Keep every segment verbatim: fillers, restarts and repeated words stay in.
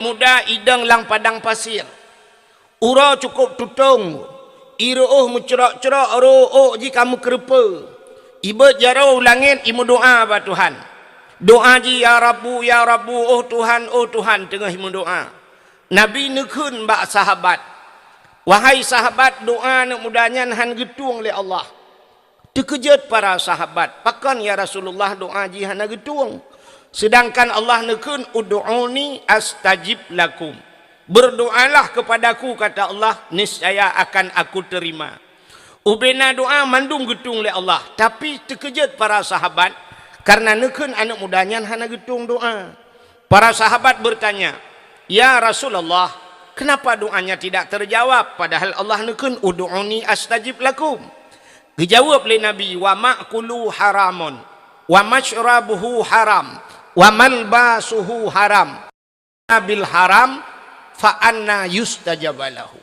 Muda idong lam padang pasir. Uroe cukôp tutông. Ié reuôh meucrok-crok, rô ôk jih ka meukeureupeue. Ibeuet jaroe u langét, imeudoá bak Tuhan. Doá jih, "Ya Rabbu, ya Rabbu, oh Tuhan, oh Tuhan," teungoh imeudoá. Nabi neukheun bak sahabat, "Wahai sahabat, doá aneuk muda nyan hán geutueng lé Allah." Teukeujot para sahabat, "Pakon ya Rasulullah doá jih hana geutueng? Seudangkan Allah neukheun, 'Ud'uni astajib lakum.' Berdoalah kepadaku," kata Allah, "niscaya akan Aku terima." Ubena doá mandum geutueng lé Allah, tapi teukeujot para sahabat karena neukheun aneuk muda nyan hana geutueng doá. Para sahabat bertanya, "Ya Rasulullah, kenapa doanya tidak terjawab, padahal Allah neukheun, 'Ud'uni astajib lakum'?" Geujaweueb lé Nabi, "Wa ma'kuluhu haramun, wa masyrabuhu haram, wa malbasuhu haram. Bil haram, fa anna yustajaba lahu."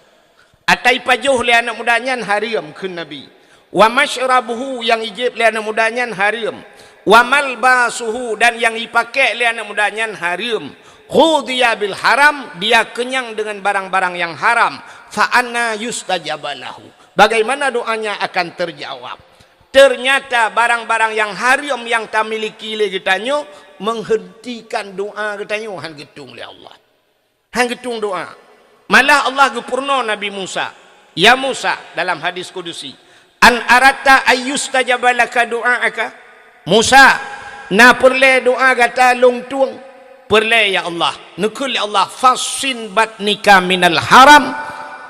Ata ipajoh lé aneuk muda nyan hareuem, kheun Nabi. "Wa masyrabuhu," nyang ijieb lé aneuk muda nyan hareuem. "Wa malbasuhu," dan nyang ipaké lé aneuk muda nyan hareuem. "Ghudhiya bil haram," dia kenyang dengan barang-barang yang haram. "Fa anna yustajaba lahu?" Bagaimana doanya akan terjawab? Ternyata barang-barang nyang hareuem nyang tamiliki lé geutanyoe menghentikan doá geutanyoe, hán geutueng lé Allah. Hán geutueng doá. Malah Allah geupeurunoe Nabi Musa. "Ya Musa," dalam hadis kudusi, "an aratta ayyustajaba laka du'aaka?" "Musa, na peureulée doá gata lôn tueng?" "Peureulée, ya Allah." Neukheun lé Allah, "Fassin batnika minal haram,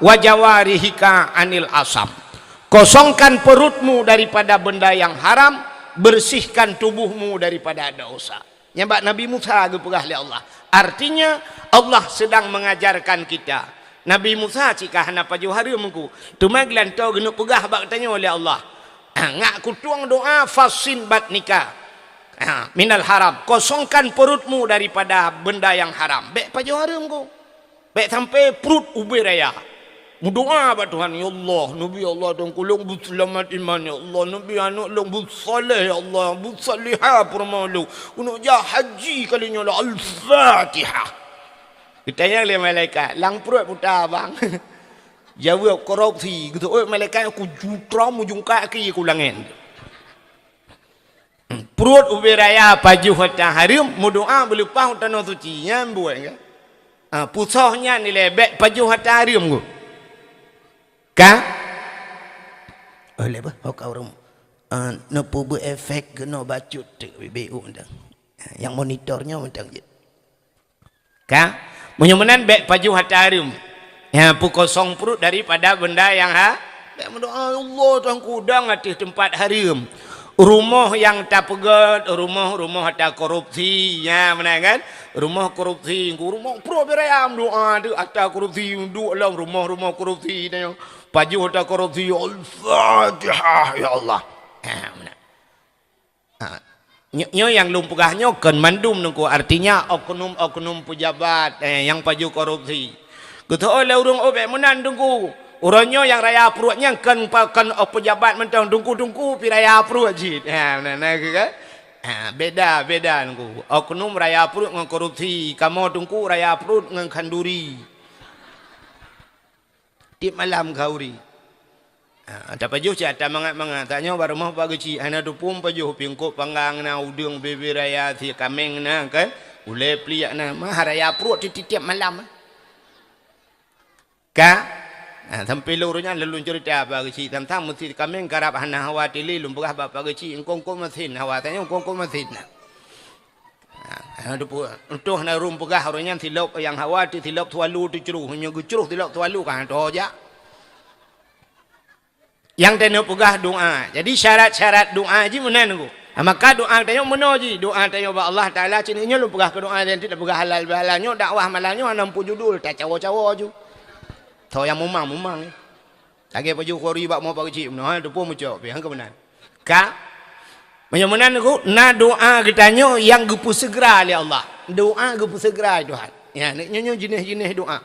wa jawarihika anil asam." Kosongkan perutmu daripada benda yang haram, bersihkan tubuhmu daripada dosa. Nyan bak Nabi Musa geupeugah lé Allah. Artinya, Allah sedang mengajarkan kita. Nabi Musa cit ka hana pajoh hareuem ku. Teuma geulantoe geuneuk peugah bak tanyoe lé Allah, "Ngak kutueng doá, fassin batnika, ha, minal haram. Kosongkan perutmu daripada benda yang haram." Bék pajoh hareuem ku. Bék sampai pruet ubé raya. Meudoá bak Tuhan, "Ya Allah, neubi Allah Tuhan keu lôn beuseulamat iman, ya Allah, neubi aneuk lôn beusaleh, ya Allah, beusalihah peurumoh lôn. Keuneuk jak haji kali nyoe lah. Al-Fatihah." Geutanyong lé malaikat, "Lam pruet peue ta, Bang?" Jaweueb, "Korupsi." Geuteuôt malaikat, "Ku jutrom ujong kaki ku langét." Pruet ubé raya pajoh ata hareuem, meudoá beuleupah u tanoh suci, nyan buet ka. Ha, pusoh nyan ilée bék pajoh ata hareuem ku. Ka? Oh, lé bah, ho ka ureuëng, ah, neupeubuet efek keunoe bacut teuk bibé u mantong. Nyang monitor nyoe mantong jeuet. Ka? Meunyoe meunan bék pajoh ata hareuem. Ya, peukosong pruet daripada benda nyang ha-, bék meudoá, "Ya Allah, Tuhanku, dong ateueh teumpat hareuem." Rumoh nyang tapeugét, rumoh-rumoh ata korupsi. Ya, meunan kan? Rumoh korupsi, rumoh pruet beuraya meudoá tu ata korupsi, duek lom rumoh-rumoh korupsi tu. Pajoh ata korupsi, Al-Fatihah, ya Allah. Ha, meunan. Ha. Nyo-, nyoe nyang lôn peugah nyoe kon mandum Teungku, artinya oknum-oknum pejabat, eh, nyang pajoh korupsi. Geuteuôt lé ureuëng, "Oh, bék meunan Teungku. Uroe nyoe nyang raya pruet nyan kon pa-, kon, oh, pejabat mantong, Teungku-teungku pi raya pruet cit." Ha, na, na, ke, ke? Ha, beda, beda Teungku. Oknum raya pruet ngon korupsi, kamoe Teungku raya pruet ngon khanduri. Tiep malam khanduri. Ha, tapajoh cit ata mangat-mangat. Tanyoe bak rumoh Pak Geuchik, hana teupeue pajoh, pingkop panggang na, udeueng bebe raya, sie kaméng na kan, ulée pliek na, mah raya pruet tiep-tiep malam. Ka? Ha, sampai lôn uroe nyan lôn ceurita Pak Geuchik, tang-tang meusie kaméng karab hana hawa tili, lôn peugah bak Pak Geuchik, "Engkong-kong meusin hawa, tanyoe engkong-kong meusin na." Ha, hana teupeue. Untôh na ureuëng peugah uroe nyan silop nyang hawa teuh silop sualu teucroh. Meunyoe geucroh silop sualu ka hana teuho jak. Nyang tanyoe peugah doá. Jadi syarat-syarat doá jih meunan Teungku. Ha, maka doá tanyoe meunoe jih. Doá tanyoe bak Allah Taala cit nyoe lôn peugah keu doá dan tidak peugah halal bihalal nyoe dakwah malam nyoe hana muphom judul, tacawo-cawo ju. Tho nyang mumang-mumang. Lagée pajoh khanduri bak rumoh Pak Geuchik meunoe, ha, teupeue mucok pih, ha, keu meunan. Ka? Meunyoe meunan Teungku, na doá geutanyoe nyang geupeuseugera lé Allah. Doá geupeuseugera lé Tuhan. Ya, nyoe, nyoe jinéh-jinéh doá.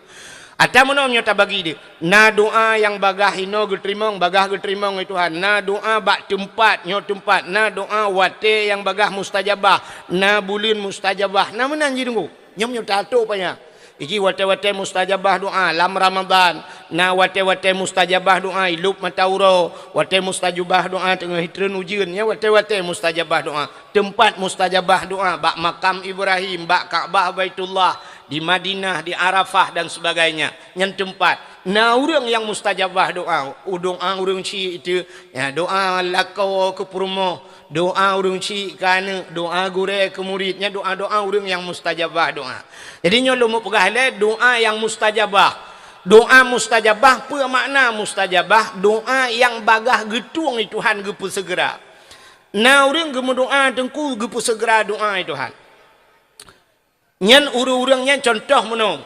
Ata meunoe nyoe tabagi deuh. Na doá nyang bagaih inoe geuteurimong, bagaih geuteurimong lé Tuhan. Na doá bak teumpat, nyoe teumpat. Na doá watée nyang bagaih mustajabah. Na buleuen mustajabah. Na meunan jih Teungku. Nyoe, nyoe tato panya. Iji watée-watée mustajabah doa lam Ramadhan, na watée-watée mustajabah doa ilop mata uroe, watée mustajabah doa teungoh hitreun ujeuen, nyan watée-watée mustajabah doa. Teumpat mustajabah doa bak makam Ibrahim, bak Ka'bah Baitullah, di Madinah, di Arafah dan sebagainya. Nyan teumpat. Na ureuëng nyang mustajabah doa, u doa ureuëng syik itu, ya, doa lakoe keu peurumoh, doa ureuëng syik keu aneuëk, doa gurée keu murit, nyan doa-doa ureuëng nyang mustajabah doa. Jadi nyoe lôn mupeugah lé doa nyang mustajabah. Doa mustajabah, peue makna mustajabah? Doa nyang bagaih geutueng lé Tuhan geupeuseugera. Na ureuëng geumeudoa teungku geupeuseugera doa lé Tuhan. Nyan ureuëng-ureuëng nyan contoh meunoe.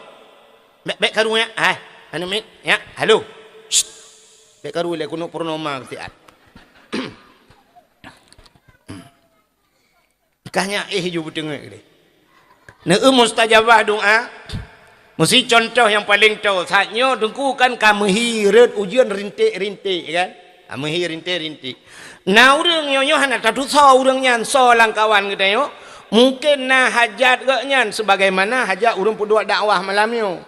Bék, bék karu nyak, hai, aneuk miet, nyak, halo. Shh. Bék karu lé keuneuk purnoma keusiat. Kah nyak éh ju beuteungeut deh. Neu mustajabah doa. Meusi contoh nyang paleng toe, saat nyoe teungku kan ka meuhi rot ujeuen rinték-rinték kan? Ka meuhi rinték-rinték. Na ureuëng nyoe-nyoe hana tatusoe ureuëng nyan soe lamkawan geutanyoe. Mungken na hajat geuh nyan sebagaimana hajat ureuëng peuduek dakwah malam nyoe.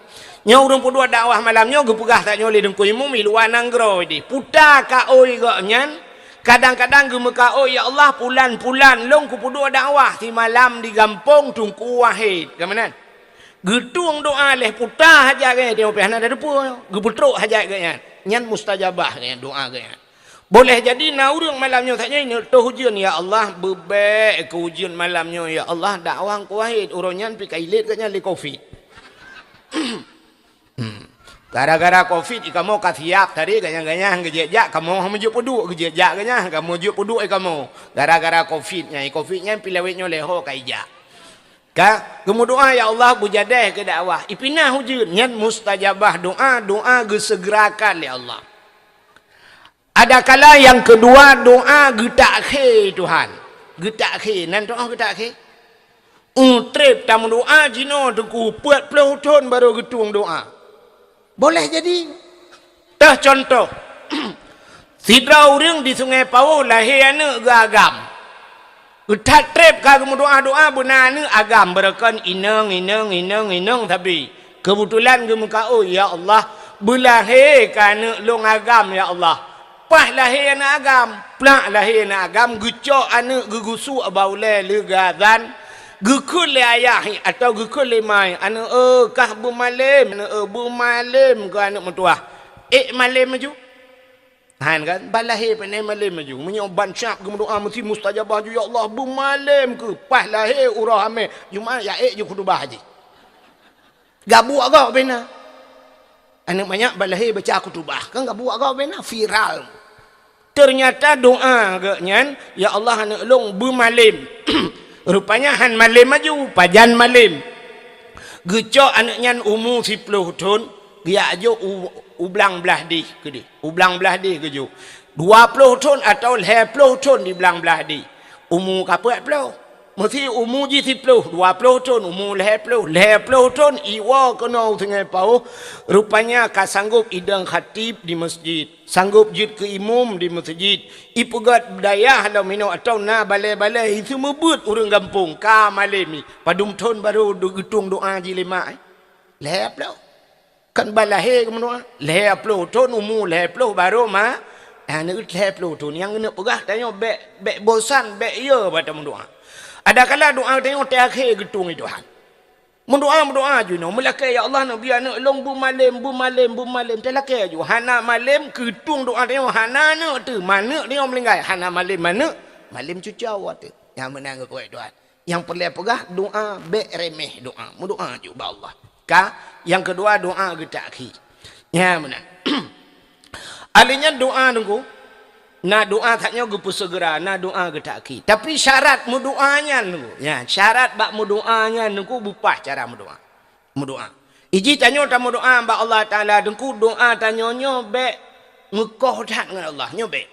Nyoe ureuëng peuduek dakwah malam nyoe geupeugah tanyoe lé Teungku Imum i luwa nanggroe deh. Puta kaôi geuh nyan, kadang-kadang geumeukaôi, "Ya Allah, pulan-pulan lôn kupeuduek dakwah simalam di gampông Teungku Wahid." Ka meunan? Geutueng doa lé puta hajat geuh nyan, teuma pih hana teupeue, geupeutrok hajat geuh nyan. Nyan mustajabah geuh nyan, doa geuh nyan. Boleh jadi na ureuëng malam nyoe saja ini toh ujeuen, "Ya Allah, beubek keu ujeuen malam nyoe, ya Allah, dakwah Teungku Wahid, uroe nyan pih ka ilét geuh nyan lé covid." Hmm. Gara-gara covid, i kamoe ka siap tadi, ganyang-ganyang geujak-jak, kamoe meujeuet peuduek geujak-jak geuh nyan, kamoe jeuet peuduek i kamoe. Gara-gara covid nyan, i covid nyan pih lawét nyoe lé ho ka ijak. Ka, geumeudoa, "Ya Allah, beujadeh keu dakwah." Ipinah ujeuen, nyan mustajabah doa, doa geuseugerakan lé Allah. Adakala nyang keudua, doa geutakhé Tuhan. Geutakhé, nan doa geutakhé. Ueh, treb tameudoa jinoe teungku peuet ploh thon barô geutueng doa. Boleh jadi. Teuh contoh, sidroe ureuëng di Sungai Pawôh lahé aneuëk geuagam. Geuthat treb ka geumeudoa-doa beuna aneuëk agam, beureukan inong, inong, inong, inong sabe. Keubeutulan geumeukaôi, "Ya Allah, beulahé keu aneuëk lôn agam, ya Allah." Paih lahé aneuëk agam, plak lahé aneuëk agam, geucok aneuëk geugusuk bak ulée leuga dan geukheun lé ayah atawa geukheun lé ma, "Aneuëk eu, kah beumalem, aneuëk eu, beumalem keu aneuëk meutuwah." Ék malem laju. Han kan? Ban lahé pane malem laju. Meunyoe ban syab geumeudoa meusti mustajabah ju, "Ya Allah, beumalem keu." Paih lahé uroe Hamé, Jumat ya ék ju khutubah jih. Gabuek gob bena. Aneuëk manyak ban lahé baca khutubah, kan gabuek gob bena, viral. Ternyata doa geuh nyan, "Ya Allah, aneuëk lôn beumalem." Rupanya han malem laju, pajan malem. Geucok aneuëk nyan umu siploh thon, geujak jok u, u blang blaih deh keudeh. U blang blaih deh geujok. Dua ploh thon atawa lhée ploh thon di blang blaih deh. Umu ka peuet ploh. Meusti umu jih siploh, dua ploh thon, umu lhée ploh, lhée ploh thon iwoe keunoe u Sungai Pawôh, rupanya ka sanggop idong khatib di meuseujid, sanggop jeuet keu imum di meuseujid, ipeugét dayah lom inoe atawa na balée-balée, iseumeubeut ureuëng gampông, ka malem nyan, padum thon barô geutueng doa jih lé mak, eh? Lhée ploh. Kan ban lahé geumeudoa, lhée ploh thon umu, lhée ploh barô ma, aneuëk lhée ploh thon. Nyang keuneuk peugah tanyoe bék, bék bosan, bék yö bak tameudoa. Adakala doa tanyoe teuakhé geutueng lé Tuhan. Meudoa, meudoa ju nyoe, meulakée, "Ya Allah, neubi aneuëk lôn beumalem, beumalem, beumalem." Teulakée ju, hana malem, keutueng doa tanyoe hana aneuëk teuh, maneuëk tanyoe meuninggai, hana malem maneuëk, malem cucoe teuh. Nyang meunan geukueh Tuhan. Nyang peureulée peugah, doa bék reméh doa. Meudoa ju bak Allah. Ka, nyang keudua doa geutakhé. Nyan meunan. Ahli nyan doa teungku. Na doa that nyoe geupeuseugera, na doa geutakhé. Tapi syarat meudoa nyan teungku. Ya, syarat bak meudoa nyan teungku beupah cara meudoa. Meudoa. Iji tanyoe tameudoa bak Allah Taala teungku, doa tanyoe nyoe bék meukoh that ngon Allah. Nyoe bék.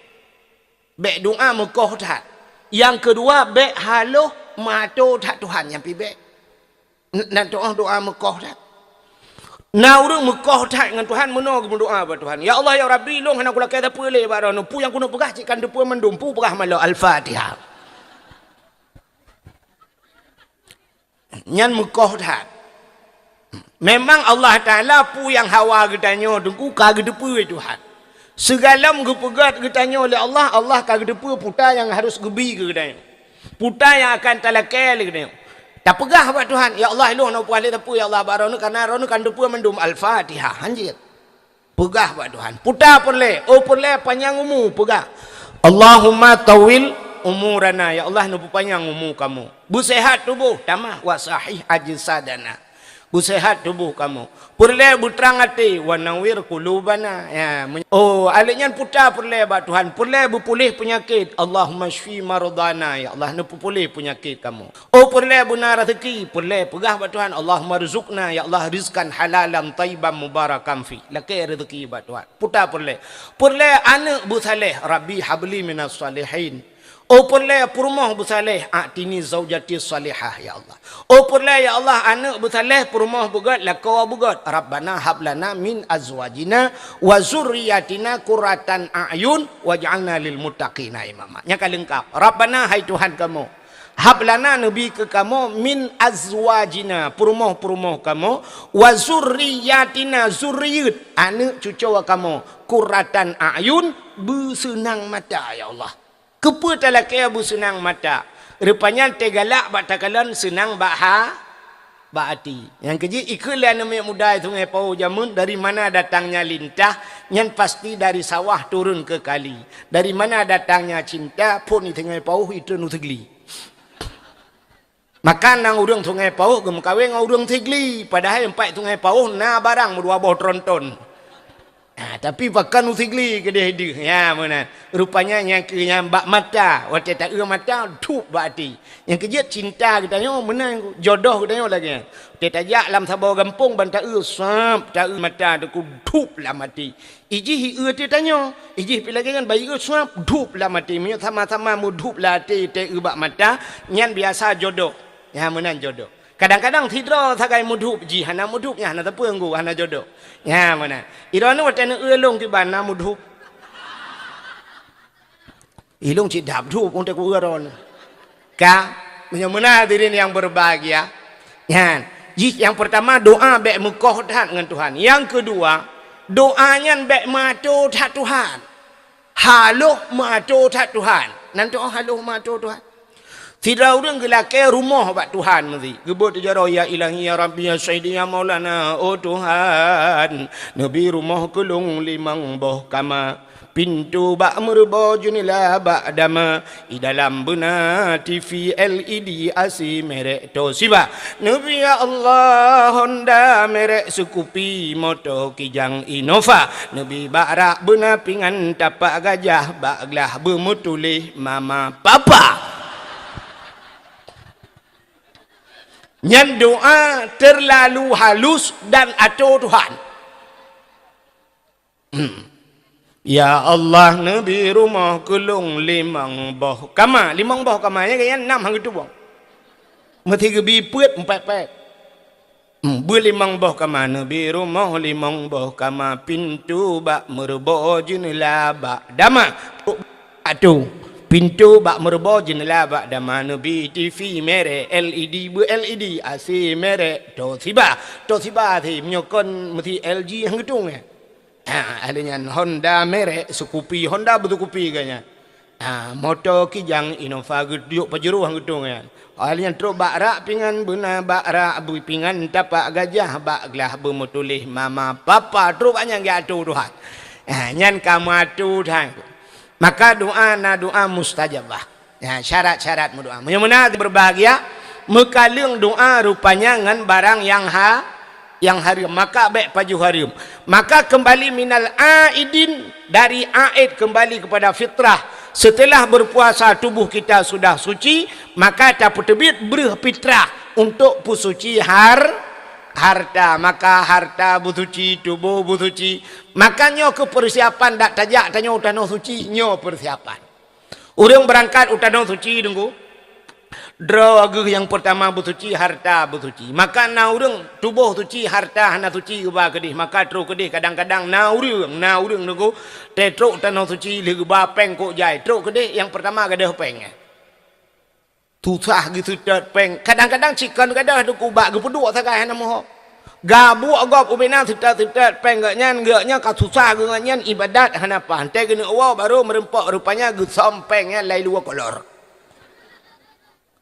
Bék doa meukoh that. Nyang keudua, bék haloh meuato that Tuhan, nyan pih bék. N-, nan doa, doa meukoh that. Na ureuëng meukoh that ngon Tuhan, meunoe geumeudoa bak Tuhan, "Ya Allah, ya Rabbi, lôn hana kulakée sapeue lé bak droeneuh, peue nyang keuneuk peugah cit ka neuteupeue mandum, peue peugah malô." Al-Fatihah. Nyan meukoh that. Memang Allah Taala peue nyang hawa geutanyoe teungku ka geuteupeue Tuhan. Sigohlom geupeugét geutanyoe lé Allah, Allah ka geuteupeue peue nyang harus geubi keu geutanyoe. Peue nyang akan talakée lé geutanyoe. Tapeugah bak Tuhan, "Ya Allah, ilôn hana peue lé teupeu, ya Allah, bak droeneuh, kareuna droeneuh ka neuteupeue mandum." Al-Fatihah. Hanjeuet. Peugah bak Tuhan. Peue peureulée, oh peureulée panyang umu, peugah. "Allahumma tawwil umurana." Ya Allah, neupeupanyang umu kamoe. Beuseuhat tuboh, tamah, "wa sahih ajsadana." Beuseuhat tuboh kamoe. Peureulée beutrang até, "wa nawwir qulubana." Ya, men-, oh, akhé nyan peue peureulée bak Tuhan. Peureulée beupuléh peunyakét. "Allahumma syfi mardana." Ya Allah, neupeupuléh peunyakét kamoe. Oh, peureulée beuna raseuki, peureulée peugah bak Tuhan, "Allahumma rzuqna," ya Allah, "rizqan halalan thayyiban mubarakan fi." Lakée raseuki bak Tuhan. Peue peureulée. Peureulée aneuëk beusaléh, "Rabbi habli minas salihin." Oh, peureulée peurumoh beusaléh, "A'tini zaujati salihah," ya Allah. Oh, peureulée ya Allah aneuëk beusaléh, peurumoh beugét, lakoe beugét, "Rabbana hablana min azwajina wa zurriyatina qurratan a'yun waj'alna lil muttaqina imama." Nyang ka leungkap. Rabbana, hai Tuhan kamoe, hablana, neubi keu kamoe, min azwajina, peurumoh-peurumoh kamoe, wa zurriyatina, zuriyeuet, aneuëk cucoe kamoe, qurratan a'yun, beuseunang mata, ya Allah. Keupeue talakée beuseunang mata? Rupanya teugalak bak takalon seunang bak ha-, bak até. Nyang keujeuet ikheun lé aneuëk muda Sungai Pauh jameun, dari mana datangnya lintah, nyan pasti dari sawah turun ke kali. Dari mana datangnya cinta, phon di Sungai Pauh itreun u Sigli. Maka na ureuëng Sungai Pauh geumeukawen ngon ureuëng Sigli, padahai teumpat Sungai Pauh na barang meudua boh tronton. Ha, tapi pakon u Sigli keudeh deuh. Ya, meunan. Rupanya nyang keu nyang bak mata, watée taeu mata, dhup bak até. Nyang keujeuet cinta geutanyoe meunan, jodoh geutanyoe lagée nyan. Watée tajak lam saboh gampông ban taeu, sab, taeu mata teuku dhup lam até. Ijih ieu teuh tanyoe, ijih pi lagée nyan ban ieu sab dhup lam até. Meunyoe sama-sama meudhup lam até teueu bak mata, nyan biasa jodoh. Ya, meunan jodoh. Kadang-kadang sidroe sagai meudhup jih hana meudhup, nyan hana teupeu ngu, hana jodoh. Nyan meunan. Droeneuh watée neueu lôn kiban na meudhup. Ilôn cit dap dhup untuk ureuëng. Ka, meunyoe meunan hadirin yang berbahagia. Nyan, jih yang pertama doa bék meukoh that ngon Tuhan. Yang kedua, doa nyan bék meuato that Tuhan. Haloh meuato that Tuhan. Nan doa haloh meuato Tuhan. Sidroe ureuëng geulakée rumoh bak Tuhan meusi. Geubeuet jaroe, "Ya Ilahi, ya Rabbi, ya Sayyidi, ya Maulana, oh Tuhan, neubi rumoh keu lôn limong boh kama. Pintoe bak meureubo, jeunela bak dama. I dalam beuna T V L E D, A C merek Toshiba. Neubi ya Allah Honda merek Scoopy, moto Kijang Innova. Neubi bak rak beuna pingan tapak gajah, bak glah beumeutuléh mama papa." Nyan doa terlalu halus dan ato Tuhan. Hmm. "Ya Allah, neubi rumoh keu lôn limong boh kama." Limong boh kama, nyan, nyan nam han geutubong. Meusti geubi peuet, empat-empat. Hmm, beulimong boh kama, neubi rumoh limong boh kama, pintoe bak meureubo, jeunela bak dama. Atu, pintoe bak meureubo, jeunela bak dama, neubi T V merek L E D, beu L E D, A C merek Toshiba. Toshiba A C, meunyoe kon meusti L G han geutueng, ya. Ha, ahli nyan Honda merek Scoopy, Honda beu Scoopy geuh nyan. Ha, moto Kijang Innova geuduyok Pajero han geutueng nyan. Ahli nyan trok bak rak pingan beuna, bak rak bui pingan tapak gajah, bak glah beumeutuléh mama papa, trok bak nyan geuato Tuhan. Ha, nyan ka meuato Tuhan. Maka doa na doa mustajabah. Ya, syarat-syarat meudoa. Meunyoe meunan berbahagia, meukaleueng doa rupanya ngon barang nyang ha-, nyang hareuem, maka bék pajoh hareuem. Maka kembali minal aidin, dari aid kembali kepada fitrah. Setelah berpuasa tubuh kita sudah suci, maka tapeuteubiet breuh fitrah untuk peusuci har-, harta. Maka harta beusuci, tuboh beusuci. Maka nyoe keuh persiapan dak tajak tanyoe u tanoh suci, nyoe persiapan. Ureuëng beurangkat u tanoh suci, Teungku, droe geuh nyang peurtama beusuci, harta beusuci. Maka na ureuëng tuboh suci, harta hana suci geuba keudeh, maka trok keudeh. Kadang-kadang na ureuëng, na ureuëng, Teungku, teutrok tanoh suci lheueh geuba péng kok jai, trok keudeh nyang peurtama gadôh péng. Susah geuseutôt péng. Kadang-kadang cit kon gadôh, Teungku, bak geupeuduek sagai hana meuhok. Gabuek gob ubena seutet-seutet péng geuh nyan, geuh nyan ka susah geuh nyan ibadat hana paih. Teuh geuneuk woe barô meureumpok rupanya geusöm péng nyan lai luwa kolor.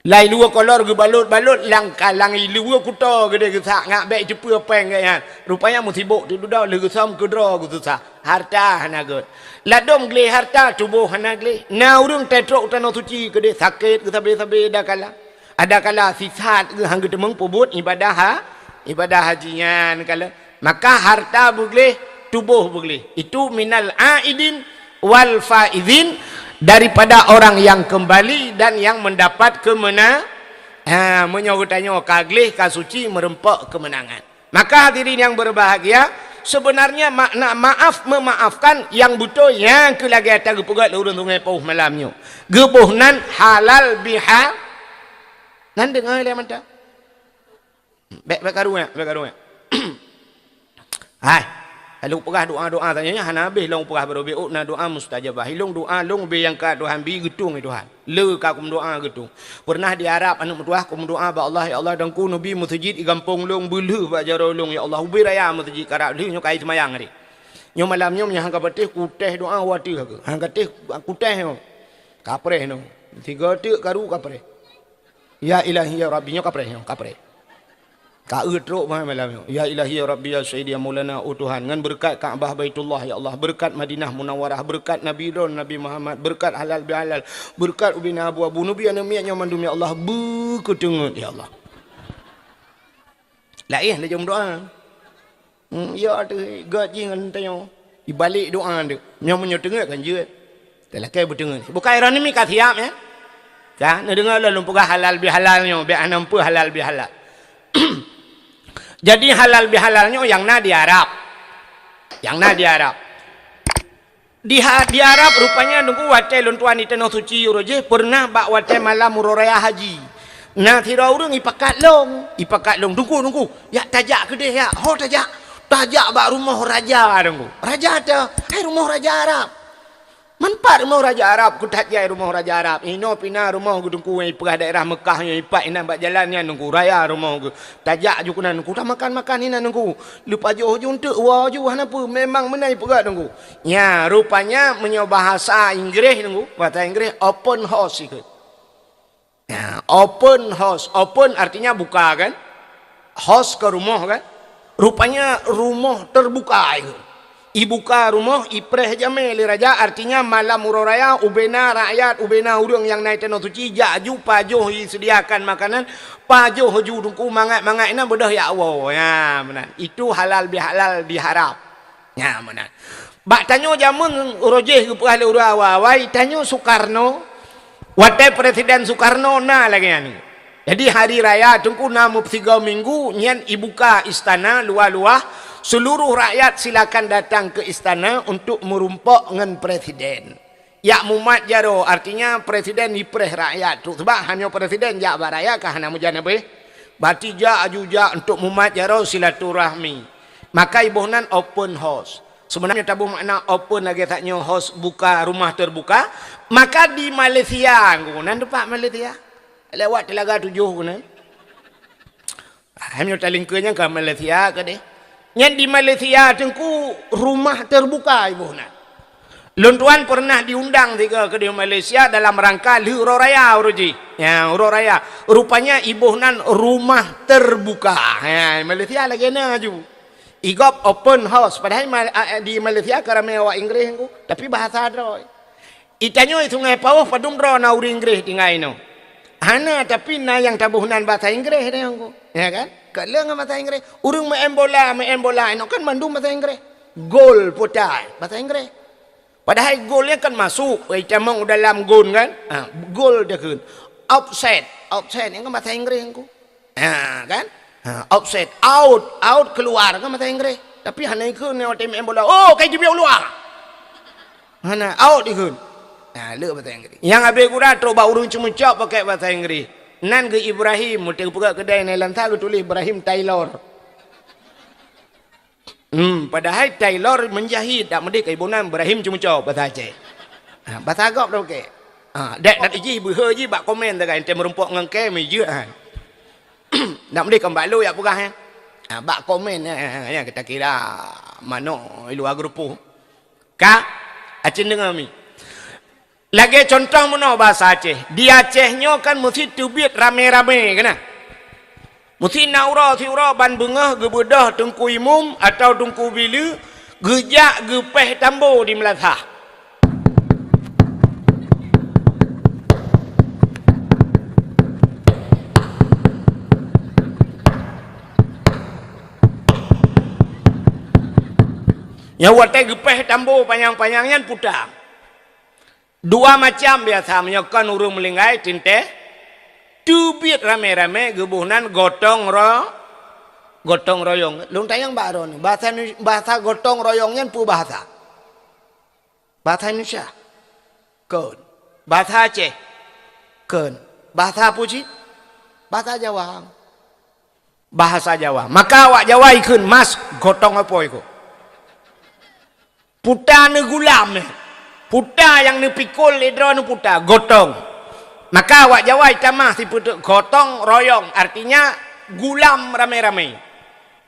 Lai luwa kolor geubalot-balot lam ka-, lam luwa kuto geudeh geusak ngat bék jiteupeu péng geuh nyan. Rupanya meusibok teuh dudoe lheueh geusöm keudroe geususah. Harta hana gét. Ladôm gleh harta tuboh hana gleh. Na ureuëng teutrok u tanoh suci keudeh sakét geusabe-sabe dakala. Adakala sisat geuh han geuteumeung peubuet ibadah ha-, ibadah haji nyan kalon. Maka harta beugleh, tuboh beugleh. Itu minal aidin wal faizin, daripada orang yang kembali dan yang mendapat kemena-, ha, meunyoe geutanyoe ka gleh, ka suci, meureumpok keumeunangan. Maka hadirin yang berbahagia, sebenarnya makna maaf memaafkan yang beutôi nyang keu lagée ata geupeugah lé ureuëng Sungai Pauh malam nyoe. Geuboh nan halal biha-, nan deungoe lé mantong. Bék, bék karu nyan, bék karu nyan. Hai, lôn peugah doa-doa tanyoe nyan hana habéh lôn peugah baroe bék na doa mustajabah. Ilôn doa lôn ubé nyang ka Tuhan bi geutung lé Tuhan. Le ka kumeudoa geutung. Pernah di Arab aneuk meutuah kumeudoa bak Allah, "Ya Allah, Teungku neubi meuseujid di gampông lôn beulheueh bak jaroe lôn, ya Allah, ubé raya meuseujid karab lheueh nyoe ka seumayang tadi." Nyoe malam nyoe meunyoe han ka patéh kutéh doa wateuh aku. Han ka téh kutéh nyoe. Kapreh nyoe. Tiga teuk karu kapreh. Ya Ilahi ya Rabbi, nyoe kapreh, nyoe kapreh. Ka eu trok bah malam nyoe. Ya Ilahi ya Rabbi ya Sayyidi ya Maulana, oh Tuhan, ngon beureukat Ka'bah Baitullah ya Allah, beureukat Madinah Munawwarah, beureukat Nabi droen Nabi Muhammad, beureukat halal bihalal, beureukat ubena abu-abu, neubi aneuk miet nyoe mandum ya Allah, beukeuteungeut ya Allah. Laén laju meudoa. Hmm, ya teuh gét jih ngon tanyoe. Ibalek doa tu. Nyoe meunyoe teungeut kan jeuet. Talakée beuteungeut. Bukai droeneuh mi ka siap ya. Ka neudeungoe lôn peugah halal bihalal nyoe, bék hana meupeue halal bihalal. Jadi halal bihalal nyoe nyang na di Arab. Nyang na di Arab. Di ha-, di Arab rupanya Teungku watée lôn tuan di tanoh suci uroe jih pernah bak watée malam uroe raya haji. Na sidroe ureuëng ipakat lôn, ipakat lôn, "Teungku, Teungku, jak tajak keudeh jak, ho tajak, tajak bak rumoh raja Teungku." Raja teuh, hai rumoh raja Arab. Man pat rumoh raja Arab, keutat jai rumoh raja Arab. Inoe pih na rumoh geuh Teungku nyang ipeugah daerah Meukah nyang ipat inan bak jalan nyan Teungku, raya rumoh geuh. Tajak ju keunan, ku tamakan-makan inan Teungku. Leupajoh ju eunteuk woe ju hana peue, memang meunan ipeugah Teungku. Nya, rupanya meunyoe bahasa Inggréh Teungku, bahasa Inggréh open house ikheun. Nya, open house. Open artinya buka kan? House ke rumoh kan? Rupanya rumoh terbuka ikheun. Ibuka rumoh, ipreh jamé lé raja, artinya malam uroe raya, ubena rakyat, ubena ureuëng nyang na i tanoh suci, jak ju pajoh iseudiakan makanan, pajoh ju Teungku mangat-mangat inan beudôh jak woe. Nya, meunan. Itu halal bihalal diharap. Nya, meunan. Bak tanyoe jameun uroe jih geupeugah lé ureuëng awai-awai, tanyoe Sukarno, watée Presiden Sukarno na lagée nyan. Jadi hari raya Teungku na meupeusigoe minggu nyan ibuka istana luwah-luwah, seluruh rakyat silakan datang ke istana untuk meurumpok ngon presiden. Jak mumat jaroe, artinya presiden ipreh rakyat tu. Sebab hana presiden jak bak rakyat ka hana meujan habéh. Berarti jak aju jak untuk mumat jaroe silaturahmi. Maka iboh nan open house. Sebenarnya taboh makna open lagée that nyoe house buka, rumah terbuka. Maka di Malaysia, nan teumpat Malaysia. Lewat Telaga Tujuh keunan. Hai meunyoe talingkeue nyan ka Malaysia keudeh. Nyan di Malaysia Teungku rumah terbuka iboh nan. Lôn tuan pernah diundang sigoe keudeh Malaysia dalam rangka lheueh uroe raya uroe jih. Ya, uroe raya. Rupanya iboh nan rumah terbuka. Ya, Malaysia lagée na ju. Igop open house. Padahai ma-, a-, a-, di Malaysia ka ramé awak Inggréh Teungku. Tapi bahasa droe. Itanyoe i Sungai Pauh padum droe na ureuëng Inggréh tinggai inoe. Hana, tapi na nyang taboh nan bahasa Inggréh deh Teungku. Ya kan? Ka lheueh ngon bahasa Inggréh. Ureuëng meu'en bola, meu'en bola inoe kan mandum bahasa Inggréh. Gol putai, bahasa Inggréh. Padahai gol nyan kan masuk, itamong u dalam gon kan? Ha, gol dikheun. Offside, offside nyan kan bahasa Inggréh Teungku. Ha, kan? Ha, offside, out, out keluar kan bahasa Inggréh. Tapi hana ikheun nyoe watée meu'en bola. Oh, ka jibiet u luwa. Hana, out ikheun. Ha, le bahasa Inggréh. Nyang habéh gura trok bak ureuëng ceumeucok pakai bahasa Inggréh. Nan geuh Ibrahim, meuteuk peugah keudai nai lam sa geutuléh Ibrahim Tailor. Hmm, padahai Tailor menjahit, dak meudeh ka iboh nan Ibrahim ceumeucok bahasa Aceh. Ha, bahasa gob dak oke. Ha, dek dan iji beuhe ji bak komen tagai ente meurumpok ngon ke meujeuet han. Dak meudeh ka mbak lo yak peugah eh. Ha, bak komen, ha, ha, ha, kita kira manok i luwa geurupoh. Ka? Aceh deungoe mi. Lagèe contoh meunoe bahasa Aceh. Di Aceh nyoe kan meusti teubiet ramé-ramé, kan na? Meusti na uroe siuroe ban beungoh geubeudôh Teungku Imum atawa Teungku Bileue geujak geupéh tambo di meulasah. Nyang watèe geupéh tambo panyang-panyang nyan puta. Dua macam biasa, meunyoe kon ureueng meuninggai teuntèe, teubiet ramé-ramé geuboh nan gotong ro-, gotong royong. Lôn tanyong bak droeneuh, bahasa Nu-, bahasa gotong royong nyan peue bahasa? Bahasa Indonesia? Kon. Bahasa Aceh? Kon. Bahasa peue cit? Bahasa Jawa. Bahasa Jawa. Maka awak Jawa ikheun mas gotong apoi ko. Puta neugulam, eh. Puta nyang neupikul lé droeneuh puta, gotong. Maka awak Jawa itamah sipeuteuk gotong royong, artinya gulam ramé-ramé.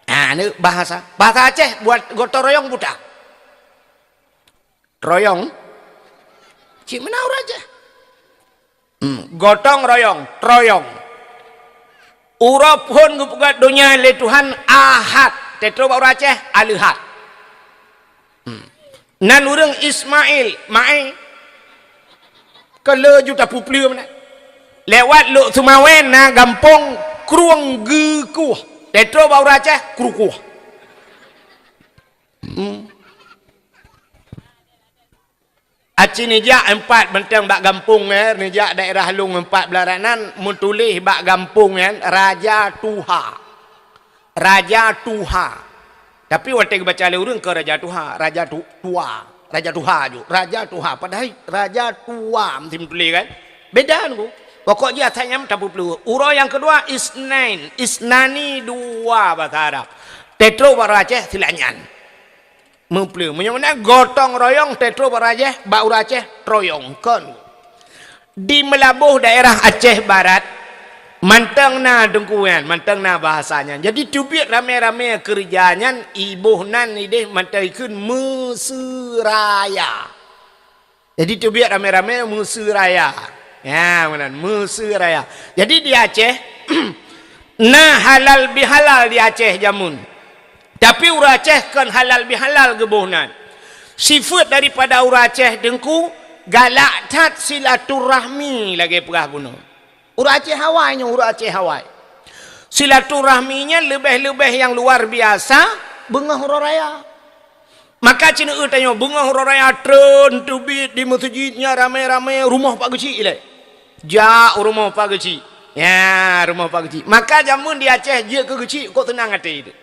Ha, ni bahasa. Bahasa Aceh buat gotong royong puta. Royong. Cit meunan ureueng Aceh. Hmm, gotong royong, troyong. Uroe phon geupeugöt donya lé Tuhan Ahad, teutroh bak ureueng Aceh, Aleuhat. Hmm. Nan ureueng Ismail, Mae, keu le juta peupleue meunan. Lewat Lhokseumawe na gampông Krueng Geukuh, teutroh bak ureueng Aceh, Krukuh. Hmm. Aci neujak empat beunteng bak gampông nyan, neujak daerah lôn empat beularat nan, meutuléh bak gampông nyan, Raja Tuha. Raja Tuha. Tapi watèe geubaca lé ureueng keu Raja Tuha, Raja Tu-, Tua. Raja Tuha ju. Raja Tuha. Padahai Raja Tua meusti meutuléh kan? Beda nunggu. Pokok jih asai nyan tapeupleueh. Uroe nyang keudua, Isnain. Isnani dua bahasa Arab. Teutroh bak ureueng Aceh, silanyan. Meupleue. Meunyoe meunan gotong royong teutroh bak ureueng Aceh, bak ureueng Aceh troyong. Kon. Di Meulaboh daerah Aceh Barat, mantong na teungku nyan, mantong na bahasa nyan. Jadi teubiet ramé-ramé keureuja nyan, iboh nan idéh mantong ikheun Meuseu Raya. Jadi teubiet ramé-ramé Meuseu Raya. Ya, meunan, Meuseu Raya. Jadi di Aceh, na halal bihalal di Aceh jameun. Tapi ureueng Aceh kon halal bihalal geuboh nan. Sifeuet daripada ureueng Aceh teungku, galak that silaturahmi lagèe peugah bunoe. Ureueng Aceh awai nyoe, ureueng Aceh awai. Silaturahmi nyan leubeh-leubeh nyang luar biasa beungoh uroe raya. Maka ci neueu tanyoe, beungoh uroe raya treun teubiet di meuseujid nyan ramé-ramé, rumoh Pak Geuchik ilèe. Jak u rumoh Pak Geuchik. Ya, rumoh Pak Geuchik. Maka jameun di Aceh jeuet keu Geuchik kok seunang até teuh.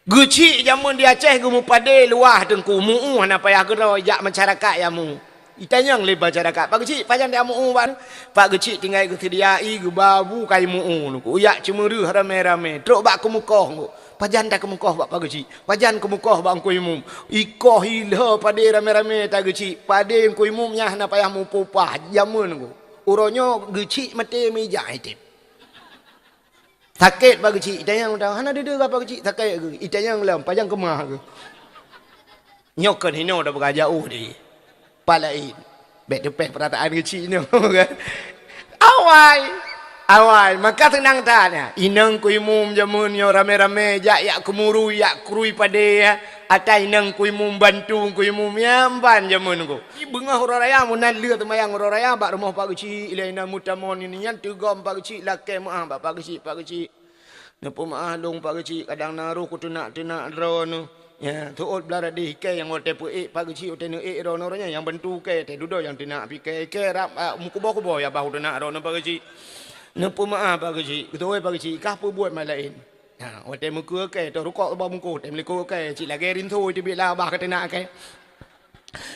Geuchik jameun di Aceh geumeupadé luwah teungku, meu-ueh hana payah keudroe, jak masyarakat nyang meu-ueh. Itanyong lé masyarakat, "Pak Geuchik, pajan jak meu-ueh bak?" Pak Geuchik tinggai geuseudia ie, geuba bu kai meu-ueh teungku. Jak ceumeureuh ramé-ramé, trok bak keumeukoh teungku. "Pajan takeumeukoh bak Pak Geuchik? Pajan keumeukoh bak Teungku Imum?" Ikoh ilheueh padé ramé-ramé ta Geuchik. Padé Teungku Imum nyan hana payah meu-upah-upah jameun teungku. Uroe nyoe Geuchik maté meujak item. Sakét Pak Geuchik, itanyong, hana deuh-deuh Pak Geuchik, sakét geuh. Itanyong lom, pajan keumah geuh. Nyoe kon hinoe tapeugah jaoh deh. Pat laén. Bèk teupèh peurataan Geuchik nyoe kan. Awai. Awai, maka seunang that nyan. Inong Teungku Imum jameun nyoe ramé-ramé jak, jak keumurui, jak krui padé, ya. Ata inong Teungku Imum bantu Teungku Imum nyan ban jameun teungku. Di beungoh uroe raya meunan lheueh seumayang uroe raya bak rumoh Pak Geuchik ilèe inan meutamong nyan teugom Pak Geuchik lakèe meu'ah bak Pak Geuchik, Pak Geuchik. Neupeumeu'ah lôn Pak Geuchik, kadang na roh kuteunak-teunak droeneuh. Ya, teuôt blah radeh ikèe nyang watèe peuék Pak Geuchik, watèe neuék droeneuh, roh nyan nyang bantu ikèe, teuh dudoe nyang teunak pih ikèe, ikèe rab, ah, meukuboh-kuboh ya bah teunak droeneuh Pak Geuchik. Neupeumeu'ah Pak Geuchik, geutuwö Pak Geuchik, kah peubuet mat laén. Ya, watèe meukeue ikèe, teuh rukok bak bungkôh, teuh meulikot ikèe, cit lagèe rinso teubiet lah bah ka teunak ikèe.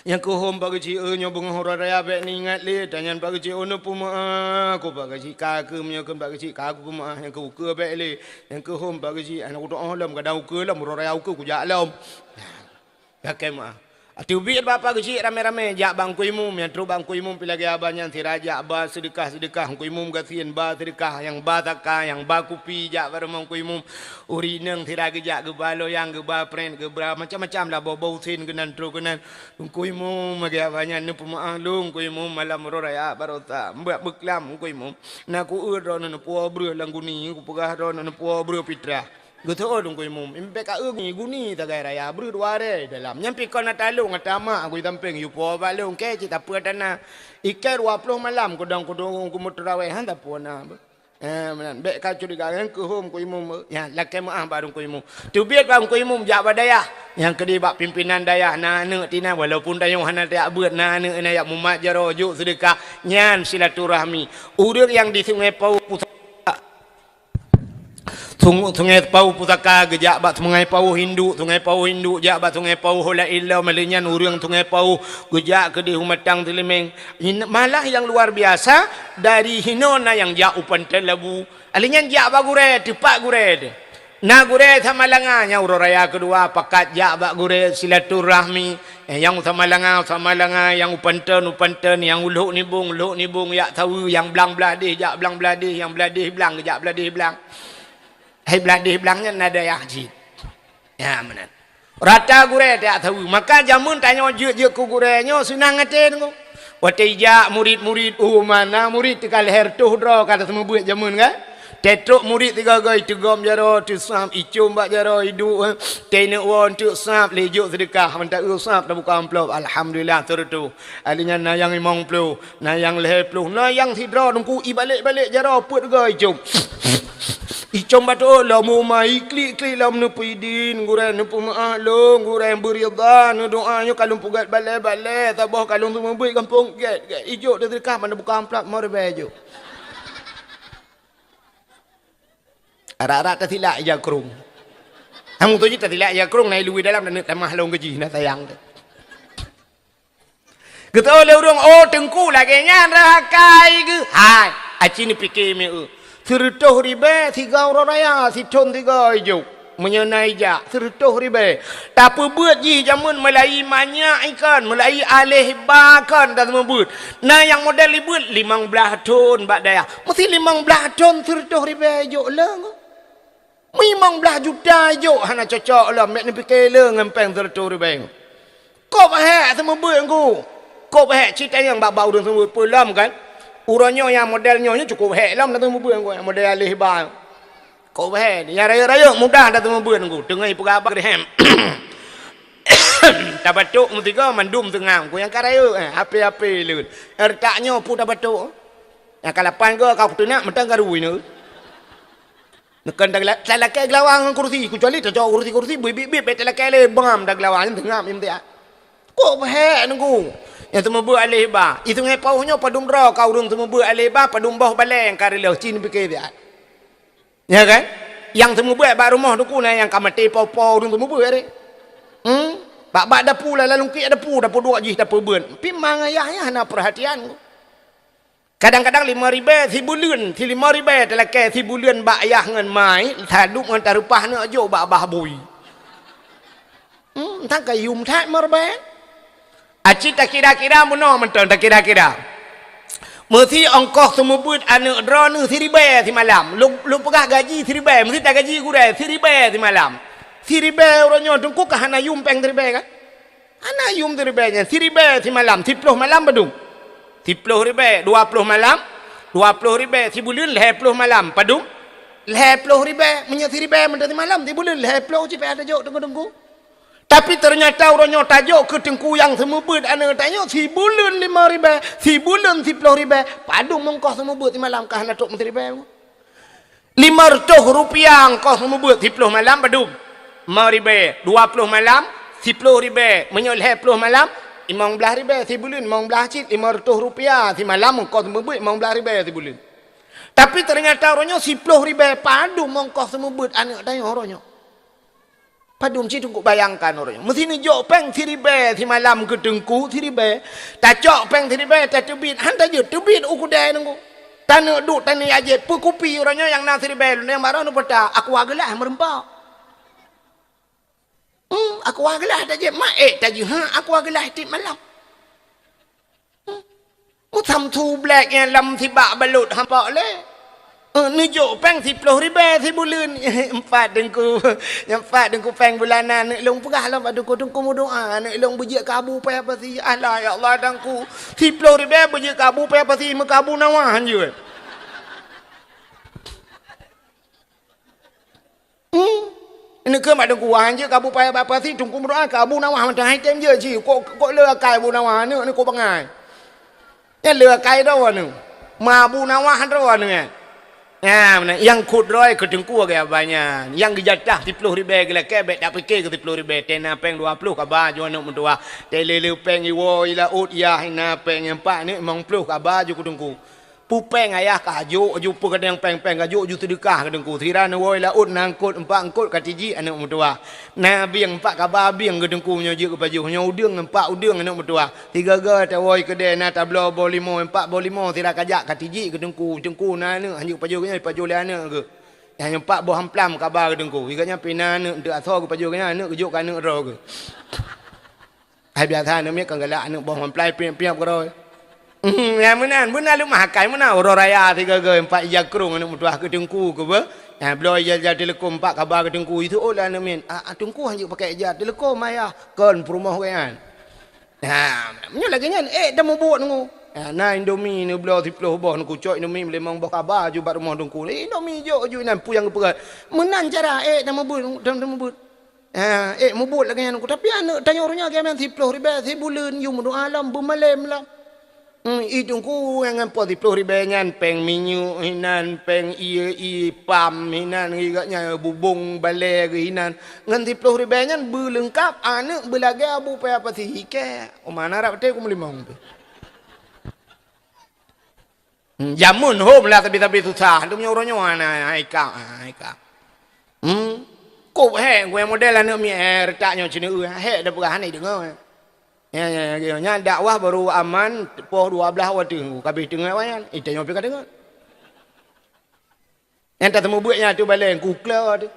Nyang keuhom Pak Geuchik, eh, nyoe beungoh uroe raya bèk neuingat lé. Tanyan Pak Geuchik, oh, neupeumeu'ah ku Pak Geuchik. Ka keuh meunyoe kheun Pak Geuchik, ka kupeumeu'ah. Nyang keu ukeue bèk lé. Nyang keuhom Pak Geuchik, hana kutu'oh lom, kadang ukeue lom, uroe raya ukeue kujak lom. Lakèe meu'ah. Teubiet bak apa geuchik ramé-ramé, jak bak Teungku Imum, nyang trok bak Teungku Imum pih lagèe haba nyan sira jak ba seudeukah-seudeukah, Teungku Imum gasien ba seudeukah, nyang ba saka, nyang ba kupi, jak bak rumoh Teungku Imum. Ureueng inong sira geujak geuba loyang, geuba prèt, geuba macam-macam lah, boh-boh usen keunan trok keunan. Teungku Imum lagèe haba nyan neupeumeu'ah lôn, Teungku Imum malam uroe raya baroesa, mbak beuklam Teungku Imum. Na kueu droeneuh neupuwoe breueh lam guni, kupeugah droeneuh neupuwoe breueh pitrah. Geuteuôt Teungku Imum, impèk ka eu guni sagai raya breueh dua rèe dalam. Nyan pih kon na talông ata mak kui sampéng yue puwoe bak lôn, kèe cit tapeue tana. Ikèe dua ploh malam kudong-kudong keumeuteurawèh han tapeue na. Eh, meunan. Bèk ka curiga nyan keuhôm Teungku Imum. Nyan lakèe meu'ah bak Teungku Imum. Teubiet bak Teungku Imum jak bak dayah. Nyang keudeh bak pimpinan dayah na aneuk tinan walaupun tanyoe hana tajak beuet na aneuk na jak mumat jaroe jok seudeukah. Nyan silaturahmi. Ureueng nyang di Sungai Pauh Pusaka Sung-, Sungai Pauh Pusaka geujak bak Sungai Pauh Induk, Sungai Pauh Induk jak bak Sungai Pauh Hula Ilo, malée nyan ureuëng Sungai Pauh geujak keudeh u Matang Teulimeng. Malah nyang luar biasa, dari hinoe na nyang jak u Pantai Labu. Alèh nyan jak bak gurèe, teupat gurèe teuh. Na gurèe Samalanga nyang uroe raya keudua pakat jak bak gurèe silaturahmi. Eh, nyang u Samalanga, u Samalanga, nyang u Panton, u Panton, nyang u Lhok Nibong, u Lhok Nibong, jak saweue, nyang blang blah deh, jak blang blah deh, nyang blah deh blang, jak blah deh blang. Hai blah deh blang nyan na dayah jih. Ya, meunan. Rata gurèe tajak saweue. Maka jameun tanyoe jeuet-jeuet keu gurèe nyoe seunang até nyoe. Watèe ijak murit-murit, oh, mana murit teuka lhèe reutôh droe ka taseumeubeuet jameun kan? Teutrok murit sigoe-goe iteugom jaroe, teusab, icôm bak jaroe, iduek, eh. Teuneuk woe eunteuk sab, lé jok seudeukah, mantong eu sab tabuka amplop, alhamdulillah, teureutôh. Alèh nyan na nyang limong ploh, na nyang lhèe ploh, na nyang sidroe teungku ibalek-balek jaroe peuet goe icôm. Icôm bak teuôt lom uma, iklik-klik lom neupeuidin, gurèe neupeumeu'ah lôn, gurèe beuridha, neudoa nyoe ka lôn peugèt balèe-balèe, saboh ka lôn seumeubeuet gampông gèt-gèt. Ijok teuseukah, mana buka amplop, lima ribèe jok. Arak-arak tasilak ija krông. Amu tu jih tasilak ija krông, na ilui dalam dan tamah lôn keu jih, na sayang teuh. Geuteuôt lé ureuëng, "Oh, teungku lagèe nyan rhah akai geuh." Hai, aci neupiké mieu. Seureutôh ribèe sigoe uroe raya, sithon sigoe ijok. Meunyoe na ijak, seureutôh ribèe. Tapeubeuet jih jameun meulai manyak ikon, meulai alèh ba kon taseumeubeuet. Na nyang model ibeuet limong blaih thon bak dayah. Meusi limong blaih thon seureutôh ribèe ijok lé. Limong blaih juta ijok hana cocok lom, bèk neupiké lé ngon péng seureutôh ribèe. Kôb hék seumeubeuet ngku. Kôb hék cit tanyong bak-bak ureuëng seumeubeuet peue lom kan. Uroe nyoe nyang model nyoe, nyoe cukôp hék lom dah seumeubeuet ngku, nyang model alèh ba. Kôb hék, nyang rayeuk-rayeuk mudah dah seumeubeuet ngku. Teungoh ipeugah bak rehem. Tabatok meusigoe mandum teungam ngku nyang ka rayeuk, eh, ape-ape lôn. Ertak nyoe peue tabatok. Nyang ka lapan goe ka kuteunak mantong ka rui nyoe. Neukon ta-, talakèe geulawa ngon kursi, keucuali tacok kursi-kursi, beubiet-biet bèk talakèe lé, bam tageulawa, nyan teungam nyang tiak. Kôb hék teungku. Nyang seumeubeuet alèh ba. I Sungai Pauh nyoe padum droe ka ureuëng seumeubeuet alèh ba, padum boh balèe nyang ka reuloh, ci neupiké siat. Ya kan? Nyang seumeubeuet bak rumoh teungku na nyang ka maté po-po ureuëng seumeubeuet deh. Hmm? Bak-bak dapu lah lalungkiek dapu, dapu duek jih dapu beuet. Pi mang ayah nyan hana peurhatian. Kadang-kadang limong ribèe sibuleuen, si limong ribèe talakèe sibuleuen bak yah ngon mai, taduek ngon tareupah neuk jok bak bah bui. Hmm, tang ka yum that limong ribèe. Aci takira-kira meunoe mantong takira-kira. Meusi ongkoh seumeubeuet aneuk droeneuh siribèe simalam. Lôn, lôn peugah gaji siribèe, meusi tagaji gurèe siribèe simalam. Siribèe uroe nyoe teungku ka hana yum péng siribèe kan? Hana yum siribèe nyan, siribèe simalam, siploh malam padum? Siploh ribèe, dua ploh malam, dua ploh ribèe sibuleuen, lhèe ploh malam padum? Lhèe ploh ribèe, meunyoe siribèe mantong simalam, sibuleuen lhèe ploh cit payah tajok teungku-teungku. Tapi teunyata uroe nyoe tajok keu teungku nyang seumeubeuet aneuk tanyoe sibuleuen limong ribèe, sibuleuen siploh ribèe, padum ongkoh seumeubeuet simalam ka hana trok meusiribèe. Lima reutôh rupiah ongkoh seumeubeuet siploh malam padum? Lima ribèe. Dua ploh malam, siploh ribèe. Meunyoe lhèe ploh malam, limong blaih ribèe sibuleuen, limong blaih cit, lima reutôh rupiah simalam ongkoh seumeubeuet, limong blaih ribèe sibuleuen. Tapi teunyata uroe nyoe siploh ribèe padum ongkoh seumeubeuet aneuk tanyoe uroe nyoe. Padum cit teungku bayangkan uroe nyoe. Meusi neujok péng siribèe simalam keu teungku siribèe. Tacok péng siribèe tateubiet, han tajeuet, teubiet u keudè teungku. Taneuk duek taneuk jak jieb, peukupi uroe nyoe nyang na siribèe lôn nyang baroe neupeugah, aqua geulaih meureumpok. Hmm, Aqua gelas tajép, mak ék tajeuha aqua gelas tiep malam. Meusamsu black nyang lam sibak balot hampa lé. Eh, neujok péng siploh ribèe sibuleuen. Empat teungku. Empat teungku péng bulanan. Aneuk lôn peugah lom bak teungku, teungku meudoa. Aneuk lôn beujeuet keu Abu Paya Pasi. Alah, ya Allah, teungku. Siploh ribèe beujeuet keu Abu Paya Pasi, meukabu nawah hanjeuet. Hmm. Ini keu mak teungku, wah, hanjeuet keu Abu Paya Pasi, teungku meudoa keu Abu Nawah mantong hai tem jeuet cit. Kok, kok le akai Abu Nawah, aneuk ni kok bangai. Nyan le akai droe aneuk. Ma Abu Nawah droe aneuk nyan. Nyan, meunan. Nyang kut droe keu teungku agak banyak. Nyang geujatah siploh ribèe geulakèe, bèk tapike keu siploh ribèe. Tena péng dua ploh kaba ju aneuk meutuah. Tele le péng iwoe i laôt yah, ina péng nyang pat aneuk limong ploh kaba ju keu teungku. Pupéng ayah ka jok, ju peukeudang péng-péng ka jok, ju seudeukah keu teungku. Sira neuwoe laôt na eungkot, empat eungkot ka tijik aneuk meutuah. Na bieng empat kaba bieng keu teungku nyoe jeuet keu pajoh. Nyoe udeueng empat udeueng aneuk meutuah. Sigaga tawoe keudè na tabloe boh limo, empat boh limo sira ka jak ka tijik keu teungku. Teungku na aneuk hanjeuet pajoh nyoe, pajoh lé aneuk geuh. Nyang empat boh amplam kaba keu teungku. Sigoe nyan pih na aneuk enteuk asoe geupajoh nyan, aneuk geujok keu aneuk droe geuh. Hai biasa aneuk miet kan galak, aneuk boh mamplai piep-piep keudroe. Hmm, nyang meunan, beuna leumah akai meunan uroe raya sigoe-goe empat ija krong aneuk meutuah keu teungku keu beuh. Nyang bloe ija-ija teuleukom empat kaba keu teungku, jiseuôt lé aneuk miet. Ah, ah, teungku hanjeuet pakai ija teuleukom ayah, kon peurumoh gobnyan. Nah, meunyoe lagèe nyan, ék tamubuet teungku. Nah, na Indomie neubloe siploh boh, neukucok Indomie limong boh kaba ju bak rumoh teungku. Indomie jok ju inan peue nyang geupeugah. Meunan cara ék tamubuet, tam-, tamubuet. Ha, ék mubuet lagèe nyan, tapi aneuk tanyoe uroe nyoe geuh meunan siploh ribèe sibuleuen, yue meudoa lom, beumalém lom. Hmm, i teungku nyang ngon po siploh ribèe nyan, péng minyeuk hinan, péng ie, ie pam hinan, geuh nyan bubông balèe geuh hinan. Ngon siploh ribèe nyan beuleungkap aneuk beulagèe Abu Paya Pasi ikèe. Oma na rab teuh kumeulimong teuh. Hmm, jameun hom lah sabe-sabe susah. Antum nyoe uroe nyoe hana, hai kak, hai kak. Hmm. Kok hék, guna model aneuk miet, eh, retak nyoe ceuneuk, eh, hék dah peugah hana deungoe. Ya, ya, ya, ya. Nyan dakwah baru aman, poh dua belas watèe, kabeh teungoh awai nyan. Eh, tanyoe pih ka deungoe. Nyang tateumeubuet nyan ateueh balèe, kukla teuh.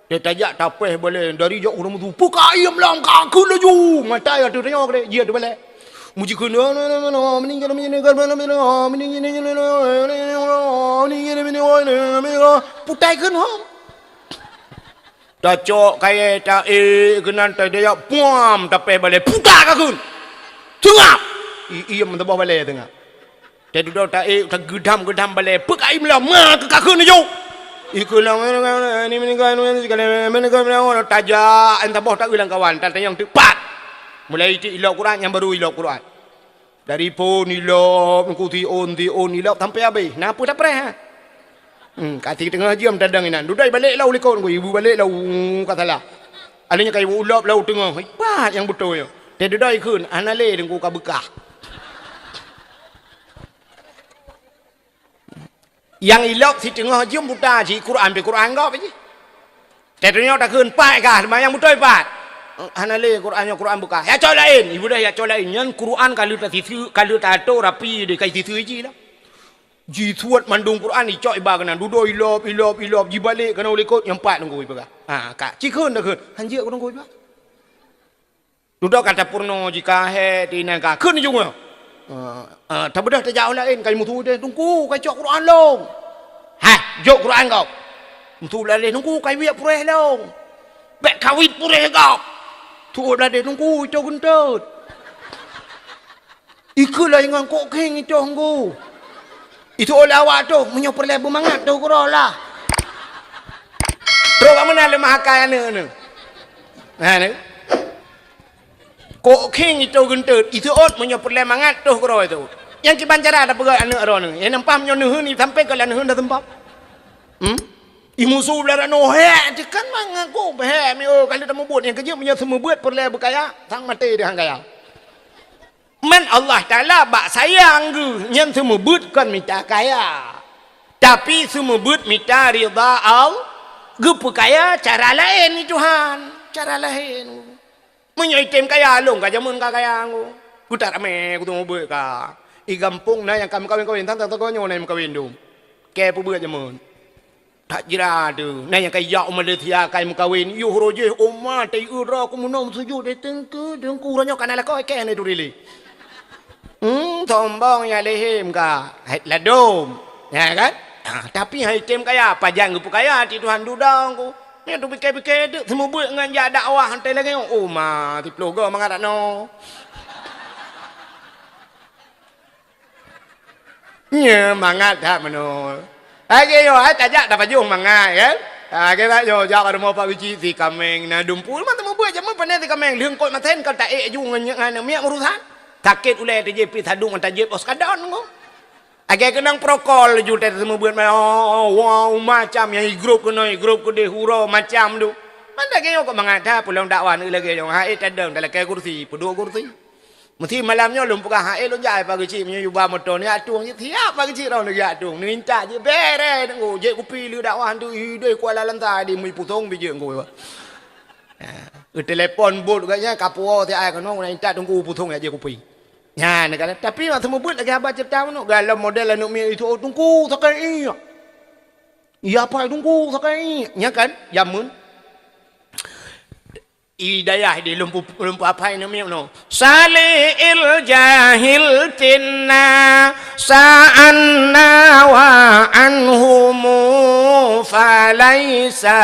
Teuh tajak tapéh balèe, dari jok ureueng meusu, "Peuka iem lam ka kheun laju!" Matai ateueh tanyoe keudéh, jih ateueh balèe. Meuji kheun, putai kheun, ha. Tacok kayèe, taék keunan, tajak, puam, tapéh balèe, puta ka kheun. Seungap! I-, iem saboh balèe seungap. Teududoe taék, tageudam-geudam balèe, peuka iem lom, ma keu ka kheun laju. Ikheun lom, tajak, saboh taeu lam kawan, tatanyong teuk pat. Mulai itik ilop Quran, nyang baru ilop Quran. Dari phon ilop, nungku siôn, siôn ilop, sampai habéh. Na peue tapreh, ha? Hmm, ka siteungoh jeuem tadong inan. Dudoe balek lau likot, nungku ibu balek lau, ka salah. Alèh nyoe ka ibu ilop lau teungoh. Ipat nyang beutôi nyoe. Teududoe ikheun, hana lé nungku ka beukah. Nyang ilop siteungoh jeuem buta jih, Quran pih Quran gob jih. Teutunyok takheun pat kah, seumayang beutôi pat. Hana lé Quran nyoe, Quran beukah. Ya cok laén, ibu dah ya cok laén. Nyan Quran ka lheueh tasiseue, ka lheueh tato rapi deh, ka isiseue jih lah. Jisuet mandum Quran, icok iba keunan. Dudoe ilop, ilop, ilop, jibalek keunan u likot, nyan pat nungku ipeugah. Ha, ka. Cikheun takheun. Hanjeuet keu nungku iba. Dudoe ka tapeurunoe jih ka hék, teuinang ka kheun jungui. Ah, ah, tabeudôh tajak u laén, ka jimusu deh, "Teungku, ka jok Quran lôn." "Hah, jok Quran gob?" Musu u laén, "Teungku, ka wiet puréh lôn." "Bèk kawit puréh gob." Tu'oh bladeh, "Teungku, itoh geunteut." Ikheun lom ngon kok khieng itoh nungku. Itu oleh awak tu, meunyoe peureulèe beumangat tu keudroe lah. Trok bak meunan leumah akai aneuk nyoe. Ha, ni. Kok khieng itu geunteut, itu ôt meunyoe peureulèe mangat toh keudroe itu. Nyang kiban cara tapeugah aneuk droeneuh. Nyang nampak meunyoe neuheun, sampé keu lheueh neuheun dah seumpap. Hmm? Imusu beulara noh, hék, tekan mangat kok, hék, mi, oh, ka lheueh tamubuet. Nyang keujeuet meunyoe seumeubeuet peureulèe beukaya, sang maté deuh han kaya. Man Allah Taala bak sayang geuh nyan seumeubeuet kon mita kaya, tapi seumeubeuet mita ridha Allah. Geupeukaya cara laén ni Tuhan, cara laén. Meunyoe item kaya lôn ka jameun ka kaya ngô, geutak ramé geuteumeubuet ka. I gampông na nyang ka meukawen-kawen, tang-tang nyoe na meukawen dum. Kèe peubuet jameun. That jra tu. Na nyang ka ijak u Malaysia ka meukawen, yoh roh jih uma teuieu droe keu meunoe meusujut, eh, teungku, teungku, uroe nyoe ka na lakoe kèe na itu diri. Hmm, sombong ya lehim ka. Hai ladom. Ya kan? Ha, tapi hai tem kaya, pajan geupeukaya ti Tuhan dudong ku. Nyan tu pike-pike tu, seumeubeuet ngon jak dakwah teuh lagèe nyoe. Uma, siploh go mangat no. Nya mangat that meunoe. Lagèe nyoe hai tajak tapajoh mangat kan. Ha, lagèe that nyoe jak bak rumoh Pak Geuchik si kaméng na dumpeue mantong meubuet jameun pandai si kaméng lheueng kot masen kon taék ju ngon nyan miet urusan. Sakét ulèe tajép pi sadung tajép os kadon ngon. Lagèe keunong prokol ju teuh seumeubeuet ma-, oh, wow, macam nyang igrop keunoe igrop keudeh uroe macam tu. Man lagèe nyoe kok mangat that pulang dakwah lagèe nyoe. Hai tadong talakèe kursi, peuduek kursi. Meusti malam nyoe lôn peugah, "Hai lôn jak Pak Geuchik meunyoe yuba moto ni atueng jih." Siap Pak Geuchik roh lagèe atueng. Neuintat jih bere teungku, jép kupi lé dakwah tu ideh Kuala Lantai di mui pusong bijék ngku. Ha, geutelepon bot geuh nyan ka puwoe si ai keunoe neuintat teungku pusong jak jép kupi. Nyan kan, tapi mak seumeubeuet lagèe haba ceurita meunoe, galom model aneuk miet itu, "Oh, teungku, sakai iek." "Ya, pai teungku, sakai iek." Nyan kan, jameun. I dayah di lumpu, lumpu apai namiet no. Sali'il jahil tinna sa'anna wa anhumu falaisa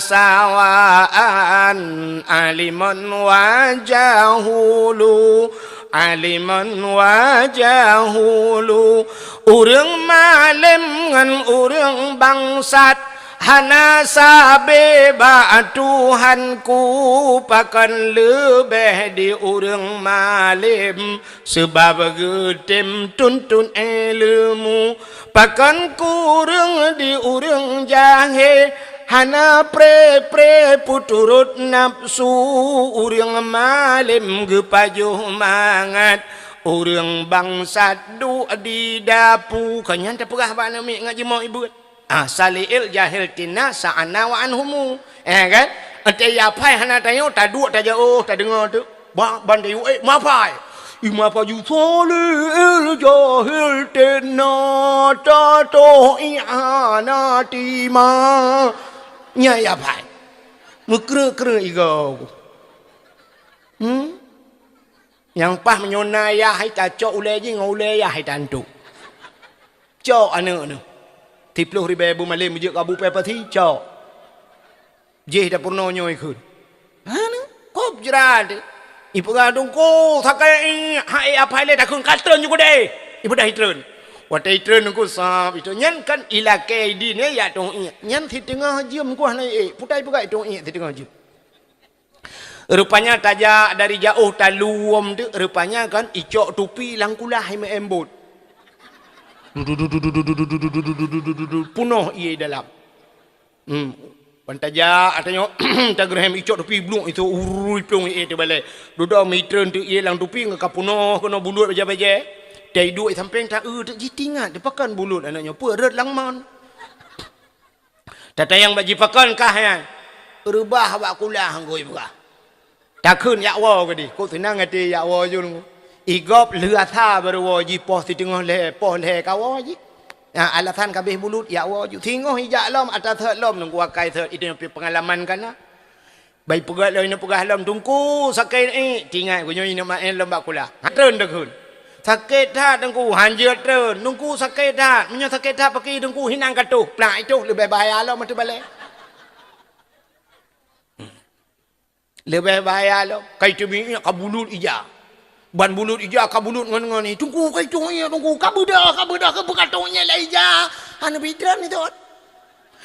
sawaan aliman wa jahulu, aliman wa jahulu. Ureuëng malem ngon ureuëng bangsat hana sabe bak Tuhanku, pakon leubeh di ureuëng malem, seubab geutem tuntot ileumu. Pakon kureueng di ureuëng jahé, hana pre-pre peuturot nafsu, ureuëng malem geupajoh mangat, ureuëng bangsat duek di dapu. Kon nyan tapeugah bak aneuk miet ngon jimoe ibuet. Ah, sali'il jahil tinna sa'anna wa anhumu. Eh, kan? Ante ya pai hana tanyoe, taduek tajak, oh, tadeungoe tu. Ba, ban tayue, eh, mapai. I mapai ju sali'il jahil tinna tatoh iek hana tima. Nya ya pai. Meukreuek-kreuek igoe. Hmm? Nyang paih meunyoe na yah hai tacok ulèe jih ngon ulèe yah hai tantok. Cok aneuk neuh. Siploh ribèe beumalém jeuet kabu pèe pasi, cok. Jih dapur nyoe ikheun. Hana, kop jrat. Ipeugah teungku, sakai iek, hai apai lé takheun ka treun ju keudeh. Ipeugah itreun. Watèe itreun teungku sab, itreun. Nyan kan ilakèe idin, eh, ya tong iek. Nyan siteungoh jeuem ku hana iek. Putai peugah itong iek siteungoh jeuem. Rupanya tajak dari jaoh taluem tu, rupanya kan icok tupi lam kulah imeu'en bot. Punoh ié dalam. Hmm. Ban tajak, tanyoe tageureuhem icok tupi bluek itu urui plueng ié teubalai. Dudoe mitreun tu ié lam tupi ngon ka punoh keunoe bulut bajèe-bajèe. Tai duek sampéng ta eu teuk jitingat, dipakan bulut aneuk nyoe peue rot lam mon. Tatanyong bak jipakon kah nyan? Reubah bak kulah ngui peugah. Takheun yak woe keudeh. Kok seunang até yak woe jun. Igop lheueh asa baru woe jih poh siteungoh lhèe, poh lhèe ka woe jih. Nah, alasan kabeh bulut yak woe jih. Singoh ijak lom ata sot lom nunggu akai sot itu nyang peungalaman kana. Bai peugah lom, peugah lom, "Teungku, sakét ié." Tingat geuh nyoe ineuk maén lom bak kulah. Treun takheun. "Sakét that, Teungku." Hanjeuet treun. "Teungku, sakét that." Meunyoe sakét that, pakri Teungku hinang ka toh. Plak itoh leubeh bahaya lom ateueh balée. Leubeh bahaya lom. Kai teubiet ka bulut ija. Ban bulut ija ka bulut ngon-ngon ni. "Teungku, kai teubiet, Teungku, ka beudoh, ka beudoh, ka beudoh, ka beudoh, ka beudoh."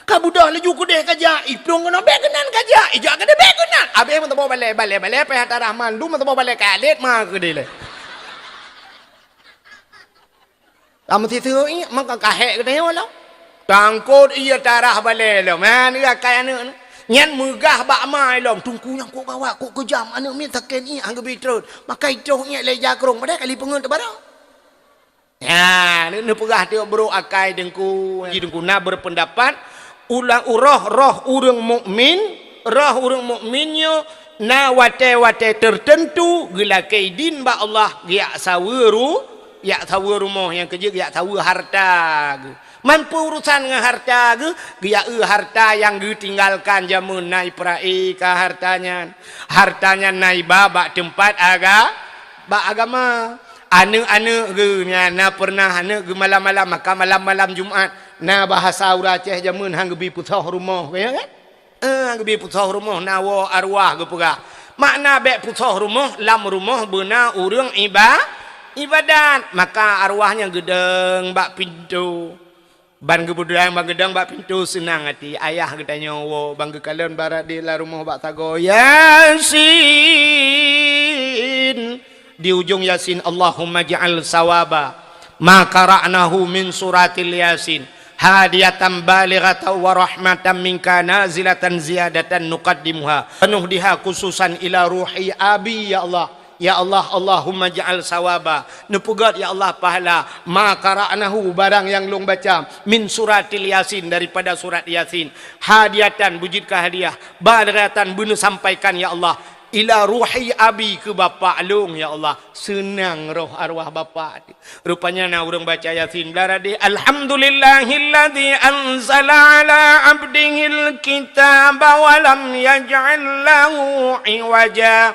Ka beudoh laju keudeh ka jak, iplueng keunoe bèk keunan ka jak, ijak keudeh bèk keunan. Abéh meusaboh balée, balée, balée payah tarah mandum meusaboh balée ka lét ma keudeh lé. Ka meusiseue ié, maka ka hék keudeh lom. Tangkot ié tarah balée lom. Ha, nyan akai aneuk nyan. Nyan meugah bak ma lom. "Teungku nyan kok gawat, kok keujam, aneuk miet sakét ié han geubri treun. Maka itroh ié lé jakrong, padahai kali peungeut teubarô." Nah, neupeugah tiok brok akai Teungku. Ji Teungku na berpendapat, ulang uroh roh ureuëng mukmin, roh ureuëng mukmin nyoe na watée-watée tertentu geulakée idin bak Allah geujak saweue ru-, jak saweue rumoh nyang keujeuet geujak saweue harta geuh. Man peu urusan ngon harta geuh, geuya-eu harta nyang geutinggalkan jameun na iprae ka harta nyan. Harta nyan na iba bak teumpat aga-, bak agama. Aneuëk-aneuëk geuh nyan na peureunah aneuëk geuh malam-malam, maka malam-malam Jumat na bahasa ureuëng Aceh jameun han geubi peusoh rumoh, ya kan? Eh, geubi peusoh rumoh na woe arwah geupeugah. Makna bék peusoh rumoh, lam rumoh beuna ureuëng iba-, ibadat. Maka arwah nyan geudong bak pintoe. Ban geubeudang ban geudong bak pintoe seunang até. Ayah geutanyoe woe ban geukalon barade lam rumoh bak sagoe. Yasin. Di ujong Yasin, Allahumma ja'al sawaba ma qara'nahu min suratil Yasin hadiyatan balighatan wa rahmatan minka nazilatan ziyadatan nuqaddimuha wa nuhdiha khususan ila ruhi abi, ya Allah. Ya Allah, Allahumma ja'al sawaba, neupeugét, ya Allah, pahala ma qara'nahu, barang nyang lôn baca, min suratil Yasin, daripada surat Yasin, hadiyatan, beujeuet keu hadiah, balighatan, beuneusampaikan, ya Allah, ila ruhi abi, keu bapak lôn, ya Allah. Seunang roh arwah bapak. Rupanya na ureuëng baca Yasin, blara deh, "Alhamdulillahilladzi anzala ala abdihil kitaba wa lam yaj'al lahu iwaja."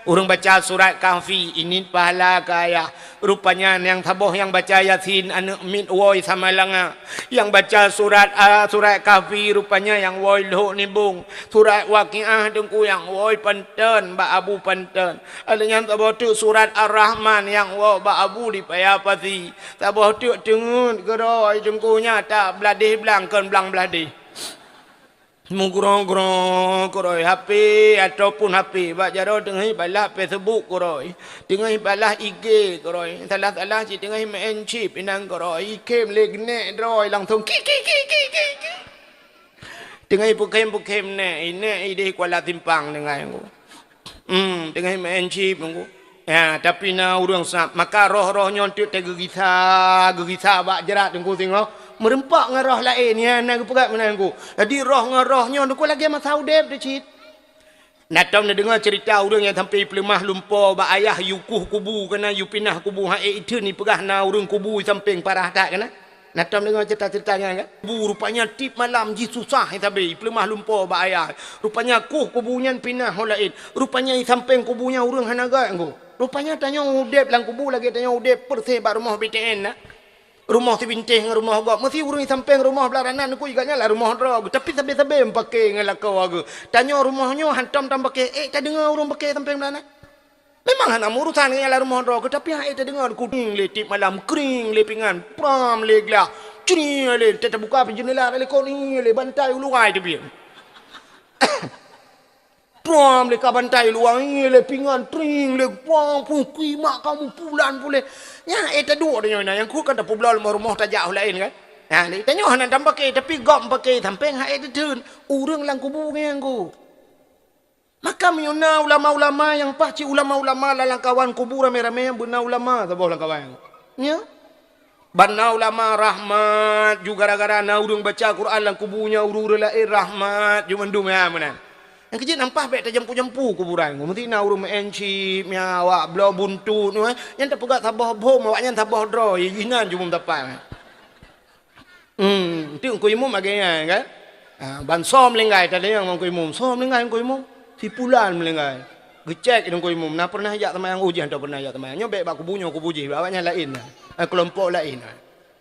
Ureuëng baca surat Kahfi, ini pahala keu ayah. Rupanya nyang saboh nyang baca Yasin, aneuëk miet woe Samalanga. Nyang baca surat, a, surat Kahfi, rupanya nyang woe Lhok Nibong. Surat Waqiah, teungku, nyang woe Panton, bak Abu Panton. Ada nyang saboh teuk surat Ar-Rahman nyang woe bak Abu di Paya Pasi. Saboh teuk teungeut keudroe, teungku, nyan tabladeh blang, kon blang bladeh. Meugroe-groe keudroe, H P ataupun H P. Bak jaroe teungoh balah Facebook keudroe. Teungoh balah I G keudroe. Salah-salah cit teungoh main chip inan keudroe. Ikhém lé geunek droe langsung ki, ki, ki. Teungoh peukhém-peukhém nèk, nèk idéh Kuala Simpang teungoh. Hmm, teungoh main chip nunggu. Ya, tapi na ureuëng sab, maka roh-roh nyoe teuk teugeugisa, geugisa bak jrat teungku singoh. Meureumpok ngon roh laén, ya, na geupeugah meunan teungku. Jadi roh ngon roh nyoe teungku lagèe masa udép teuh cit. Na tom neudeungoe ceurita ureuëng nyang sampoe peuleumoh lumpo bak ayah yue kueh kubu keunan yue pinah kubu, ha ék itheun ipeugah na ureuëng kubu sampéng parah that keunan. Na tom deungoe ceurita-ceurita nyan kan? Kubu rupanya tiep malam jih susah sabe, ipeuleumoh lumpo bak ayah. Rupanya kueh kubu nyan pinah ho laén. Rupanya i sampéng kubu nyan ureuëng hana gét teungku. Rupanya tanyoe udép lam kubu lagèe tanyoe udép peureuseh bak rumoh B T N na. Rumoh sibintéh ngon rumoh gob. Meusi ureuëng i sampéng rumoh blah ranan teungku, i gobnyan lam rumoh droe. Tapi sabe-sabe meupaké ngon lakoe geuh. Tanyoe rumoh nyoe hantom tam paké, ék tadeungoe ureuëng paké sampéng blah ranan. Memang hana meuurusan ngon nyang lam rumoh droe, tapi han ék tadeungoe, kring lé tiep malam, kring lé pingan, pram lé glah, cring lé, ta-, tabuka pih jeundela, ta likot, ih, lé bantai u luwa teubiet. Pram lé ka bantai u luwa, ih, lé pingan, tring lé, pang, pung, kui mak kamu pulan puléh. Nyan han ék taduek tanyoe na, nyang kheun kan tapeubloe rumoh-rumoh tajak u laén kan. Nah, lé tanyoe hana tam paké, tapi gob paké sampéng han ék teutheun. Ureuëng lam kubu nyan teungku. Maka meunyoe na ulama-ulama nyang paih cit ulama-ulama lam lamkawan kubu ramé-ramé nyang beuna ulama saboh lamkawan. Nya? Ban na ulama rahmat ju gara-gara na ureuëng baca Quran lam kubu nyan ureuëng-ureuëng laén rahmat ju mandum nyan meunan. Nyang keujeuet nyan paih bék tajampu-jampu kuburan. Meusti na ureuëng maén chip nyan awak bloe buntut nyan, nyan tapeugah saboh bom awaknyan saboh droe, inan ju meusapat. Hmm, enteuk Teungku Imum lagèe nyan kan? Ha, ban soe meuninggai, tanyong ngon Teungku Imum, soe meuninggai Teungku Imum? Si pulan meuninggai. Geucék Teungku Imum, na pernah jak seumayang? Oh, jih hana pernah jak seumayang. Nyoe bèk bak kubu nyoe, kubu jih, awaknyan laén na. Ha, keulompok laén na.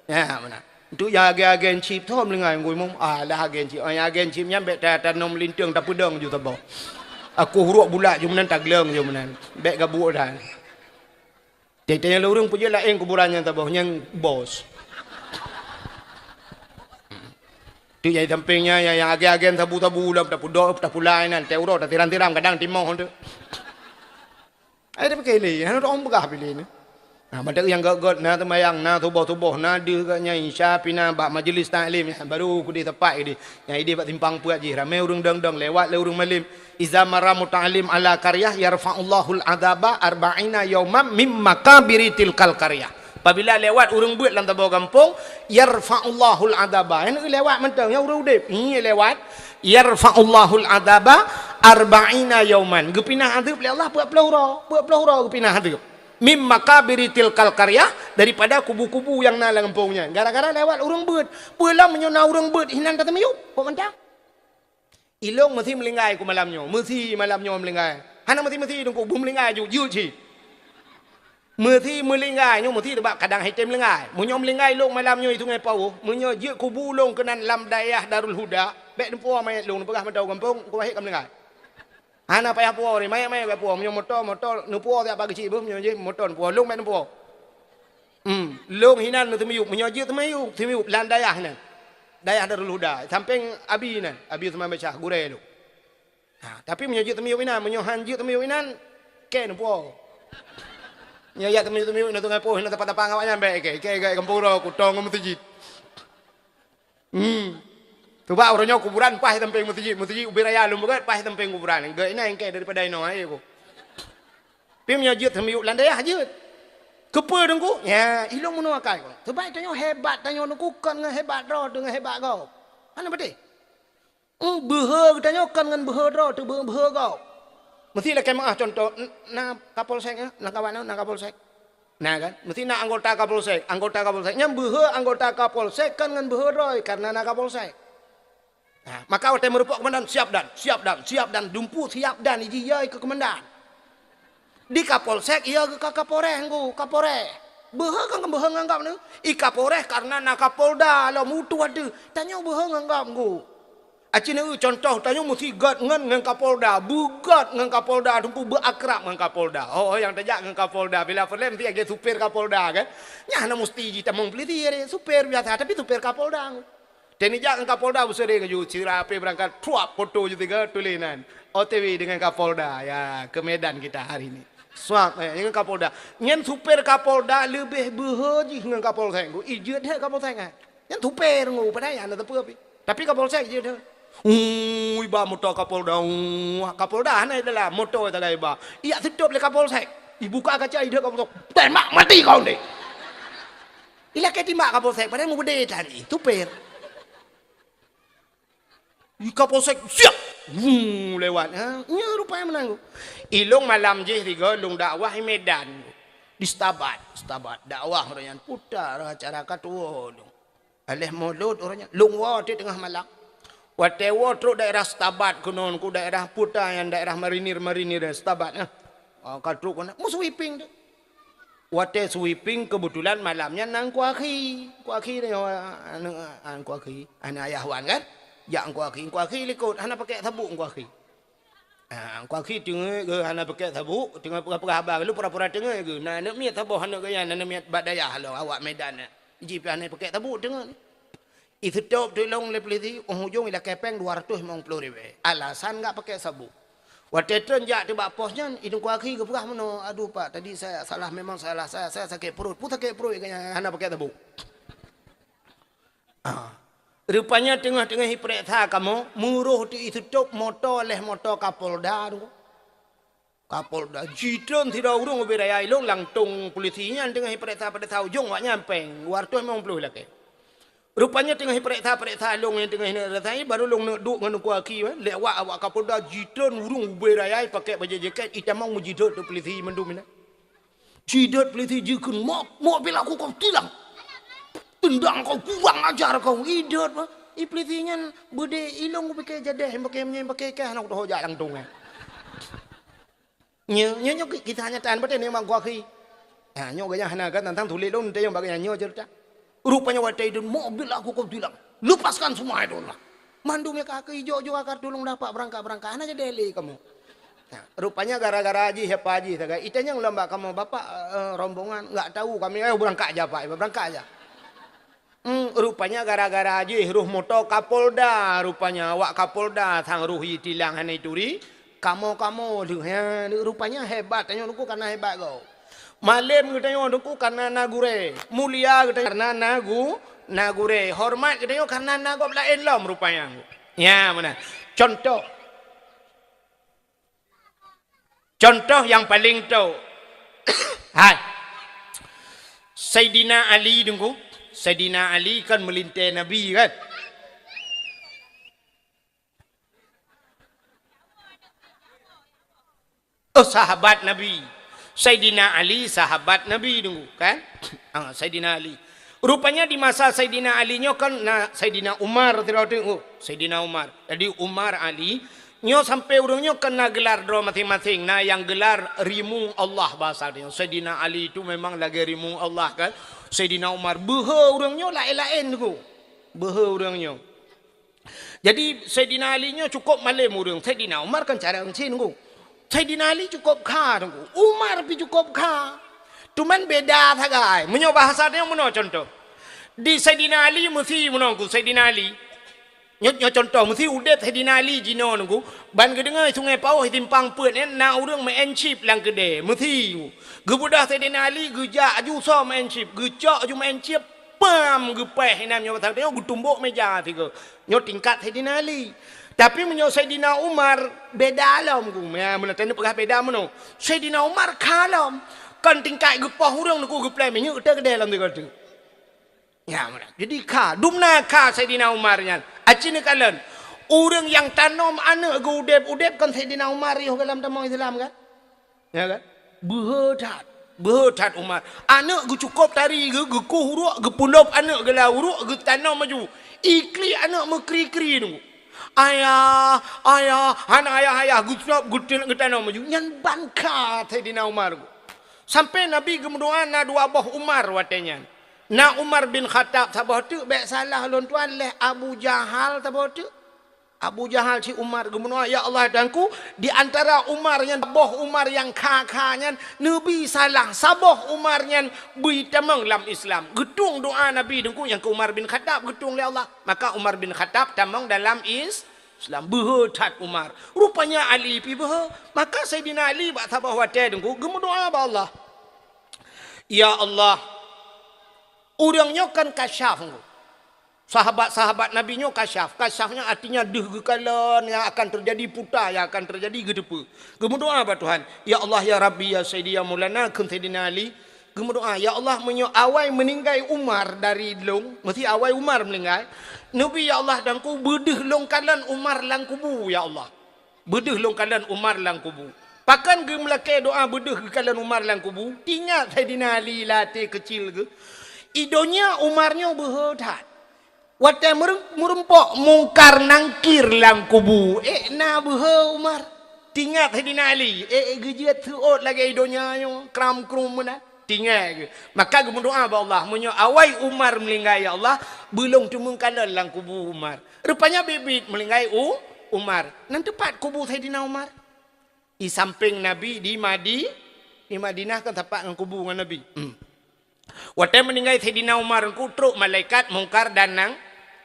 Ya, meunan. Enteuk nyang agen-agen chip, soe meuninggai Teungku Imum? Ah, lah agen chip. Oh, nyang agen chip nyan bèk ta-, tanom linteung, tapeudong ju saboh. Aku hurok bulat ju meunan, tagleueng ju meunan. Bèk gabuek dah. Tiep-tiep nyang lôn ureuëng peujeuet laén kuburan nyang saboh, nyang bos. Tu nyang sampéng nyan, nyang, nyang agen-agen sabu-sabu lom tapudok, tapulai nan, teuh uroe, tatiram-tiram, kadang timoh tu. Ai, tapi kali, hana orang peugah pilih ni. Nah, mantap nyang gét-gét, na seumayang, na suboh-suboh, na deuh gét nyang isya, pih na bak majlis taklim, baru kudeh tepat kudeh. Nyang idéh bak simpang peuet jih, ramé ureuëng dong-dong, lewat lé ureuëng malém. Iza marra muta'allim ala qaryah yarfa'ullahul adzaba arba'ina yauman mim makabiri tilkal qaryah. Apabila lewat ureuëng beuet lam saboh gampông, yarfa'ullahul adzaba. Nyang lewat mantong, nyang ureuëng udép. Nyoe lewat, yarfa'ullahul adzaba arba'ina yauman. Geupinah adeueb lé Allah peuet ploh uroe. Peuet ploh uroe geupinah adeueb. Mim makabiri tilkal qaryah, daripada kubu-kubu nyang na lam gampông nyan. Gara-gara lewat ureuëng beuet. Peue lom meunyoe na ureuëng beuet hinan tateumiyueb, kok mantong. Ilong meusi meulinggai ku malam nyoe. Meusi malam nyoe meulinggai. Hana meusi-meusi teungku, beumeulinggai ju, jeuet cit. Meusi meulinggai nyoe meusi teubak kadang hai tem meulinggai. Meunyoe meulinggai ilong malam nyoe i Sungai Pauh, meunyoe jeuet kubu lôn keunan lam dayah Darul Huda, bék neupuwoe manyét lôn, neupeugah mantong gampông, ku wahé ka meulinggai. Hana payah puwoe, manyét-manyét bék puwoe. Meunyoe moto, moto, neupuwoe siat pageuchik beuh, meunyoe jih moto neupuwoe, lôn bék neupuwoe. Hmm, lôn hinan meuteumiyueb, meunyoe jeuet teumiyueb, teumiyueb lam dayah nyan. Dayah Darul Huda, sampéng Abi nyan, Abi Usman Basyah, gurée lôn. Ha, tapi meunyoe jeuet teumiyueb inan, meunyoe han jeuet teumiyueb inan, kée neupuwoe. Nyoe jak teumiyueb-teumiyueb inan Sungai Pauh, inan tapa-tapa ngon awaknyan bék kée, kée gét gampông uroe kutong ngon meuseujid. Hmm. Teubak uroe nyoe kuburan paih sampéng meuseujid, meuseujid ubé raya lôn beugét paih sampéng kuburan. Gét inan kée daripada inoe, hai ku. Pi meunyoe jeuet teumiyueb lam dayah jeuet. Keupeue teungku? Ya, ilong meunoe akai ku. Teubak tanyoe hebat tanyoe teungku kon ngon hebat droe deungon hebat gob. Hana beutôi. Hmm, beuhe geutanyoe kon ngon beuhe droe teubeuhe gob. Meusi lakée meuáh contoh, n-, na Kapolsek, eh, lam kawan na Kapolsek. Na kan? Meusi na anggota Kapolsek, anggota Kapolsek. Nyan beuhe anggota Kapolsek kon ngon beuhe droe karena na Kapolsek. Nah, maka watée meurumpok komandan, "Siap dan, siap dan, siap dan," dumpu siap dan iji yai keu komandan. Di Kapolsek, iya geuka Kapolres nggu, Kapolres. Beuhe kan beuhe ngon gob neu? I Kapolres karena na Kapolda lom utoh ateueh. Tanyoe beuhe ngon gob nggu. Aci neu contoh, tanyoe meusi gét ngon, ngon Kapolda. Beugét ngon Kapolda, teungku beuakrab ngon Kapolda. Oh, oh, nyang tajak ngon Kapolda. Bila peureulée meusi lagée supir Kapolda kan. Nyan hana musti jitamong peulisi, supir biasa, tapi supir Kapolda nggu. Teuneuk jak ngon Kapolda beuseuring ju, sira ape beurangkat, truap, foto ju tiga tuléh nan. O T W dengan Kapolda, ya, ke Medan kita hari ini. Swab, eh, dengan Kapolda. Nyan supir Kapolda leubeh beuhe jih ngon Kapolsek nggu. Ih, jeuet that Kapolsek, eh. Nyan supir nggu, padahai hana teupeu pi. Tapi Kapolsek jeuet that. Ui, ba moto Kapolda, ui, Kapolda hana dalam moto sagai ba. Ijak seutop lé Kapolsek. Ibuka kaca, ideuek Kapolsek. Tembak mati kau ni. Ilakée timbak Kapolsek, padahai mubeude that jih, supir. I Kapolsek, siap! Wuu, lewat. Ha? Nyoe rupanya meunan. Ilong malam jih tiga, ilong dakwah i Medan. Di Setabat, Setabat. Dakwah uroe nyan putar acara ka tuwoe ilong. Aléh mulod uroe nyan. Ilong woe teuk teungoh malam. Watée woe trok daerah Setabat keunoe, ku daerah putar nyang daerah marinir-marinir Setabat. Ha? Oh, ka trok keunoe. Meusweeping teuk. Watée sweeping, keubeutulan malam nyan na Teungku Akhi. Teungku Akhi nyoe, aneuk, ah, Teungku Akhi, aneuk Ayah Wan kan? Jak Teungku Akhi, Teungku Akhi likot, hana pakèk sabuk Teungku Akhi. Ah, Teungku Akhi teungeut geuh hana pakèk sabuk, teungoh peugah-peugah haba, lalu pura-pura teungeut geuh. Na aneuk miet saboh aneuk geuh nyan, aneuk miet bak dayah lom, awak Medan nyan. Jih pih hana pakèk sabuk teungeut. Iseutop teuk ilong lé peulisi, óh ujong ilakée péng dua ratus limong ploh ribèe. Alasan gak pakèk sabuk. Watée treun jak teuk bak pos nyan, i Teungku Akhi geupeugah meunoe, "Aduh Pak, tadi saya salah, memang salah saya, saya sakét pruet." Peue sakét pruet, geuhnyan hana pakèk sabuk. Ah. Rupanya teungoh-teungoh ipeuriksa kamoe, meuroh teuk iseutop moto lé moto Kapolda tu. Kapolda jitreun sidroe ureuëng ubé raya ilong, langsong peulisi nyan teungoh ipeuriksa-peuriksa ujong awak nyan péng dua ratus limong ploh lakée. Rupanya teungoh ipeuriksa-peuriksa ilong nyang teungoh ineuk rasai, baru lôn neuk duek ngon Teungku Akhi, eh, lewat awak Kapolda jitreun ureuëng ubé raya ipakèk bajée jakét, itamong meujidot teuk peulisi mandum inan. Jidot peulisi jikheun, "Mok, mok bila aku kau tilang. Tendang kau, kurang ajar kau." Idot bah. I peulisi nyan beudé ilong kupike jadeh, pakèk meunyan pakèk kah, hana kutoho jak langsong, eh. Nyoe, nyoe, nyoe kisah nyata, beutôi nyoe Teungku Akhi. Ha, nyoe geuhnyan hana kan tantang tuléh lôn teuh bak geuhnyan nyoe ceurita. Rupanya watée idun, "Mobil aku kau tilang. Lepaskan semua itu lah." Mandum nyang ka keu ijok-jok akan tulông dapat beurangkat-beurangkat. Hana jadi lé kamoe. Ha, rupanya gara-gara jih, siapa jih sagai. Itanyong lom bak kamoe, "Bapak, eh, rombongan?" "Enggak tahu kami." "Eh, beurangkat aja, Pak. Beurangkat aja." Hmm, rupanya gara-gara jih roh moto Kapolda, rupanya awak Kapolda sang roh jitilang hana ituri, kamoe-kamoe lheueh, ha, rupanya hebat, tanyoe Teungku kana hebat gob. Malém geutanyoe Teungku kana na gurée, mulia geutanyoe kana na gu-, na gurée, horeumat geutanyoe kana na gob laén lom rupanya. Nya, meunan. Contoh. Contoh nyang paleng tok. Hai. Saidina Ali Teungku. Saidina Ali kan meulintée Nabi kan? Oh, sahabat Nabi. Saidina Ali sahabat Nabi dulu, kan? Ah, Saidina Ali. Rupanya di masa Saidina Ali nyoe kan na Saidina Umar sidroe teuk, oh, Saidina Umar. Jadi Umar, Ali, nyoe sampai ureuëng nyoe kan na gelar droe maséng-maséng. Na nyang gelar rimueng Allah bahasa nyoe. Saidina Ali itu memang lagée rimueng Allah, kan? Saidina Umar, beuhe ureuëng nyoe laén-laén teuk. Beuhe ureuëng nyoe. Jadi Saidina Ali nyoe cukup malem ureuëng. Saidina Umar kan cara euncin teuk. Saidina Ali cukup kha teuk. Umar pi cukup kha. Cuman beda sagai. Meunyoe bahasa nyoe meunoe contoh. Di Saidina Ali meusi meunoe teuk Saidina Ali. Nyoe, nyoe contoh, meusi udeb Saidina Ali jinoe teuk. Ban geudeungoe Sungai Pauh simpang peuet nyan na ureuëng meu'en chip lam keudée. Meusi. Geubeudôh Saidina Ali geujak aju soe meu'en chip. Geucok aju meu'en chip. Pam geupéh inan nyoe pasal nyoe geutumbok meja sigoe. Nyoe tingkat Saidina Ali. Tapi meunyoe Saidina Umar beda lom ku. Ya, meunan tanyoe peugah beda meunoe. Saidina Umar kha lom. Kon tingkat geupoh ureuëng teuk geuplai minyeuk teuh keudeh lom sigoe teuk. Ya, meunan. Jadi kha, dumna kha Saidina Umar nyan. Aci neukalon. Ureuëng nyang tanom aneuëk geu-udeb-udeb kon Saidina Umar yoh dalam tamong Islam kan? Ya kan? Beuhe that. Beuhe that Umar. Aneuëk geucukôb tari geu-, geukueh uruek, geupulop aneuëk geulah uruek, geutanom aju. Iklik aneuëk meukri-kri teuk. "Ayah, ayah, hana ayah, ayah," geucukôb geutil-, geutanom aju. Nyan ban kha Saidina Umar. Sampai Nabi geumeudoa na dua boh Umar watée nyan. Na Umar bin Khattab saboh teuk, bék salah lôn tuan, lheueh Abu Jahal saboh teuk. Abu Jahal cit Umar geumeudoa, "Ya Allah Tuhanku, di antara Umar nyan, boh Umar nyang kha-kha nyan, neubi salah saboh Umar nyan beuitamong lam Islam." Geutueng doa Nabi teuk nyang keu Umar bin Khattab geutueng lé Allah. Maka Umar bin Khattab tamong dalam Is-, Islam. Beuhe that Umar. Rupanya Ali pi beuhe. Maka Saidina Ali bak saboh watée teuk geumeudoa bak Allah. "Ya Allah, ureuëng nyoe kan kasyaf." Sahabat-sahabat Nabi nyoe kasyaf. Kasyaf nyan artinya deuh geukalon, nyang akan teujadi puta, nyang akan teujadi geuteupeue. Geumeudoa bak Tuhan, "Ya Allah, ya Rabbi, ya Sayyidi, ya Maulana," kheun Saidina Ali. Geumeudoa, "Ya Allah, meunyoe awai meuninggai Umar dari lôn, meusti awai Umar meuninggai, neubi, ya Allah, dan ku beudeuh lôn kalon Umar lam kubu, ya Allah." Beudeuh lôn kalon Umar lam kubu. Pakon geumeulakée doa beudeuh geukalon Umar lam kubu? Tingat Saidina Ali lam até keucil geuh. I donya Umar nyoe beuhe that. Watée meureu-, meurumpok Mungkar Nangkir lam kubu, ék na beuhe Umar. Tingat Saidina Ali, ék geujeuet seuôt lagée i donya nyoe, kram-krum meunan. Tingat geuh. Maka geumeudoa bak Allah, "Meunyoe awai Umar meuninggai, ya Allah, beulôn teumeukalon lam kubu Umar." Rupanya biet-biet meuninggai U-, Umar. Nan teupat kubu Saidina Umar. Di sampéng Nabi di Madi-, di Madinah kan sapat ngon kubu ngon Nabi. Hmm. Watée meuninggai Saidina Umar teuk trok malaikat Mungkar dan Nang-,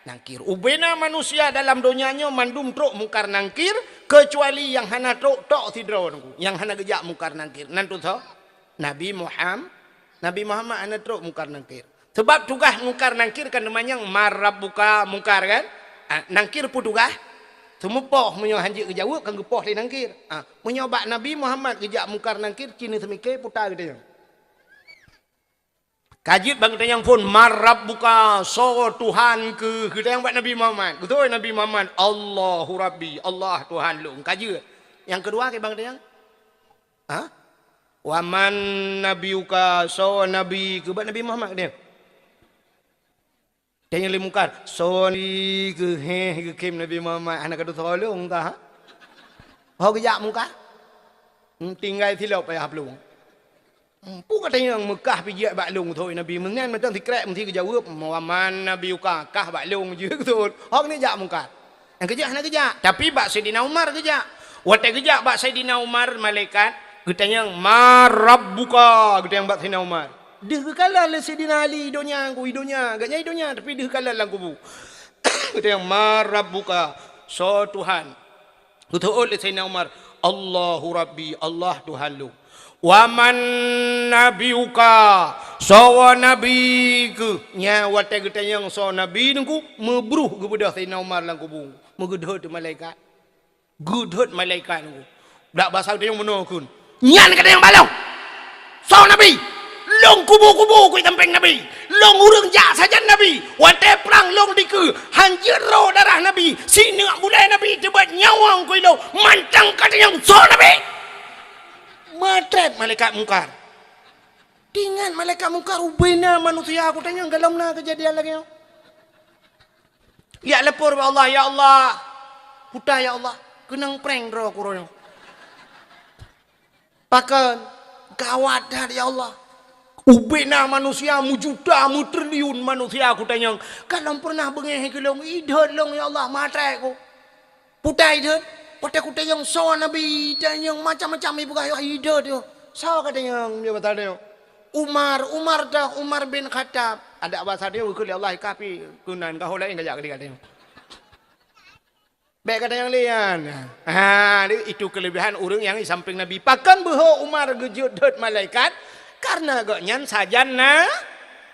Nangkir. Ubena manusia dalam donya nyoe mandum trok Mungkar Nangkir, keucuali nyang hana trok tok sidroe teuk, nyang hana geujak Mungkar Nangkir. Nan teuh soe? Nabi Muham-, Nabi Muhammad hana trok Mungkar Nangkir. Sebab tugaih Mungkar Nangkir kan teumanyong, "Man rabbuka?" Mungkar kan? Ah, Nangkir peue tugaih? Seumupoh, meunyoe hanjeuet geujaweueb kan geupoh lé Nangkir. Ah, meunyoe bak Nabi Muhammad geujak Mungkar Nangkir, cit neuseumiké peue geutanyoe. Ka jeuet ban geutanyoe phon, "Man rabbuka?" Soe Tuhan keuh? Geutanyong bak Nabi Muhammad. Geutanyong Nabi Muhammad, "Allahu Rabbi, Allah Tuhan lôn." Ka jeuet. Nyang keudua keu ban geutanyoe? Ha? "Wa man nabiyuka?" Soe nabi keuh bak Nabi Muhammad dia? Tanya lé Mungkar, "Soe nabi keuh?" Heh, geukheun Nabi Muhammad, "Hana ka tusoe lôn tah." Ho geujak Mungkar? Hmm, tinggai silop payah plueng. Hmm, peue ka tanyong meukah pih jeuet bak lôn, thôn Nabi. Meunan mantong sikrek meusti geujaweueb, "Wa man nabiyuka?" Kah bak lôn jeuet thôn. Ho keuneuk jak Mungkar. Nyang keujak hana geujak. Tapi bak Saidina Umar geujak. Watée geujak bak Saidina Umar, malaikat geutanyong, "Man rabbuka?" Geutanyong bak Saidina Umar. Deuh geukalon lé Saidina Ali, "I donya ku, i donya." Agaknya i donya, tapi deuh geukalon lam kubu. Geutanyong, "Man rabbuka?" Soe Tuhan? Geuteuôt lé Saidina Umar, "Allahu Rabbi, Allah Tuhan lôn." "Wa man nabiyuka?" Soe nabi keuh? Nyan watée geutanyong soe nabi teungku, meubruh geubeudôh Saidina Umar lam kubu. Meugeudhôt malaikat. Geudhôt malaikat teungku. Dak basa geutanyong meunoe kheun. Nyan ka tanyong bak lôn. Soe nabi? Lôn kubu-kubu keu sampéng nabi. Lôn ureuëng jak sajan nabi. Watée prang lôn dikeue, hanjeuet rô darah nabi. Sineuk bulée nabi teubat nyawöng keu lôn. Mantong ka tanyong soe nabi? Meutrép malaikat mungkar. Teuingat malaikat mungkar ubena manusia, kutanyong galom na keujadian lagée nyoe. Jak lapor bak Allah, "Ya Allah, puta ya Allah, keunong prank droe ku uroe nyoe." Pakon? Gawat that ya Allah. Ubena manusia, meujuta, meutriliun manusia kutanyong. Galom pernah beungéh keu lôn, idhot lôn ya Allah, maté ku. Puta idhot, watée kutanyong soe Nabi, tanyong macam-macam ipeugah idhot nyoe. Soe katanyong, dia basa nyoe. Umar, Umar dah, Umar bin Khattab. Ada basa dia, keu lé Allah, kapi, keunan, gaho laén kajak keu dia katanyong. Bék katanyong lé nyan. Ha, itu kelebihan ureuëng nyang di samping Nabi. Pakon beuho Umar geujeuet dot malaikat? Karena gobnyan sajan na,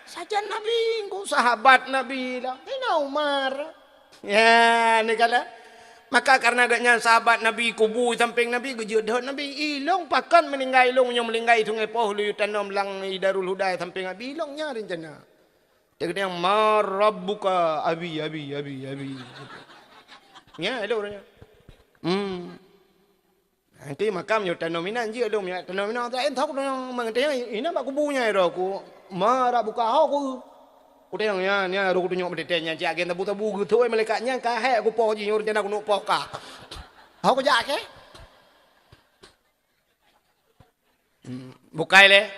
sajan Nabi, engko sahabat Nabi lah. Ina Umar. Ya, ni kala. Maka karena gobnyan sahabat Nabi, kubu samping Nabi, geujeuet dot Nabi. Ilong pakon meuninggai ilong, nyoe meuninggai sungai poh luyue tanom lam Darul Huda samping Nabi. Ilong nya rencana. Dia kata, "Ma rabbuka, abi, abi, abi, abi." Ya, elok ureuëng nyan. Hmm. Nanti makam nyoe tanom inan jeuet lom, ya, tanom inan, tak entok dong, mengetahui ina bak kubu nyan, ro ku. "Ma rabbuka, ho ku." Kutanyong nyan, nyan ro kutunyok meuteuntèe nyan, cit agen tabu-tabu geuthôi malaikat nyan, ka hék kupoh jih, nyoe rencana kuneuk poh ka. Ho kujak ke? Hmm, bukai lé.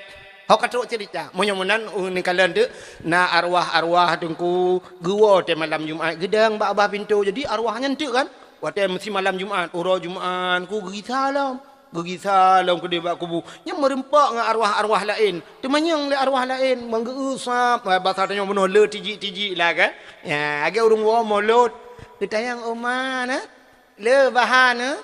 Ho ka trok cerita. Meunyoe meunan, uh, neukalon teuk, na arwah-arwah teungku geuwoe teuh malam Jumat geudong bak babah pintoe. Jadi arwah nyan teuk kan? Watèe meusi malam Jumat, uroe Jumat ku geugisa lom. Geugisa lom keudeh bak kubu. Nyan meureumpok ngon arwah-arwah laén. Teumanyong lé arwah laén, meugeu-usap, basa tanyoe bunoe le tijik-tijik lah kan. Ya, lagèe ureueng woe molot. Geutanyong, "Oma na?" Le bahan, eh?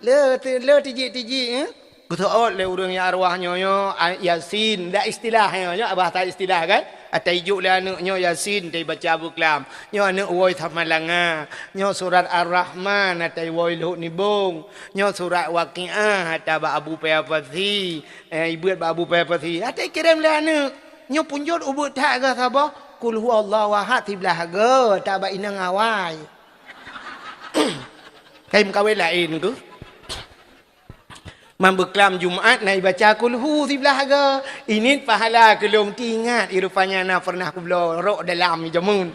Le ti-, le tijik-tijik, eh? Geuseuôt lé ureueng nyang arwah nyoe, nyoe, a, Yasin. Dak istilah nyoe, nyoe bahasa istilah kan? Ata ijok lé aneuk nyoe Yasin, ta ibaca beuklam. Nyoe aneuk woe Samalanga. Nyoe surat Ar-Rahman, ata iwoe Lhok Nibong. Nyoe surat Waqiah, ata bak Abu Paya Pasi. Eh, ibeuet bak Abu Paya Pasi. Ata ikirém lé aneuk. Nyoe punjot ubeuet that geuh saboh, Qul huwallahu ahad siblah goe, ata bak inong awai. Kai meukawen laén keuh. Man beuklam Jumat na ibaca kulhu siblah goe. Init pahala keu lôn teuingat, i rupanya na pernah kubloe rok dalam i jameun.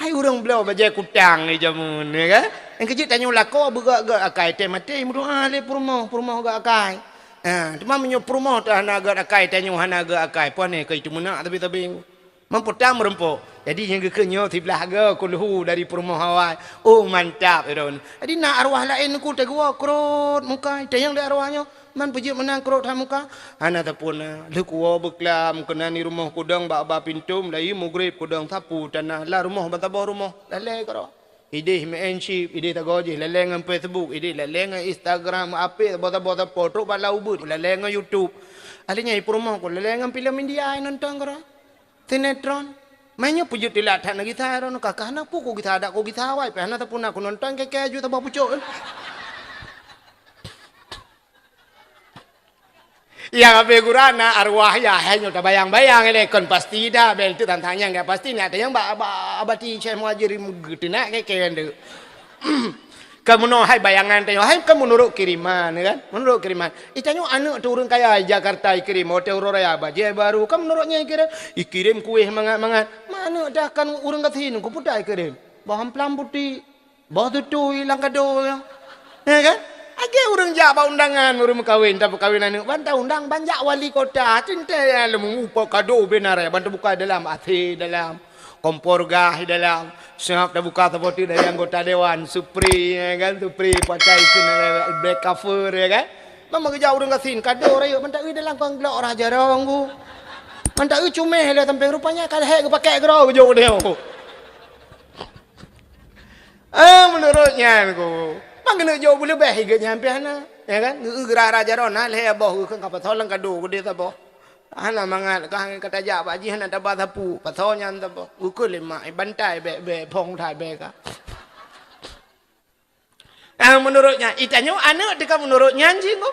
Hai ureueng bloe bajèe kutang i jameun, ya kan? Nyang keujeuet tanyoe lakoe beugöt-göt akai, teuh maté meudoa lé peurumoh, peurumoh göt akai. Ha, teuma meunyoe peurumoh teuh hana göt akai, tanyoe hana göt akai, pane keu itu meunak tabi-tabi. Meupeutang meureumpok. Jadi, nyang geukheun nyoe siblah goe kulhu dari peurumoh awai. Oh, mantap, Iron. Jadi, na arwah laén ku teugeuwoe krot muka, tanyong lé arwah nyoe, "Man peujeuet meunan krot that muka?" "Hana sapeue na. Lheueh kuwoe beuklam, keunan di rumoh kudong bak ba pintoe, meulayeue mugreb kudong sapu tanah. Lam rumoh ban saboh rumoh. Lalè keudroe. Ideh main chip, ideh tagoe jih, lalè ngon Facebook, ideh lalè ngon Instagram, apek saboh-saboh sapo, trok bak lam ubeut, lalè ngon YouTube. Ahli nyan i peurumoh ku, lalè ngon filem India, nonton keudroe. Sinetron. Meunyoe peujeuet teulat that na gisa, ron ka, ka hana peue ku gisa, dak ku gisa awai, pih hana sapeue na ku nonton, keu-keu aju saboh pucok." Nyang habéh gura na arwah yah, hai nyoe tabayang-bayang ilèe kon pasti dah, bèk teuk tantang nyang gak pasti, nyan tanyong bak, bak Abati Syekh Muhajir geuteunak keu-keu nyan teuk. Kan meunoe hai bayangan tanyoe, hai kan meunurot kiriman, kan? Meunurot kiriman. Itanyoe aneuk teuh ureueng kaya di Jakarta ikirém, hotel Royal, bajèe baru, kan meunurot nyan ikirém, ikirém kueh mangat-mangat. Ma aneuk teuh kan ureueng gasien, ku peue ta ikirém? Boh amplam putéh. Boh tutui lam kado nyan. Ya kan? Lagèe ureueng jak bak undangan, ureueng meukawen, tapeukawen aneuk, ban taundang, ban jak wali kota, teuntèe lom muphom kado bina raya, ban tabuka dalam, A C dalam, kompor gas dalam, siap tabuka saboh teuk dari anggota dewan, spray, ya kan, spray pakai keu black cover, ya kan. Memang geujak ureueng gasien, kado rayeuk, ban taeu dalam kon glok rah jarong ku. Ban taeu cumeh lé sampéng, rupanya ka lhèe geupakèk keudroe geujok u dayah. Ah, meunurot nyan ku. Mang keuneuk jok beuleubeh i geuh nyan pih hana. Ya kan? Geu-, geurah-rah jaroe na lhèe boh geukheun ka pasoe lam kado keudéh saboh. Hana mangat ka, ka tajak bak jih hana taba sapeue. Pasoe nyan saboh. Geukheun lé mak, "Eh, bantai bèk-bèk, phôn that bèk ka." Ah, meunurot nyan. Itanyoe aneuk teuh ka meunurot nyan jih ku.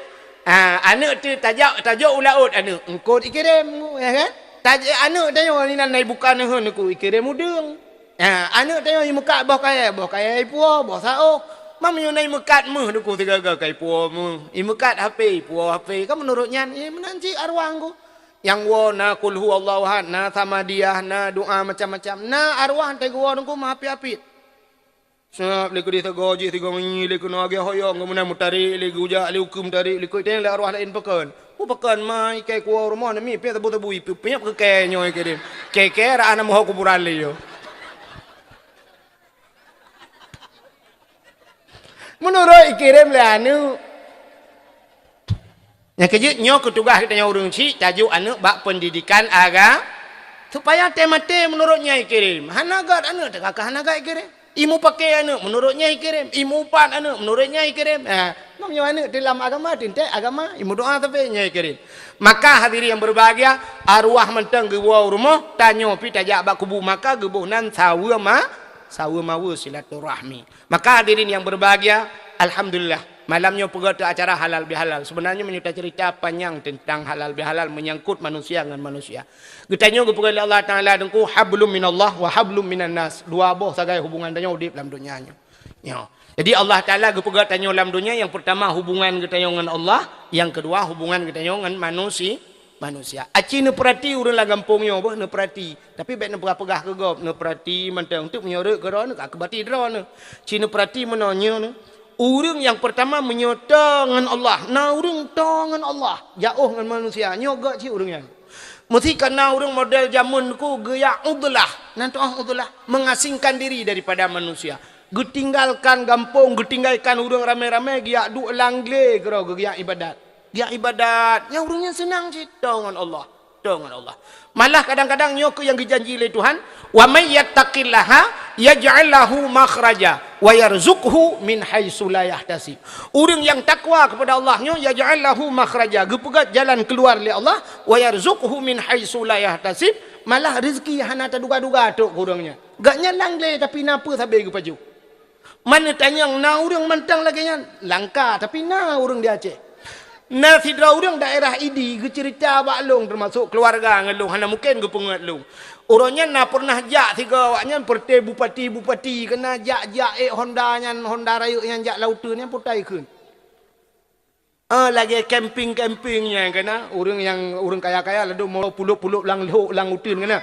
Ah, aneuk teuh tajak, tajok u laôt aneuk. Eungkôt ikirém ku, ya kan? Taj-, aneuk tanyoe inan na ibuka neuheun ku, ikirém udeueng. Ha, aneuk tanyoe imeukak boh kayèe, boh kayèe ipuwoe, boh saôh. Mam nyoe na imeukat méuh Teungku sigaga ka ipuwoe méuh. Imeukat H P, ipuwoe H P. Kan meunurot nyan, eh, meunan cit arwah Teungku. Nyang woe na Qul Huwallahu Ahad, na Samadiyah, na doa macam-macam. Na arwah teuh geuwoe Teungku meuhapit-hapit. Sab lé keudeh sagoe jih sigoe ngieng lé keunoe agée hoyong, keumudian meutarek lé geujak lé ukeue meutarek lé keu iteng lé arwah laén pakon. Peue pakon ma ikai kuwoe rumoh nami pih sabu-sabu ipiep-piep keu kée nyoe keudeh. Kée-kée raan meuho kuburan lé yo. Meunurot ikirém lé aneuk. Nyang keujeuet nyoe keu tugaih geutanyoe ureuëng chik tajok aneuk bak peundidikan aga-, supaya teumaté meunurot nyang ikirém. Hana gét aneuk teuka ka hana gét ikirém. Imupakée aneuk meunurot nyang ikirém. Imuupat aneuk meunurot nyang ikirém. Ha, meunyoe aneuk teulam agama, teuntée agama, imeudoa tapi nyang ikirém. Maka hadirin yang berbahagia, arwah mantong geuwoe u rumoh, tanyoe pi tajak bak kubu maka geuboh nan saweue ma-, saweue maweue silaturahmi. Maka hadirin yang berbahagia, alhamdulillah, malam nyoe peugah teu acara halal bihalal. Sebenarnya meunyoe tacerita panyang tentang halal bihalal menyangkut manusia ngon manusia. Geutanyoe geupeugah lé Allah Taala Teungku hablum minallah wa hablum minan nas. Dua boh sagai hubungan tanyoe udeb lam donya nyoe. Nyoe. Jadi Allah Taala geupeugah tanyoe lam donya yang pertama hubungan geutanyoe ngon Allah, yang kedua hubungan geutanyoe ngon manusi-, manusia. Aci neupeurati ureuëng lam gampông nyoe boh neupeurati. Tapi bék neupeugah-peugah keu gob, neupeurati mantong teuk meunyoe rot keudroe neuh ka keubati droeneuh. Ci neupeurati meunoe nyoe neuh. Ureuëng nyang peurtama meunyoe toe ngon Allah, na ureuëng toe ngon Allah, jaoh ngon manusia, nyoe gét cit ureuëng nyan. Meusi ka na ureuëng model jameun ku geujak udlah, nan tuah udlah, mengasingkan diri daripada manusia. Geutinggalkan gampông, geutinggalkan ureuëng ramé-ramé, geujak duek lam glé keudroe geujak ibadat. Geujak ibadat, nyang ureuëng nyan seunang cit toe ngon Allah. Toe ngon Allah. Malah kadang-kadang nyoe keuh nyang geujanji lé Tuhan, "Wa may yattaqillaha yaj'al lahu makhraja wa yarzuqhu min haitsu la yahtasib." Ureuëng nyang takwa kepada Allah nyoe, yaj'al lahu makhraja, geupeugét jalan keuluar lé Allah, wa yarzuqhu min haitsu la yahtasib, malah rezeki hana taduga-duga trok keu ureuëng nyan. Gét nyan lam glé tapi na peue sabe geupajoh. Man neutanyong na ureuëng mantong lagée nyan? Langka, tapi na ureuëng di Aceh. Na sidroe ureuëng daerah Idi geuceurita bak lôn, teumasok keuluwarga ngon lôn, hana mungken geupeungeut lôn. Uroe nyan na peureunah jak sigoe awaknyan, peureuté bupati-bupati, keunan jak-jak ék honda nyan, honda rayeuk nyan jak lam uteuen nyan, peue tai kheun. Ah, lagée camping-camping nyan keunan, ureuëng nyang, ureuëng kaya-kaya ladôm mo pulop-pulop lam lhok lam uteuen keunan.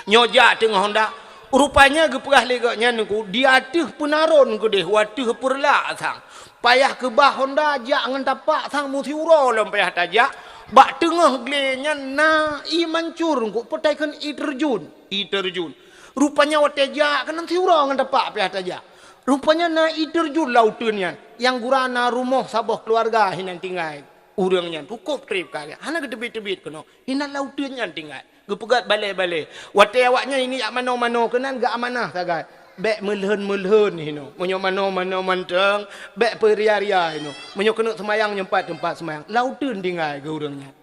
Nyoe jak teungoh honda. Rupanya geupeugah lé gobnyan Teungku, di ateueh peunaron keudeh, u ateueh peureulak sang. Payah keubah honda jak ngon tapak sang meusiuroe lom payah tajak. Bak teungoh glé nyan na ié mancur Teungku, peue tai kheun ié teurjun. Ié teurjun. Rupanya watée jak keunan siuroe ngon tapak payah tajak. Rupanya na ié teurjun lam uteuen nyan, nyang gura na rumoh saboh keuluwarga hinan tinggai. Ureuëng nyan cukôp treb kaya, hana geuteubiet-teubiet keunoe, hinan lam uteuen nyan tinggai. Geupeugét balée-balée. Watée awaknyan inyak manoe-manoe keunan geuamanah sagai. Bék meulhon-meulhon hinoe. Meunyoe manoe-manoe mantong, bék peuria-ria hinoe. Meunyoe keuneuk seumayang nyoe pat teumpat seumayang. Lam uteuen tinggai geu ureuëng nyan.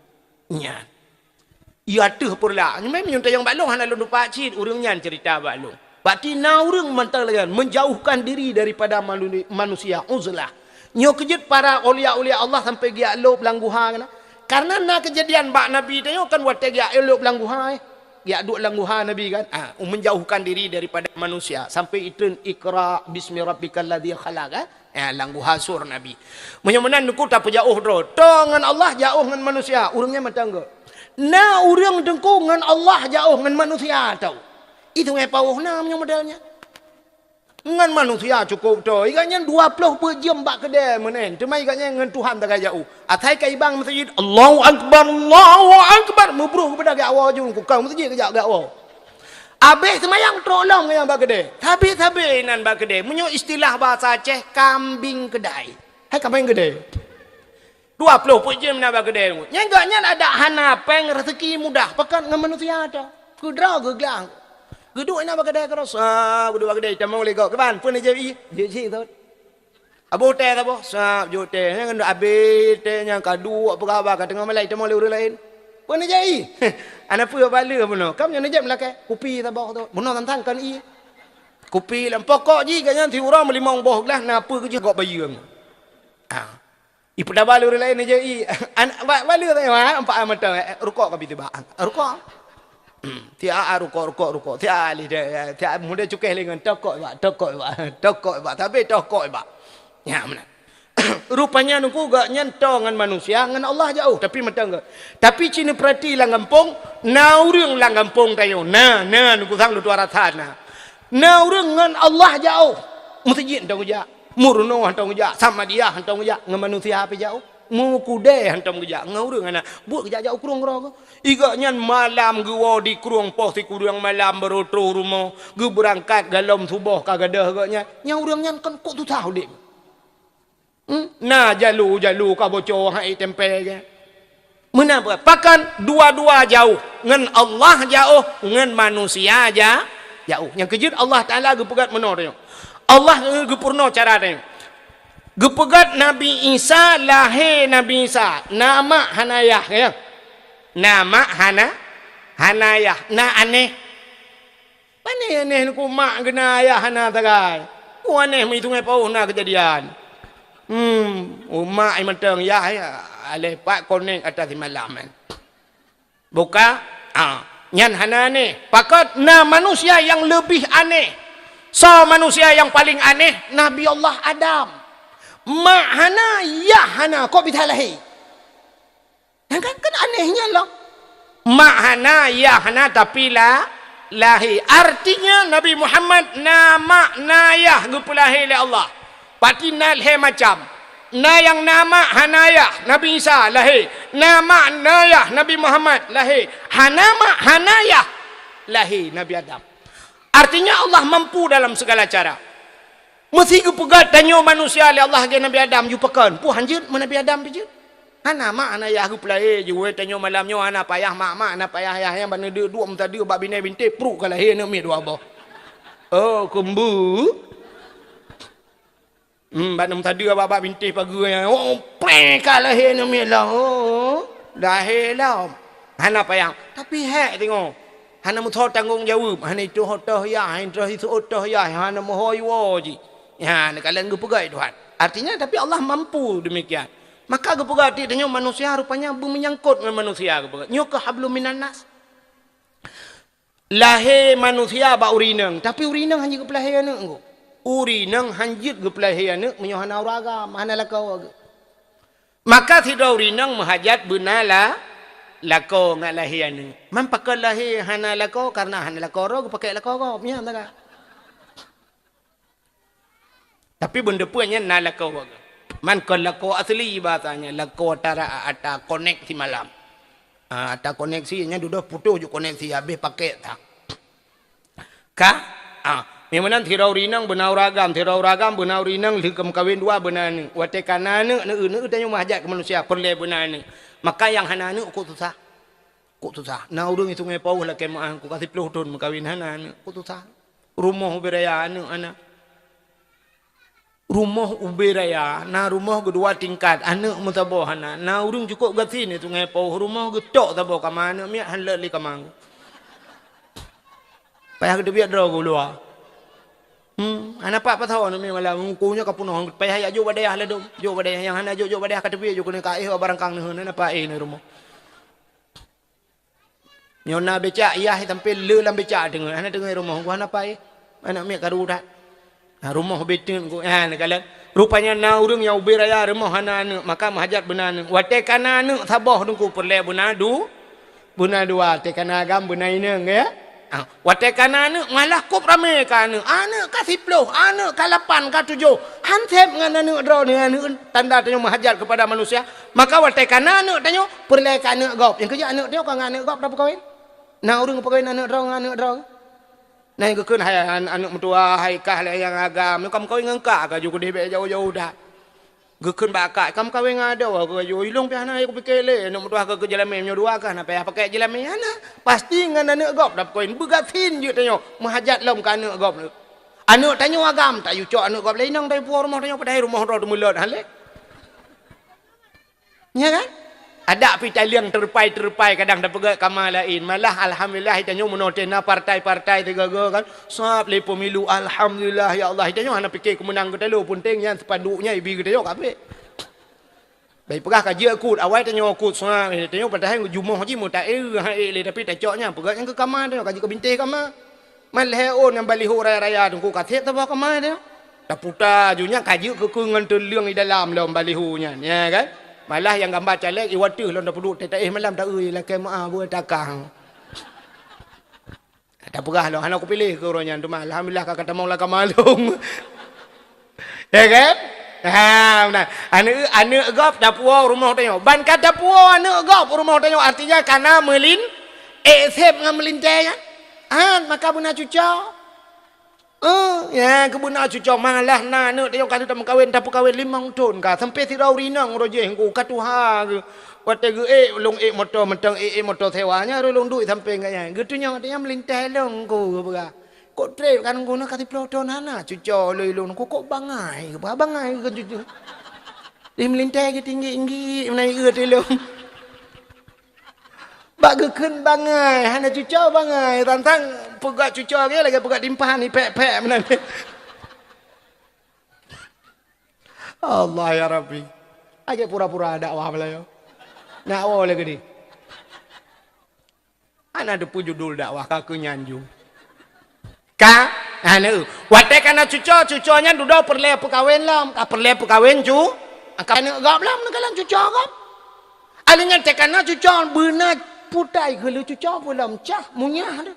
Nyan. Ié ateueh peureulak. Nyoe meunan tanyong bak lôn hana lôn tupat cit ureuëng nyan ceurita bak lôn. Berarti na ureuëng mantong lagée nyan, menjauhkan diri daripada manu-, manusia, uzlah. Nyoe keujeuet para aulia-aulia Allah sampai geujak lôb lam guha keunan. Karena na keujadian bak Nabi tanyoe kan watée geujak lôb lam guha, eh. Geujak duek lam guha Nabi kan. Ah, menjauhkan diri daripada manusia. Sampai itreun Iqra bismi rabbikal ladzi khalaq, eh. Eh, lam guha sur Nabi. Meunyoe meunan Teungku tapeujaôh droe. Toe ngon Allah jaôh ngon manusia. Ureuëng nyan mantong gét. Na ureuëng Teungku ngon Allah jaôh ngon manusia toe. Itu ngai paôh na meunyoe model nyan. Ngon manusia cukôp toe. Igat nyan dua ploh peuet jeuem bak keudée meunan. Teuma igat nyan ngon Tuhan tagai jaôh. Asai ka ibang meuseujid, Allahu Akbar, Allahu Akbar. Meubroh keupada gak awai jong ku kang meuseujid geujak gak awai. Abéh seumayang trok lom ngon nyang bak keudée. Sabe-sabe inan bak keudée. Meunyoe istilah bahasa Aceh, kambing keudai. Hai kambing keudai. Dua ploh peuet jeuem na bak keudée. Nyang gak nyan adak hana péng rezeki mudah pakat ngon manusia tu. Keudroe geuglang. Geuduek inan bak keudée keudroe. Sa, geuduek bak keudée tamong lé gok. Kiban, peue neujép ié? Jép cit thot. Aboh teh saboh, sab jok teh. Nyan kan abéh teh nyan ka duek peugah ba ka teungoh malai teuma lé ureuëng laén. Peue neujép ié? Ana peue bak lé bunoe. Kam nyan neujép lakée. Kupi saboh tu. Bunoe tantang kan ié. Kupi lam pokok jih gobnyan siuroe meulimong boh glah na peue keujeuh gok bayeue. Ah. Ipeudaba lé ureuëng laén neujép ié. An-, ba-, bak lé tanyong, ah, empat mata, eh, rukok ka bi tiba. Rukok. Tiap rukok, rukok, rukok. Tiap alih dia, tiap muda cukai lengan, tokok bak, tokok bak, tokok bak, tapi tokok bak. Ya, mana? Rupanya nungku gak nyan to ngan manusia, ngan Allah jauh, tapi mantong gak. Tapi cina perhati lam gampông, na ureuëng lam gampông tanyoe. Na, na nungku sang lutua rasa na. Na ureuëng ngan Allah jauh. Meuseujid hantong geujak, meurunoe hantong geujak, samadiyah hantong geujak, ngon manusia pih jauh. Mukudée hantong geujak, ngon ureuëng hana. Buet geujak-jak u krueng droe. Igak nyan malam geuwoe di krueng poh sikureueng malam, barô troh rumoh, geubeurangkat galom suboh ka gadôh gak nyan. Nyang ureuëng nyan kon kok susah udeb. Hmm? Na jalu-jalu ka bocor hai tempe ke. Meunan peue? Pakon dua-dua jauh, ngon Allah jauh, ngon manusia ja-, jauh. Nyang keujeuet Allah Taala geupeugah meunoe tanyoe. Allah geupeurunoe cara tanyoe. Geupeugah Nabi Isa, lahé Nabi Isa, na mak hana yah, ya. Na mak hana, hana yah, na anéh. Pane anéh nungku mak geuna yah hana sagai. Ku anéh meuitung ai paoh na keujadian. Hmm, umak ai mantong yah, ya, aleh pat konek atas simalam, eh. Buka, ah, nyan hana anéh. Pakon na manusia nyang leubeh anéh. Soe manusia nyang paleng anéh? Nabi Allah Adam. Mak hana, yah hana, kok bisa lahé? Nyan kan, kan anéh nyan lom. Mak hana, yah hana, tapi la-, lahé. Artinya, Nabi Muhammad na mak, na yah geupeulahé lé Allah. Pati na lhée macam. Na nyang na mak, hana yah, Nabi Isa, lahé. Na mak, na yah, Nabi Muhammad, lahé. Hana mak, hana yah, lahé, Nabi Adam. Artinya, Allah mampu dalam segala cara. Meusé geupeugah tanyoe manusia lé Allah lagée Nabi Adam, yue pakon? Peue han jeuet meu Nabi Adam pih jeuet? Hana mak, hana yah geupeulahé, jiwoe tanyoe malam nyoe hana payah mak-mak, hana payah yah, nyang bak neudeuk duek meusadeue bak binéh bintéh, pruet ka lahé aneuëk miet dua boh. Oh, keumbu. Hmm, bak neusadeue bak, bak bintéh pageue nyan. Oh, preh ka lahé aneuëk miet lom. Oh, lahé lom. Hana payah. Tapi hék teungoh. Hana meusoe tanggong jaweueb, hana itoh-toh yah, hana itoh-toh yah, hana meuhôi woe jih. Ya, neukalon geupeugah Tuhan. Artinya, tapi Allah mampu demikian. Maka geupeugah, tanyoe manusia rupanya beumeunyangkot ngon manusia geupeugah. Nyoe keuh hablum minan nas. Lahé manusia bak ureuëng inong, tapi ureuëng inong han jeuet geupeulahé aneuëk geuh. Ureuëng inong han jeuet geupeulahé aneuëk meunyoe hana ureuëng agam, hana lakoe geuh. Maka sidroe ureuëng inong meuhajat beuna la-, lakoe ngat lahé aneuëk. Man pakon lahé hana lakoe? Kareuna hana lakoe droe geupakék lakoe gob, nyan teuka. Tapi beuneupeue nyan na lakoe. Man kon lakoe asli bahasanya, lakoe tara ata koneksi malam. Ah, ata koneksi nyan dudoe putôh ju koneksi habéh pakék tak. Ka? Ah, meunan sidroe ureuëng inong beuna ureuëng agam, sidroe ureuëng agam beuna ureuëng inong lheueh ka meukawen dua beuna aneuëk. Watée ka na aneuëk, neueu-neueu tanyoe meuhajat keu manusia peureulée beuna aneuëk. Maka nyang hana aneuëk kok susah. Kok susah. Na ureuëng di Sungai Pauh lakée meuah, kok ka siplôh thon meukawen hana aneuëk. Kok susah. Rumoh ubé raya aneuëk hana. Rumoh ubé raya, na rumoh geudua tingkat, aneuëk meusaboh hana. Na ureuëng cukôp gasien di Sungai Pauh, rumoh geutok saboh kama, aneuëk miet han lé kama. Payah geuteubiet droe geuh luwa. Hmm, hana pat pasoe aneuëk miet malam, muku nyoe ka peunoh, payah jak jok bak dayah ladôm, jok bak dayah nyang hana jok, jok bak dayah ka teubiet jok keuneuk ka éh bak barangkang neuheun, hana pat éh neuh rumoh. Nyoe na becak, yah sampai le lam becak teungoh, hana teungoh rumoh, gua hana pai. Aneuëk miet karu that. Ha, rumoh beuteueng ku, ha, neukalon. Rupanya na ureuëng nyang ubé raya rumoh hana aneuëk, maka meuhajat beuna aneuëk. Watée ka na aneuëk saboh teungku peureulée beuna du-, beuna dua, watée ka na agam beuna inong, ya. Ha, watée ka na aneuëk malah kop ramé ka aneuëk. Aneuëk ka siplôh, aneuëk ka lapan, ka tujoh. Han sép ngon aneuëk droe nyoe, aneuëk tanda tanyoe meuhajat keupada manusia. Maka watée ka na aneuëk tanyoe, peureulée keu aneuëk gob. Nyang keujeuet aneuëk tanyoe ka ngon aneuëk gob tapeukawen. Na ureuëng peukawen aneuëk droe ngon aneuëk droe. Na nyang geukheun hai an-, aneuëk meutuah, hai kah lé nyang agam. Nyoe ka meukawen ngon kah, ka ju keudeh bék jauh-jauh that. Geukheun bak kah, ka meukawen ngon adoe, ka ju ilong pih hana, ku pike lé. Aneuëk meutuah ka keu jeulamé, nyoe dua kah, na payah pakai jeulamé. Hana, pasti ngon aneuëk gob tapeukawen. Beugasien jeuet tanyoe, meuhajat lom keu aneuëk gob. Aneuëk tanyoe agam, tayue cok aneuëk gob lé inong, tayue puwoe rumoh tanyoe, padahai rumoh droe teumeulot, han lé. Nya kan? Adak pih taliang teurupai-teurupai kadang tapeugah kama laén. Malah alhamdulillah tanyoe meunoe teuh na partai-partai teuga-ga kan. Sab lé pemilu, alhamdulillah ya Allah. Tanyoe hana pike keumeunang geutanyoe, peunteng nyan seupanduk nyan ibi geutanyoe kabeh. Bèk peugah ka jeuet kut, awai tanyoe kut sua, eh, tanyoe padahai jumoh jih meutaék, ha, ék lé, tapi tacok nyan, peugah nyan keu kama tanyoe, ka jeuet keu bintéh kama. Man lhèe ôn nyang baliho raya-raya teungku ka sép saboh kama tanyoe. Taputa ju nyan ka jeuet keu, keu ngon teuleueng di dalam lom baliho nyan, ya kan? Malah nyang gamba caleg iwateuh lom tapeuduek, taéh malam ta-eu lakèe meu'ah buet takang. Tapeugah lom, hana kupiléh keu uroe nyan, teuma alhamdulillah ka, ka tamong lam kama lôn. Ya kan? Ha, meunan. Aneuk, aneuk gob tapuwoe rumoh tanyoe. Ban ka tapuwoe aneuk gob rumoh tanyoe, artinya kana meulin-, ék sép ngon meulintèe nyan. Ha, maka beuna cuco. Eh, ya, keu beuna cuco, malah na aneuk tanyoe ka lheueh tameukawen, tapeukawen limong thon ka, sampoe sidroe ureueng inong uroe jéh, ka tuha geuh. Watèe geuék, lôn ék moto mantong, ék, ék moto sewa, nyan lôn duek sampoe ngon nyan. Geutunyok tanyoe meulintèe lôn ku geupeugah. Kok trép kan guna ka siplôh thon hana cuco lôn, lôn ku kok bangai, geupeugah bangai keu cuco. Di meulintèe geutinggi-tinggi, meunan ié lôn. Bak geukheun bangai, hana cuco bangai. Tantang peugah cuco lagèe, lagèe peugah timphan, ipèk-pèk meunan. Allah ya Rabbi. Lagèe pura-pura dakwah Meulayu. Nak woe lagèe ni. Hana teupeu judul dakwah ka keu nyan ju. Ka, hana. Watèe kana cuco, cuco nyan dudoe peureulèe peukawen lom. Ka peureulèe peukawen ju, ka aneuk gob lom, neukalon cuco gob. Alèh nyan teuh kana cuco beuna putai geuleu cuco peulom cah munyah deh.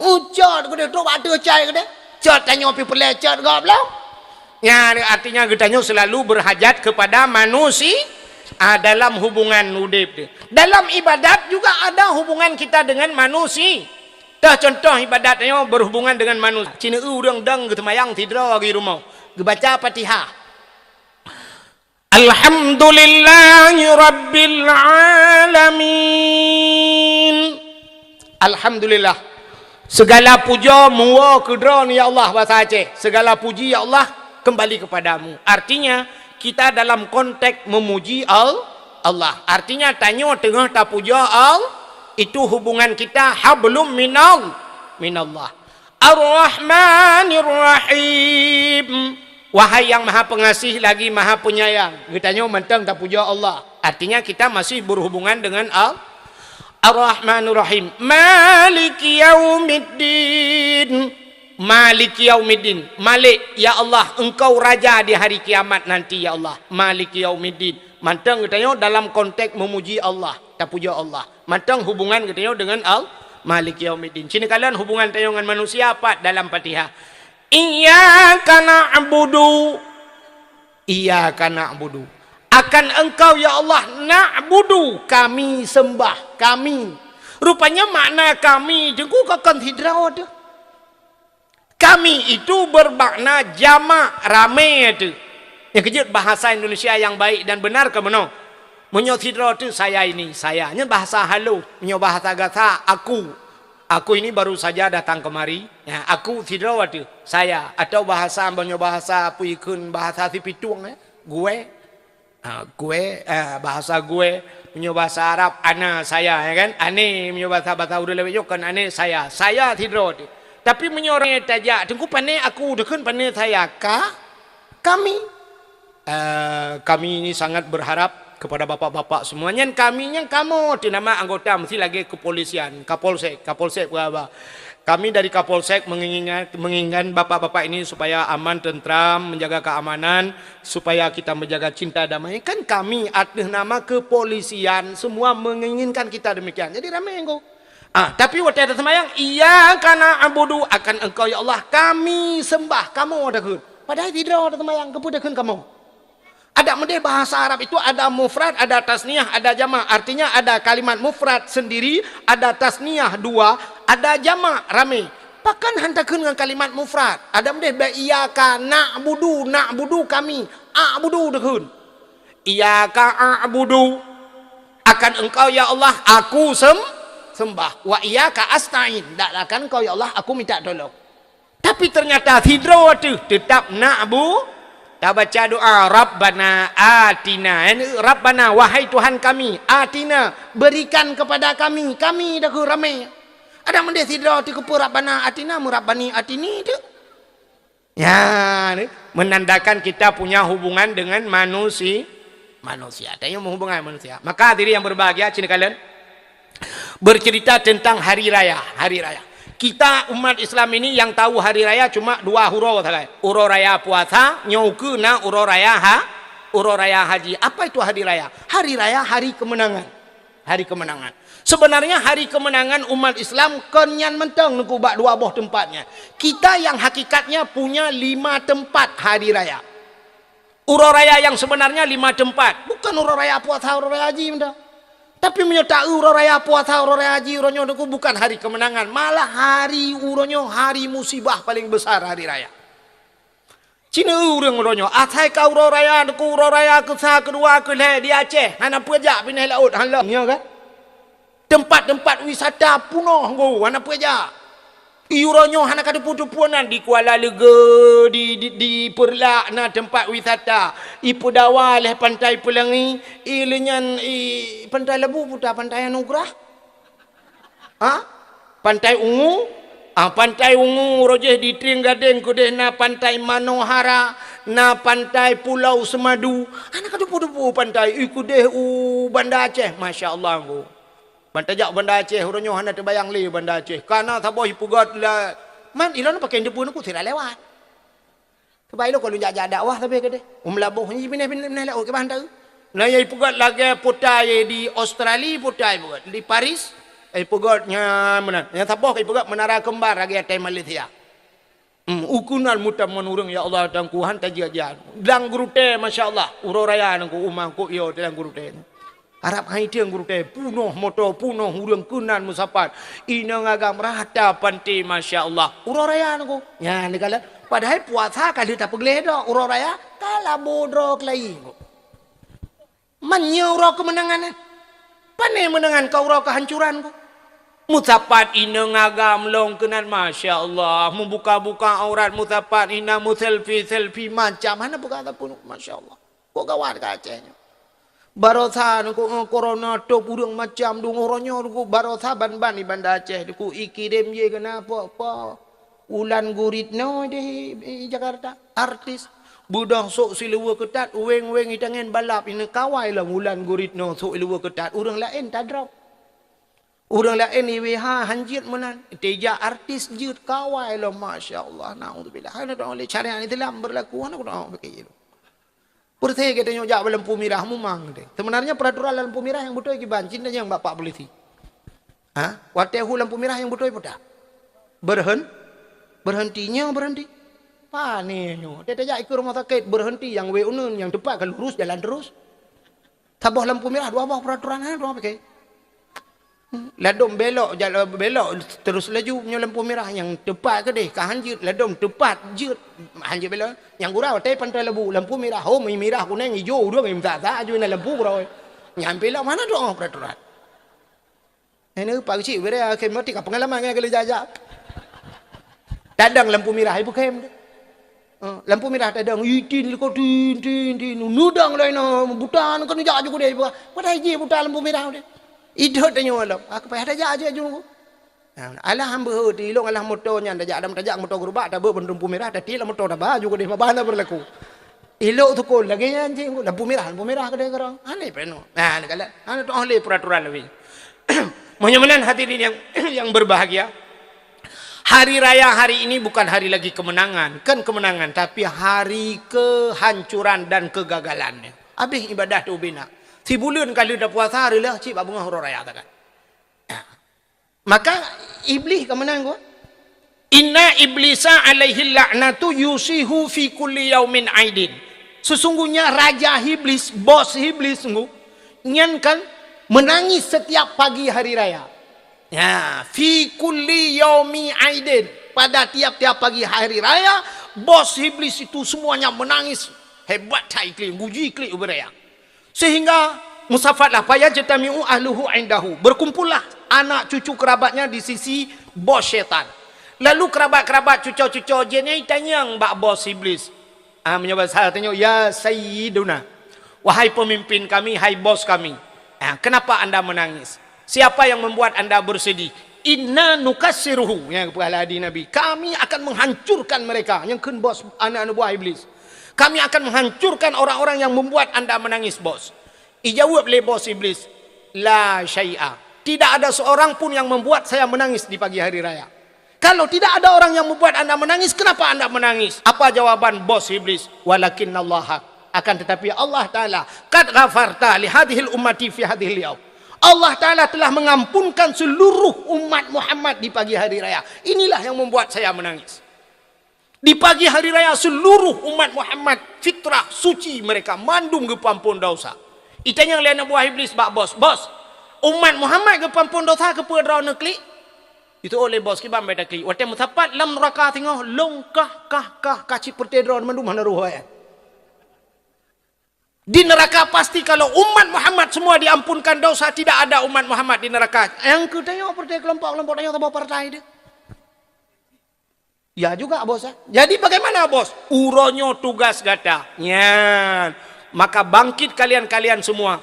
Ucot geudeh, trok bak ateueh cai geudeh. Cot tanyoe pih peureulèe cot gob lom. Nyan artinya geutanyoe selalu berhajat kepada manusia, ah, dalam hubungan udép deh. Dalam ibadat juga ada hubungan kita dengan manusia. Teuh contoh ibadat tanyoe berhubungan dengan manusia. Cina ureueng dong geuseumayang sidroe di rumoh. Geubaca Fatihah. Alhamdulillahi rabbil alamin. Alhamdulillah. Segala puja meuwoe keu Droeneuh ya Allah, bahasa Aceh. Segala puji ya Allah kembali kepadamu. Artinya, kita dalam konteks memuji Al-, Allah. Artinya, tanyoe teungoh tapuja Al-, itu hubungan kita hablum minal-, minallah. Ar-Rahmanir Rahim. Wahai yang Maha Pengasih lagi Maha Penyayang. Geutanyoe mantong tapuja Allah. Artinya kita masih berhubungan dengan Al-, Ar-Rahmanir Rahim. Maliki yaumiddin. Maliki yaumiddin. Malik, ya Allah, Engkau Raja di hari kiamat nanti, ya Allah. Maliki yaumiddin. Mantong geutanyoe dalam konteks memuji Allah, tapuja Allah. Mantong hubungan geutanyoe dengan Al-, Maliki yaumiddin. Cina kalon hubungan tanyoe ngon manusia pat dalam Fatihah. Iyyaka na'budu. Iyyaka na'budu. Akan Engkau, ya Allah, na'budu, kami sembah, kami. Rupanya makna kami teungku kon sidroe teuh. Kami itu bermakna jamak, ramé teuh. Nyang keujeuet bahasa Indonesia yang baik dan benar keu meunoe. Meunyoe sidroe teuh saya ini, saya. Nyan bahasa halus. Meunyoe bahasa gasa, aku. Aku ini baru saja datang kemari. Ya, aku sidroe teuh, saya. Atau bahasa, meunyoe bahasa peue ikheun, bahasa Sipitueng, eh, gue. Ha, gue, eh, bahasa gue, meunyoe bahasa Arab, ana, saya, ya kan? Ane, meunyoe bahasa, bahasa ureueng lawét nyoe kon ane, saya. Saya sidroe teuh. Tapi meunyoe ureueng tajak, teungku pane aku, teukheun pane saya, ka, kami. Eh, kami ini sangat berharap kepada bapak-bapak semua. Nyan kami, nyan kamoe teuh nama anggota, mesti lagèe kepolisian, Kapolsek, Kapolsek peugah haba. Kami dari Kapolsek menginginkan, menginginkan bapak-bapak ini supaya aman, tentram, menjaga keamanan, supaya kita menjaga cinta damai. Kan kami atas nama kepolisian semua menginginkan kita demikian. Jadi ramé ngko. Ah, tapi watèe taseumayang, "Iyyaka na'budu," akan Engkau ya Allah kami sembah, kamoe takheun. Padahai sidroe taseumayang, keupeue takheun kamoe? Adak meudeh bahasa Arab itu ada mufrad, ada tasniah, ada jamak. Artinya ada kalimat mufrad sendiri, ada tasniah dua, ada jamak ramé. Pakon han takheun ngon kalimat mufrad? Adak meudeh bak iyyaka na'budu, na'budu kami, a'budu takheun. Iyyaka a'budu, akan Engkau ya Allah aku sem-, sembah. Wa iyyaka asta'in, dan akan Engkau ya Allah aku minta tolong. Tapi ternyata sidroe teuh teutap na'bu-, tabaca doa, "Rabbana atina." Yani, "Rabbana, wahai Tuhan kami, atina, berikan kepada kami." Kami takheun ramé. Adak meudeh sidroe teuh keupeue "Rabbana atina", meu "Rabbani atini" teuh. Ya, ni menandakan kita punya hubungan dengan manusi-, manusia. Tanyoe meuhubungan manusia. Maka diri yang berbahagia, cina kalian bercerita tentang hari raya, hari raya. Kita umat Islam ini yang tahu hari raya cuma dua uroe sagai. Uroe raya puasa, nyoe ukeue na uroe raya ha, uroe raya haji. Apa itu hari raya? Hari raya hari kemenangan. Hari kemenangan. Sebenarnya hari kemenangan umat Islam kon nyan mantong Teungku bak dua boh tempatnya. Kita yang hakikatnya punya lima tempat hari raya. Uroe raya yang sebenarnya lima tempat. Bukan uroe raya puasa, uroe raya haji mantong. Tapi meunyoe ta-eu uroe raya puasa, uroe raya haji, uroe nyoe Teungku bukan hari kemenangan. Malah hari uroe nyoe hari musibah paling besar hari raya. Cina ureuëng uroe nyoe, asai ka uroe raya Teungku, uroe raya keusa, keudua, keulhée di Aceh, hana peue jak pinéh laôt, hana lom, nyoe kan? Tempat-tempat wisata punoh Teungku, hana peue jak. I uroe nyoe hana ka teupeu-teupeu nan di Kuala Leuge, di, di, di Peureulak na tempat wisata. I Peudawa lhée Pantai Peulangi, i leunyan i Pantai Labu puta Pantai Anugerah. Ha? Pantai Ungu? Ah, Pantai Ungu, rojeh di Trieng Gadeng, keudeh na Pantai Manohara, na Pantai Pulau Semadu. Hana ka teupeu-teupeu pantai, i keudeh u Banda Aceh, masya Allah Teungku. Ban tajak Banda Aceh, uroe nyoe hana teubayang lé Banda Aceh. Kana saboh ipeugét la, man ilôn pakai teupeu Teungku sira lewat. Sabab ilôn ka lôn jak-jak dakwah sabe keudeh. U Meulaboh nyan pinéh-pinéh laôt kiban taeu. Na nyang ipeugét lagée putai di Australia, putai ipeugét di Paris, ipeugét nyan meunan. Nyang saboh ipeugét Menara Kembar lagée atai Malaysia. Hmm, u keunan meutamon ureuëng, ya Allah, Teungku, han tajak-jak. Lam Geurutée, masya Allah, uroe raya Teungku, uma Teungku yo lam Geurutée. Arab hai tieng Geurutée, punoh moto, punoh ureuëng keunan meusapat. Inong agam rata panté, masya Allah. Uroe raya Teungku. Nyan dikala. Padahai puasa ka lheueh tapeugleh dah uroe raya, ka labo droe keulayi Teungku. Man nyoe uroe keumeunangan nyan. Pane meunangan ka uroe keuhancuran Teungku. Meusapat inong agam lom keunan, masya Allah. Meubuka-buka aurat meusapat, ina meuselfie-selfie macam. Hana peugah sapeue, masya Allah. Kok gawat ka Aceh nyoe. Barosa Teungku, eh, corona top ureuëng macam deungoe uroe nyoe Teungku, barosa ban-ban di Banda Aceh Teungku, ikirém jih keunan po-po. Wulan Guritno di, di Jakarta, artis. Beudôh sôk siluweue keutat, weng-weng itangen balap, ini kawai lom Wulan Guritno sôk siluweue keutat, ureuëng laén tadrop. Ureuëng laén I W H han jeuet meunan, teuja artis jeuet kawai lom, masya Allah, naudzubillah. Hana dong lé syariat Islam berlaku, hana dong pakai. Peureuté geutanyoe jak bak lampu mirah mumang teuh. Sebenarnya peraturan lampu mirah nyang beutôi kiban, cit tanyong bak pak polisi. Ha? Watée hu lampu mirah nyang beutôi peue that? Berhen-, berhenti nyoe, berhenti. Pane nyoe. Teuh tajak ikeue rumoh sakét, berhenti nyang wée uneun, nyang teupat ka lurus jalan terus. Saboh lampu mirah, dua boh peraturan, ha, dua boh pakai. Ladom belok, jala-, belok terus laju, nyoe lampu mirah nyang teupat keudeh, ka han jeuet, ladom teupat jeuet, han jeuet belok. Nyang gura watée Pantai Labu, lampu mirah, ho, mirah, kuneng, ijo, ureuëng, meusa-sa, aju na lampu gura. Nyan pih lom hana dong peraturan. Ini pak keuchik, bere akhé mati ka pengalaman ngon geuleuja-ja. Tadong lampu mirah, ibu khem. Eh, lampu mirah tadong, itin liko tin, tin, tin. Nudang lain, buta, kan jak aju keudeh, buta. Padahai jih buta lampu mirah deh. Idot tanyoe lom. Aku payah tajak aja aju. Nah, alah hamba heuti ilong alah moto nyan tajak, adam tajak moto gerubak, tabeuet bendung lampu mirah, tati lam moto taba aju keudeh, mabana berlaku. Ilok tukul lagée nyan cit, lampu mirah, lampu mirah keudeh keurang. Aneh peno. Nah, ni kala. Hana tu'oh lé peraturan lagi. Meunyoe meunan hadirin yang, yang berbahagia, hari raya hari ini bukan hari lagi kemenangan, kan kemenangan, tapi hari kehancuran dan kegagalannya. Habéh ibadah tu bina. Sibuleuen ka lheueh tapuasa, reulah cit bak beungoh uroe raya takan. Maka Iblis ka meunan, ko. Inna iblisa alaihi la'natu yusihu fi kulli yaumin aidin. Sesungguhnya raja Iblis, bos Iblis, sungguh, nyan kan menangis setiap pagi hari raya. Ya, fi kulli yaumi aidin. Pada tiap-tiap pagi hari raya, bos Iblis itu semuanya menangis. Hebat that iklik, guji iklik ubé raya. Sehingga musafatlah, fayajtami'u ahluhu indahu. Berkumpullah anak cucu kerabatnya di sisi bos syaitan. Lalu kerabat-kerabat cuco-cuco jin nyan tanyong bak bos Iblis. Ah, meunyoe basa tanyong, "Ya Sayyiduna, wahai pemimpin kami, hai bos kami. Ah, kenapa anda menangis? Siapa yang membuat anda bersedih?" "Inna nukassiruhu," nyang geupeugah lé Nabi, "Kami akan menghancurkan mereka," nyang kheun bos aneuk-aneuk buah Iblis. Kami akan menghancurkan orang-orang yang membuat anda menangis, bos." Ijawab lé bos iblis, "La syai'a. Tidak ada seorang pun yang membuat saya menangis di pagi hari raya. Kalau tidak ada orang yang membuat anda menangis, kenapa anda menangis?" Apa jawaban bos iblis? "Walakinnallaha. Akan tetapi Allah Ta'ala, qad ghafarta li hadhil ummati fi hadhil yaum." Allah Ta'ala telah mengampunkan seluruh umat Muhammad di pagi hari raya. Inilah yang membuat saya menangis. Di pagi hari raya, seluruh umat Muhammad, fitrah, suci mereka, mandum geupeuampon dosa. Itanyong lé aneuk buah iblis bak bos, "Bos, umat Muhammad geupeuampon dosa keupeue droeneuh klik?" Itu oleh bos, "Kiban beda klik. Watée meusapat lam neraka singoh, long kah, kah, kah, kah cit peureute droeneuh mandum hana roh, eh." Di neraka pasti kalau umat Muhammad semua diampunkan dosa, tidak ada umat Muhammad di neraka. Nyang keu tanyoe partai kelompok-kelompok tanyoe saboh partai deh. Ya juga, bos, eh. Jadi bagaimana, bos? Uroe nyoe tugas gata. Nyan. Maka bangkit kalian-kalian semua.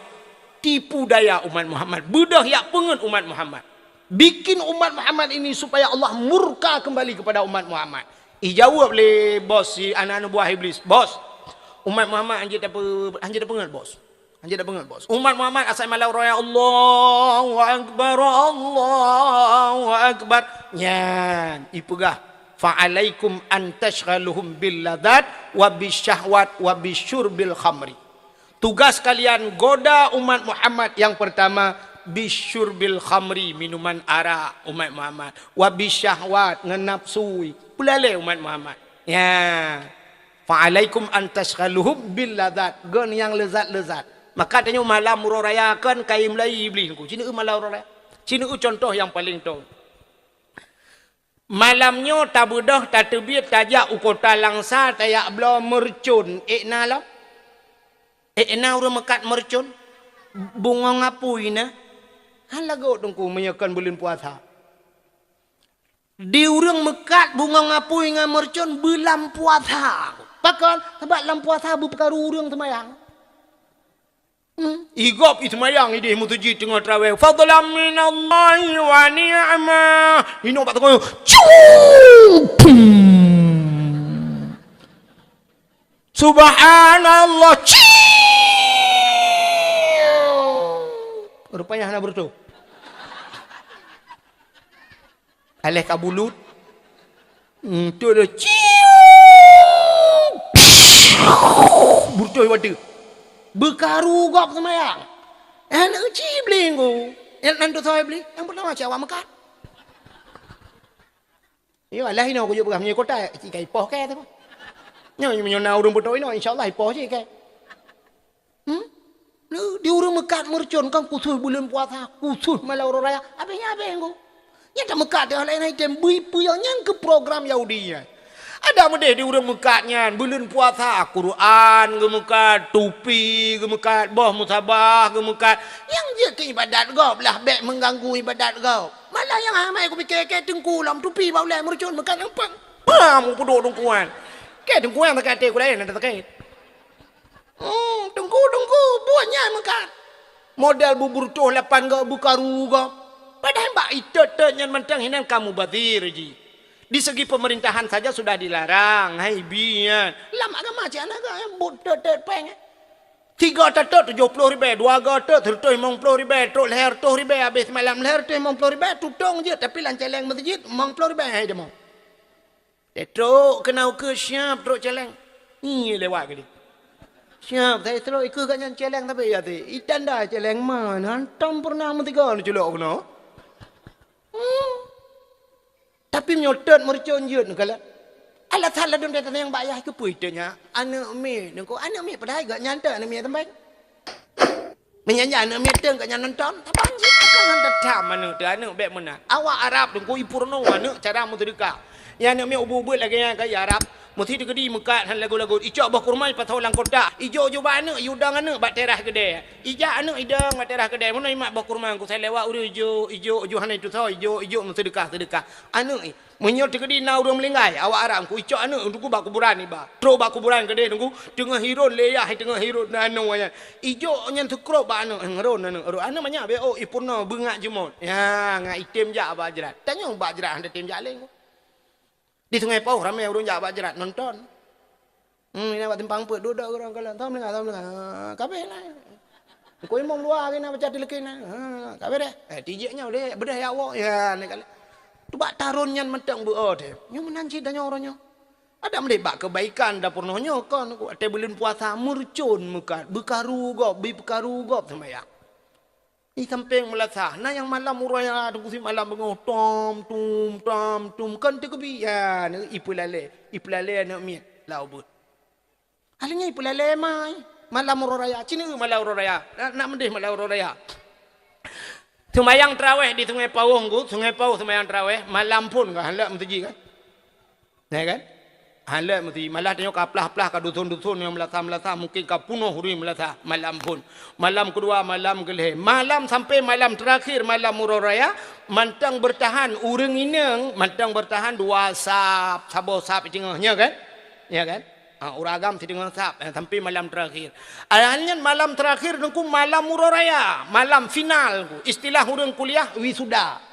Tipu daya umat Muhammad. Beudôh yak peungeut umat Muhammad. Bikin umat Muhammad ini supaya Allah murka kembali kepada umat Muhammad. Ijawab lé bos si anak-anak buah iblis, "Bos, umat Muhammad hanjeuet tape-, hanjeuet tapeungeut, bos. Hanjeuet tapeungeut, bos. Umat Muhammad asai malau raya, Allahu Akbar, Allahu Akbar." Nyan, ipeugah, "Fa'alaikum an tasyghaluhum bil ladzat wa bisyahwat wa bisyurbil khamri." Tugas kalian goda umat Muhammad yang pertama, bisyurbil khamri, minuman arak umat Muhammad, wa bisyahwat, ngon nafsu, peulalé umat Muhammad. Ya. "Fa'alaikum an tasyghaluhum bil ladzat." Gon nyang leuzat-leuzat. Maka tanyoe malam uroe raya kan kayém lai Iblih nungku. Cina malam uroe raya. Cina contoh nyang paleng tong. Malam nyoe tabeudôh, tateubiet, tajak u kota Langsa, tajak bloe meureucon. Ék na lom? Ék na ureuëng meukat meureucon? Bungong apui na? Han lagot teungku meunyoe kon buleuen puasa. Di ureuëng meukat bungong apui ngon meureucon beulam puasa. Pakon? Sabab lam puasa beupeukaru ureuëng seumayang. Hmm. Igop i seumayang idéh meuseujid teungoh traweh. Fadlan minallahi wa ni'mah. Inong bak teungoh. Cung! Subhanallah. Ciu! Rupanya hana beureutoh. Aléh ka bulut. Hmm, tu dia. Ciu! Beureutoh watée. Beukaru gob seumayang. Aneuk ci Iblih ngu. Nan tu soe Iblih? Nyang pertama cewek meukat. Yo, alah inoe kujok peugah meunyoe kota, cit ka ipoh kèe tu. Nyoe meunyoe na ureuëng beutôi inoe, insya Allah ipoh cit kèe. Hmm? Di ureuëng meukat meureucon kan khusus buleuen puasa, khusus malam uroe raya. Habéh nyan habéh ngku. Nyata meukat teuh laén item bui peue nyang keu program Yahudi nyan. Ada meudeh di ureuëng meukat nyan, buleuen puasa, Quran geumeukat, tupi geumeukat, boh musabah geumeukat. Nyang jeuet keu ibadat gob lah bék mengganggu ibadat gob. Malah nyang amai kupike kèe teungku lom tupi bak ulèe meureucon meukat nang pang. Pam kupeuduek teungku nyan. Kèe teungku nyan sakét até ku laén ada sakét. Hmm, teungku, teungku, buet nyan meukat. Model bubur toh lapan gob beukaru gob. Padahai bak itot-tot nyan mantong hinan ka mubazir jih. Di segi pemerintahan saja sudah dilarang, hai bi nyan. Lam agama cit hana geuh, buet tot-tot péng. Tiga teutôt tujoh ploh ribèe, dua go teutôt seureutôh limong ploh ribèe, trok lhèe reutôh ribèe, habéh seumalam lhèe reutôh limong ploh ribèe, tutong jeuet, tapi lam cèlèng meuseujid limong ploh ribèe hai deungoe. Trok keunoe keu siab trok cèlèng. Nyi lewat keudeh. Siab, saya trok ikeu gobnyan cèlèng tapi ya teh. Itanda cèlèng man, hantom pernah meusigoe neuculok keunoe. Hmm. Tapi meunyoe tot meureucon jeuet neukalon. Alasan ladôm that nyang bak yah keupeue teuk nyan? Aneuk miet, nyoe ko aneuk miet padahai gobnyan teuk aneuk miet sampéng. Meunyan nyan aneuk miet teuk gobnyan nonton, saban cit akan han tatham aneuk teuh aneuk bék meunan. Awak Arab teungku ipeurunoe aneuk cara meuseudeukah. Nyan aneuk miet ubeut-ubeut lagèe nyan keu Arab, meusti teukeudi meukat han lagot-lagot. Icok boh kurma ipasoe lam kotak, ijok-jok bak aneuk, iudong aneuk bak teras keudè. Ijak aneuk idong bak teras keudè, meunan imat boh kurma, ku sai lewat ureueng ijok, ijok, ijok hana itusoe, ijok, ijok meuseudeukah-seudeukah. Aneuk, meunyoe teukeudi na ureueng meuninggai, awak Arab ku icok aneuk teungku bak kuburan iba. Trok bak kuburan keudeh teungku, teungoh hiron lé yah, teungoh hiron na aneuk nyan. Ijok nyan seukrop bak aneuk, eh, ngeron aneuk, ron aneuk manyak beh, oh, ipeurunoe beungat jeumot. Ya, ngat item jak bak jrat. Tanyong bak jrat han tatem jak lé. Di Sungai Pauh ramé ureueng jak bak jrat nonton. Hmm, ina bak simpang peuet, duek-duek ureueng kalon. Assalamualaikum, assalamualaikum. Ha, kabeh na. Engko imum luwa lagèe na baca tilkin na. Ha, kabeh deh. Eh, tijek nyoe deh, beudeh ya Allah. Ya, ni kali. Tubak taron nyan mantong beu-o deh. Nyoe meunan cit tanyoe uroe nyoe. Adak meudeh bak keubaikan dapur nyoe kon, watèe buleuen puasa meureucon meukat, beukaru gob, beukaru gob seumayang. Di sampéng meulasah, na nyang malam uroe raya teungku si malam beungoh, tom, tum, tom, tum, kon teukeubi, ya, ipeulale, ipeulale aneuk miet, lau beuet. Akhirnya ipeulale mai, malam uroe raya, cina malam uroe raya, nak, nak meudeh malam uroe raya. Seumayang taraweh di Sungai Pawong, Gu, Sungai Pawong seumayang taraweh, malam phon ka, han lheueh meuseujid kan? Ya kan? Hana meusti, malah tanyoe ka plah-plah ka dusun-dusun nyang meulasah-meulasah, mungkin ka punoh ureueng meulasah malam phon. Malam keudua, malam keulhèe, malam sampai malam terakhir, malam uroe raya, mantong bertahan ureueng inong, mantong bertahan dua sap, saboh sap teungoh, nya kan? Ya kan? Ha, ureueng agam siteungoh sap, eh, sampai malam terakhir. Akhirnya malam terakhir teungku malam uroe raya, malam final, istilah ureueng kuliah wisuda.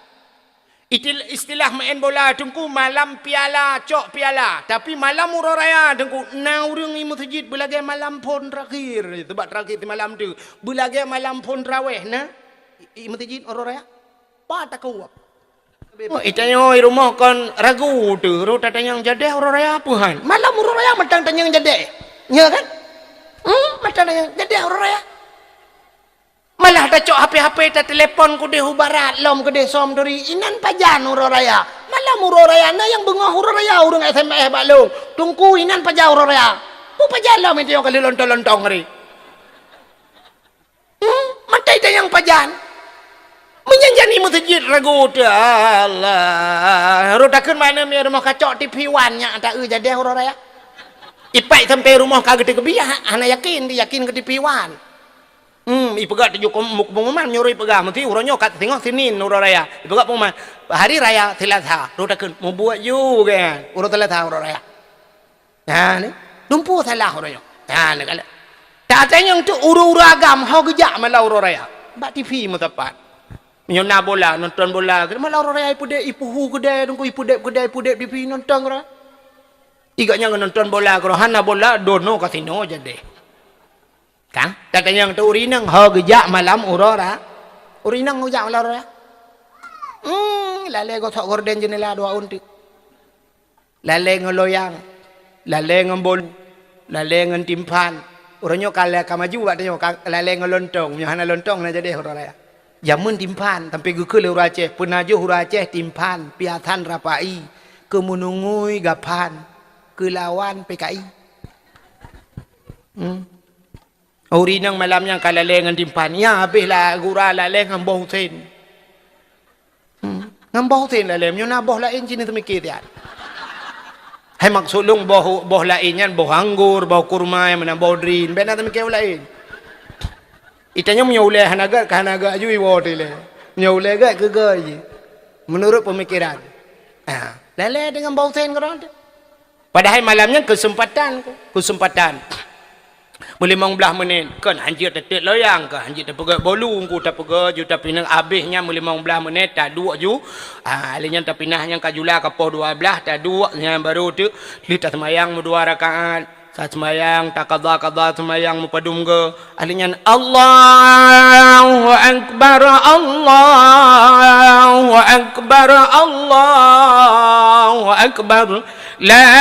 Itil-, istilah main bola teungku malam piala, cok piala. Tapi malam uroe raya teungku, na ureueng i meuseujid beulagèe malam phon terakhir. Sebab terakhir simalam tu, beulagèe malam phon taraweh na i, i meuseujid uroe raya. Pat takeuwab. Oh, itanyoe i rumoh kon ragu tu, ro tatanyong jadeh uroe raya peue han. Malam uroe raya mantong tanyong jadeh. Nya kan? Hmm, mantong tanyong jadeh uroe raya. Malah tacok H P-H P, tatelepon keudeh u barat, lom keudeh som turi, inan pajan uroe raya. Malam uroe raya, na nyang beungoh uroe raya, ureueng S M S bak lôn. Teungku, inan pajan uroe raya. Peue pajan lom itu nyang ka lheueh lontong-lontong tadi. Hmm, maté tanyong pajan. Meunyan jan i meuseujid ragu teuh, Allah. Rot takheun mana mi rumoh kacok T V One nyak taeu jadeh uroe raya. Ipat sampai rumoh ka geuteukeubiyah, hana yakin, yakin keu T V One. Hmm, ipeugah tujoh kom-, mu-, pengumuman meunyoe ipeugah, meusti uroe nyoe ka singoh Senin uroe raya. Ipeugah pengumuman, hari raya Selasa, rot takheun, mubuet ju kan, uroe Selasa uroe raya. Nah, ni, lumpu salah uroe nyoe. Nah, ni kala. Tatanyong tu ureueng-ureueng agam ho geujak malam uroe raya. Bak T V meusapat. Meunyoe na bola, nonton bola, malam uroe raya ipeudeh, ipuhu keudè, teungku ipeudeh keudè, ipeudeh T V nonton uroe. Igak nyang nonton bola, keu hana bola, dono kasino jadeh. Kan? Tatanyong tu ureueng inong ho geujak malam uroe ra-, ureueng inong geujak malam uroe raya. Hmm, lalé gosok gorden jeunela dua ôn teuk. Lalé ngon loyang, lalé ngon bolu, lalé ngon timphan. Uroe nyoe ka la-, ka maju bak tanyoe, ka lalé ngon lontong. Nyoe hana lontong na jadeh uroe raya. Jameun timphan, sampai geukheun lé ureueng Aceh, peunajoh ureueng Aceh timphan, piasan rapai, keu meunungui gaphan, keu lawan P K I. Hmm. Ureueng inong malam nyan ka lalé ngon timphan. Nyan habéh la gura lalé ngon boh usen. Hmm. Ngon boh usen lalé. Meunyoe na boh laén cit na teumike siat. Hai maksud lôn boh, boh laén nyan boh anggor, boh kurma, meunan boh drin. Bèk na teumike boh laén. Itanyoe meunyoe ulèe hana gèt, ka hana gèt aju iwoe teuh lé. Meunyoe ulèe gèt keu gèt jih. Meunurot peumikiran. Ha. Lalé deungon boh usen keudroe teuh. Padahai malam nyan keuseumpatan, keuseumpatan. Meulimong blaih menit, kon hanjeuet tateuk loyang, kon hanjeuet tapeugèt bolu, engku tapeugèt ju tapinah, abéh nyan meulimong blaih menit taduek ju. Ah, lheuh nyan tapinah nyan ka jula ka poh dua blaih, taduek nyan baru teuk lheuh taseumayang meudua rakaat. Taseumayang, takada-kada seumayang meupadum geu. Ahli nyan, Allahu Akbar, Allahu Akbar, Allahu Akbar. La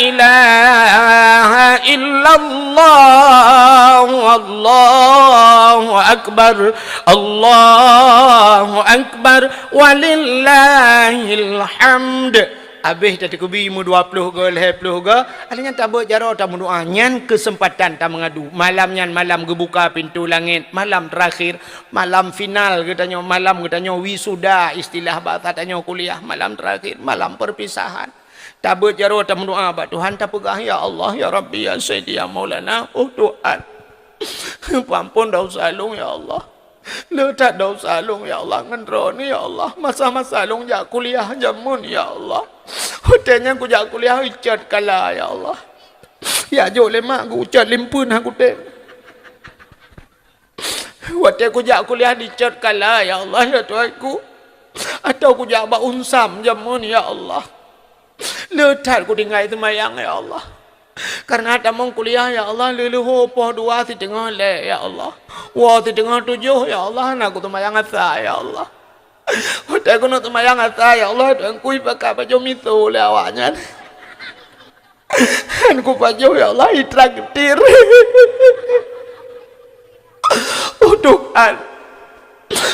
ilaha illallah, Allahu Akbar, Allahu Akbar, walillahil hamd. Abéh tateukubi meudua ploh goe, lhèe ploh goe, lheuh nyan tabeuet jaroe tameudoa. Nyan keuseumpatan tameungadu. Malam nyan malam geubuka pintoe langét, malam teurakhir, malam final geutanyoe, malam geutanyoe wisuda, istilah bahasa tanyoe kuliah, malam teurakhir, malam perpisahan. Tabeuet jaroe tameudoa bak Tuhan, tapeugah, "Ya Allah, ya Rabbi, ya Sayyidi, ya Maulana, oh Tuhan, peuampon desya lôn, ya Allah." Le that desya lôn, ya Allah, ngon Droeneuh, ya Allah. Masa-masa lôn jak kuliah jameun, ya Allah. Watèe nyan kujak kuliah, icot kala, ya Allah. Jak jok lé mak, geucot limpeuen hana kutem. Watèe kujak kuliah, dicot kala, ya Allah, ya Tuhanku. Atawa kujak bak UNSAM jameun, ya Allah. Le that kutinggai seumayang, ya Allah. Kareuna tamong kuliah, ya Allah, leuleuho poh dua siteungoh lhèe, ya Allah. Woe siteungoh tujoh, ya Allah, hana kuseumayang asa, ya Allah. Watèe keuneuk seumayang asa, ya Allah, Tuhanku, ipakat pajoh miso lé awaknyan. Hana kupajoh, ya Allah, itraktir. Oh, Tuhan.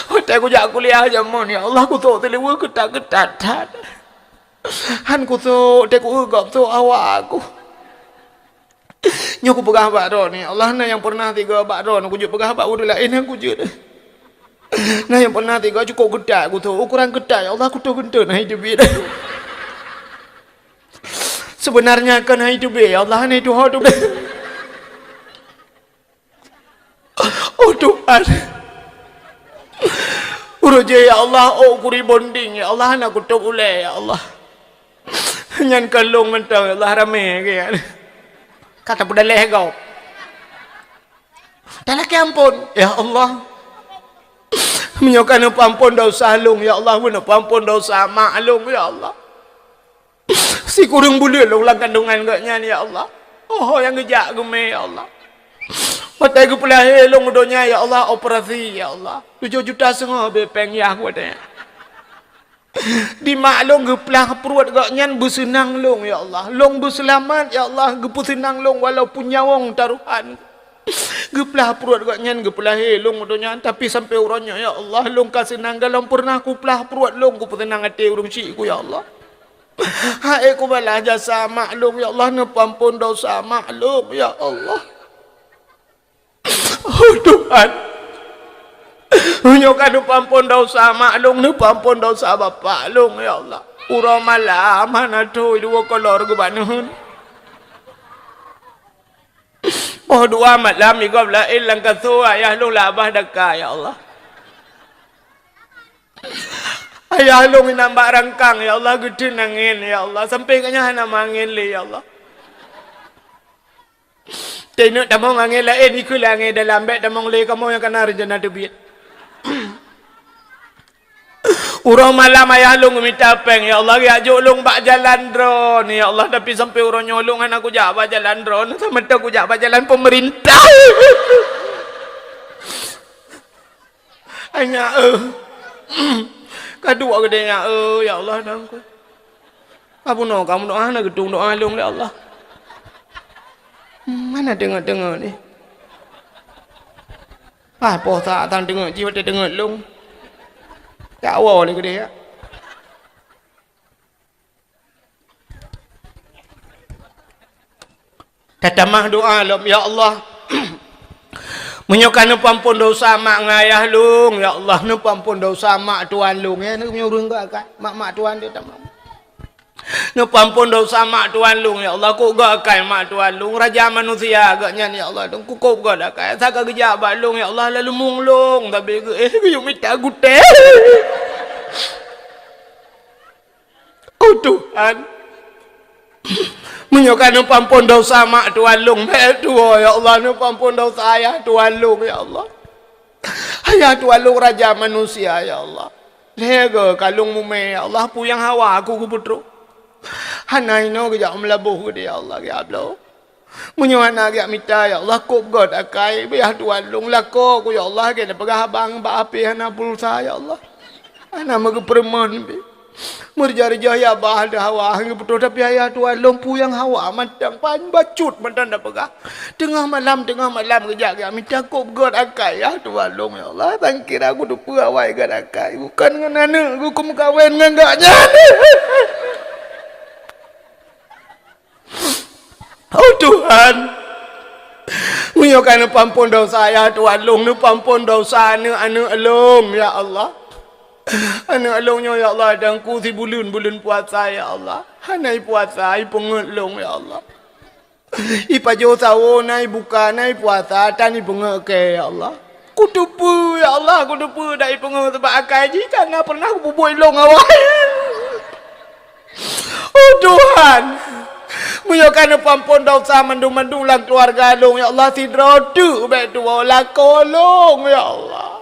Watèe kujak kuliah jameun, ya Allah, kusôk siliweue keutat-keutat that. Han kusôk, teuku gob sôk awak aku. Nyoe kupeugah bak droeneuh, ya Allah, na nyang pernah tiga bak droeneuh, kujeuet peugah bak ureueng laén nyang kujeuet. Na nyang pernah tiga cukôp keutat kusôk, ukoran keutat, ya Allah, kutoh geunteun hai teubiet. Sebenarnya kan hai teubiet, ya Allah, na itu ho teubiet. Oh, Tuhan. Uroe jih, ya Allah, oh, kuri bonding, ya Allah, hana kutôb ulèe, ya Allah. Nyan ka lôn mantong, ya Allah, ramé, kan. Ka tapeudaleh gob. Talakèe ampôn, ya Allah. Meunyoe ka neupeuampôn desya lôn, ya Allah, neupeuampôn desya mak lôn, ya Allah. Sikureueng buleuen lôn lam kandungan gobnyan, ya Allah. Oh, nyang geujak geumé, ya Allah. Watèe geupeulahé lôn u donya, ya Allah, operasi, ya Allah. Tujoh juta seungoh bèe pèng yah watèe nyan. Di mak lôn geuplah pruet gobnyan beuseunang lôn, ya Allah. Lôn beuseulamat, ya Allah, geupeuseunang lôn walaupun nyawöng tarohan. Geuplah pruet gobnyan geupeulahé lôn u donya, tapi sampoe uroe nyoe, ya Allah, lôn ka seunang gohlom pernah kuplah pruet lôn kupeuseunang até ureueng syik ku, ya Allah. Hai kubalaih jasa mak lôn, ya Allah, neupeuampôn desya mak lôn, ya Allah. Oh, Tuhan. Meunyoe ka neupeuampôn desya mak lôn, neupeuampôn desya bapak lôn, ya Allah. Uroe malam hana thoi dua kolor geubaneun. Poh dua malam igob laén lam kasô ayah lôn lam babah daka, ya Allah. Ayah lôn inan bak rangkang, ya Allah, geuteun angén, ya Allah. Sampoe gobnyan hana meuangén lé, ya Allah. Teuneuk tamong angén laén, ikheun lé angén dalam, bèk tamong lé kamoe nyang kana rencana teubiet. Uroe malam ayah lôn geumita pèng, ya Allah, geujak jok lôn bak jalan droeneuh, ya Allah, tapi sampoe uroe nyoe lôn hana kujak bak jalan droeneuh, samantong kujak bak jalan peumeurintah. Hai nyak, eh. Ka duek geude nyak, eh, ya Allah, Tuhanku. Ka bunoe ka meudoa, hana geutueng doa lôn lé Allah. Hmm, hana deungoe-deungoe lé. Ah, poh sa tan deungoe, jiwat deungoe lôn. Tak woe lé geude, ya. Tatamah doa lom, "Ya Allah, meunyoe ka neupeuampon desya mak ngon ayah lôn, ya Allah, neupeuampon desya mak tuan lôn." Ya, neuk meunyoe ureueng geuh akai, mak-mak tuan teuh tamah. "Neupeuampon desya mak tuan lôn, ya Allah, kôb gèt akai mak tuan lôn, raja manusia geuh nyan, ya Allah, lôn kukôb gèt akai. Asai ka geujak bak lôn, ya Allah, laleumeung lôn, sabe geuh, eh, geuyue mita gutèe." Oh Tuhan, meunyoe ka neupeuampon desya mak tuan lôn, bèk tuwoe, ya Allah, neupeuampon desya ayah tuan lôn, ya Allah. Ayah tuan lôn raja manusia, ya Allah. Lhèe goe ka lôn mumè, ya Allah, peue nyang hawa aku geupeutrok. Hana inoe geujak meulaboh geude, ya Allah, ya Allah. Meunyoe hana geujak mita, ya Allah, kôb gèt akai, ayah tuan lôn lakoe ku, ya Allah, gèt peugah abang bak apèh hana pulsa, ya Allah. Hana meugeupeureumeun pih. Meureujoh-reujoh ya bah deuh hawa geupeutrok, tapi ayah tuan lôn peue nyang hawa mantong, pan bacut mantong tapeugah. Teungoh malam, teungoh malam geujak geujak mita kôb gèt akai, ayah tuan lôn, ya Allah. Sangkira kuteupeue awai gèt akai, bukon ngon aneuk geuh kumeukawen ngon gobnyan. Oh Tuhan, meunyoe ka neupeuampon desya ayah tuan lôn, neupeuampon desya aneuk-aneuk lôn, ya Allah. Aneuk lôn nyoe, ya Allah, dan ku sibuleuen-buleuen puasa, ya Allah. Hana ipuasa, ipeungeuet lôn, ya Allah. Ipajoh sawoe, na ibuka, na ipuasa, tan ipeungeuet kèe, ya Allah. Kuteupeue, ya Allah, kuteupeue dak ipeungeuet sabab akai jih ka na pernah kupeubuet lôn awai. Oh Tuhan, meunyoe ka neupeuampon desya mandum-mandum lam keuluwarga lôn, ya Allah, sidroe teuk bèk tuwoe lakoe lôn, ya Allah.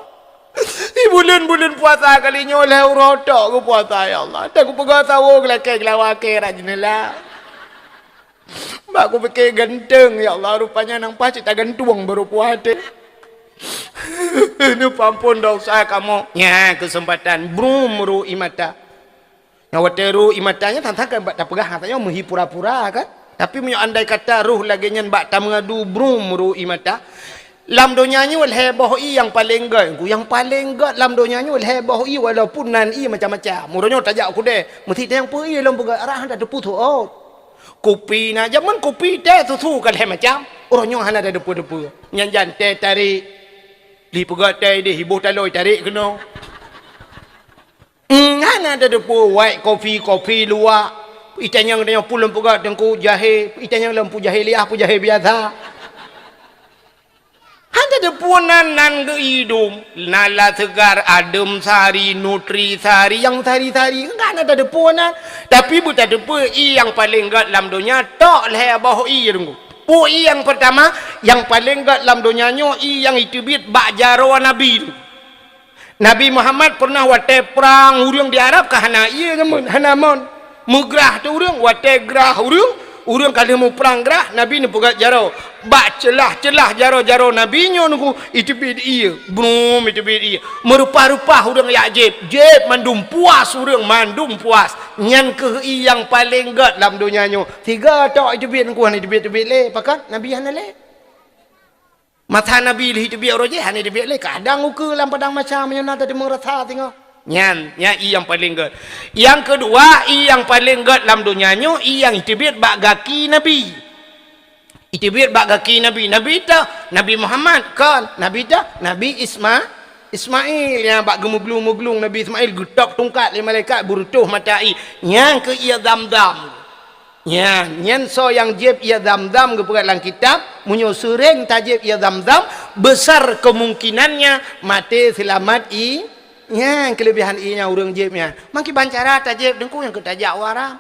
Di buleuen-buleuen puasa kali nyoe lhèe uroe tok geupuasa, ya Allah. Teuk kupeugah sawoe geulakèe geulawa kèe rot jeuneula. Bak kupike ganteng, ya Allah, rupanya nang paih cit tagantueng baroe puasa. Neupeuampon desya kamoe. Nyan keuseumpatan, brum, ru ie mata. Nyan watèe ru ie mata nyan, sang-sang kan bak tapeugah, hana tanyoe meuhi pura-pura kan. Tapi meunyoe andai kata roh lagèe nyan bak tameungadu, brum, ru ie mata. Lam donya nyoe lhèe boh ie nyang paleng gèt, nyang paleng gèt lam donya nyoe lhèe boh ie, walaupun nan ie macam-macam. Uroe nyoe tajak u keudè, meusti tanyong peue ie lôn peugèt, rot hana tateupeue seuôt. Kupi na, jameun kupi, teh, susu ka lhèe macam. Uroe nyoe hana tateupeue-teupeue. Nyan jan teh tarék. Li peugèt teh deh, iboh taloi tarék keunoe. Hmm, hana tateupeue, white coffee, kopi luwak. Itanyong-tanyong peue lôn peugèt teungku, jahé. Itanyong lom peue jahé liah, peue jahé biasa. Hana tateupeue nan, nan geu-ie dum. Na La Segar, Adem Sari, Nutri Sari, nyang sari-sari. Hana tateupeue nan. Tapi beutateupeue ie nyang paleng gèt lam donya, tok lhèe boh ie teungku. Peue ie nyang peurtama, nyang paleng gèt lam donya nyoe, ie nyang iteubiet bak jaroe Nabi teungku. Nabi Muhammad peureunah watèe prang ureueng di Arab ka hana ie ngon, hana mon. Meugrah teuh ureueng, watèe grah ureueng, ureueng ka lheueh muprang grah, Nabi neupeugèt jaroe. Bak ceulah-ceulah jaroe-jaroe Nabi nyoe teungku, iteubiet ie, brum, iteubiet ie. Meureupah-reupah ureueng jak jieb, jieb mandum puas ureueng, mandum puas. Nyan kheueh ie nyang paleng gèt lam donya nyoe. Sigoe tok iteubiet teungku, hana iteubiet-teubiet lé, pakon Nabi hana lé. Masa Nabi lheueh teubiet uroe jéh, hana teubiet lé. Kadang ukeue lam padang mahsyar meunyoe na tateumeung rasa singoh. Nyan, nyan ie nyang paleng gèt. Nyang keudua, ie nyang paleng gèt lam donya nyoe, ie nyang iteubiet bak gaki Nabi. Iteubiet bak gaki Nabi. Nabi teuh, Nabi Muhammad, kon. Nabi teuh, Nabi Isma-, Ismail. Nyang bak geumeuglung-meuglung Nabi Ismail, geutôb tungkat lé malaikat, beureutoh mata ie. Nyan kheueh ie Zamzam. Nyan, nyan soe nyang jieb ie Zamzam geupeugah lam kitab, meunyoe seuréng tajieb ie Zamzam, besar kemungkinannya maté seulamat ie. Nyan keuleubihan ie nyang ureueng jieb nyan. Mangkiban cara tajieb teungku nyang keu tajak u Arab.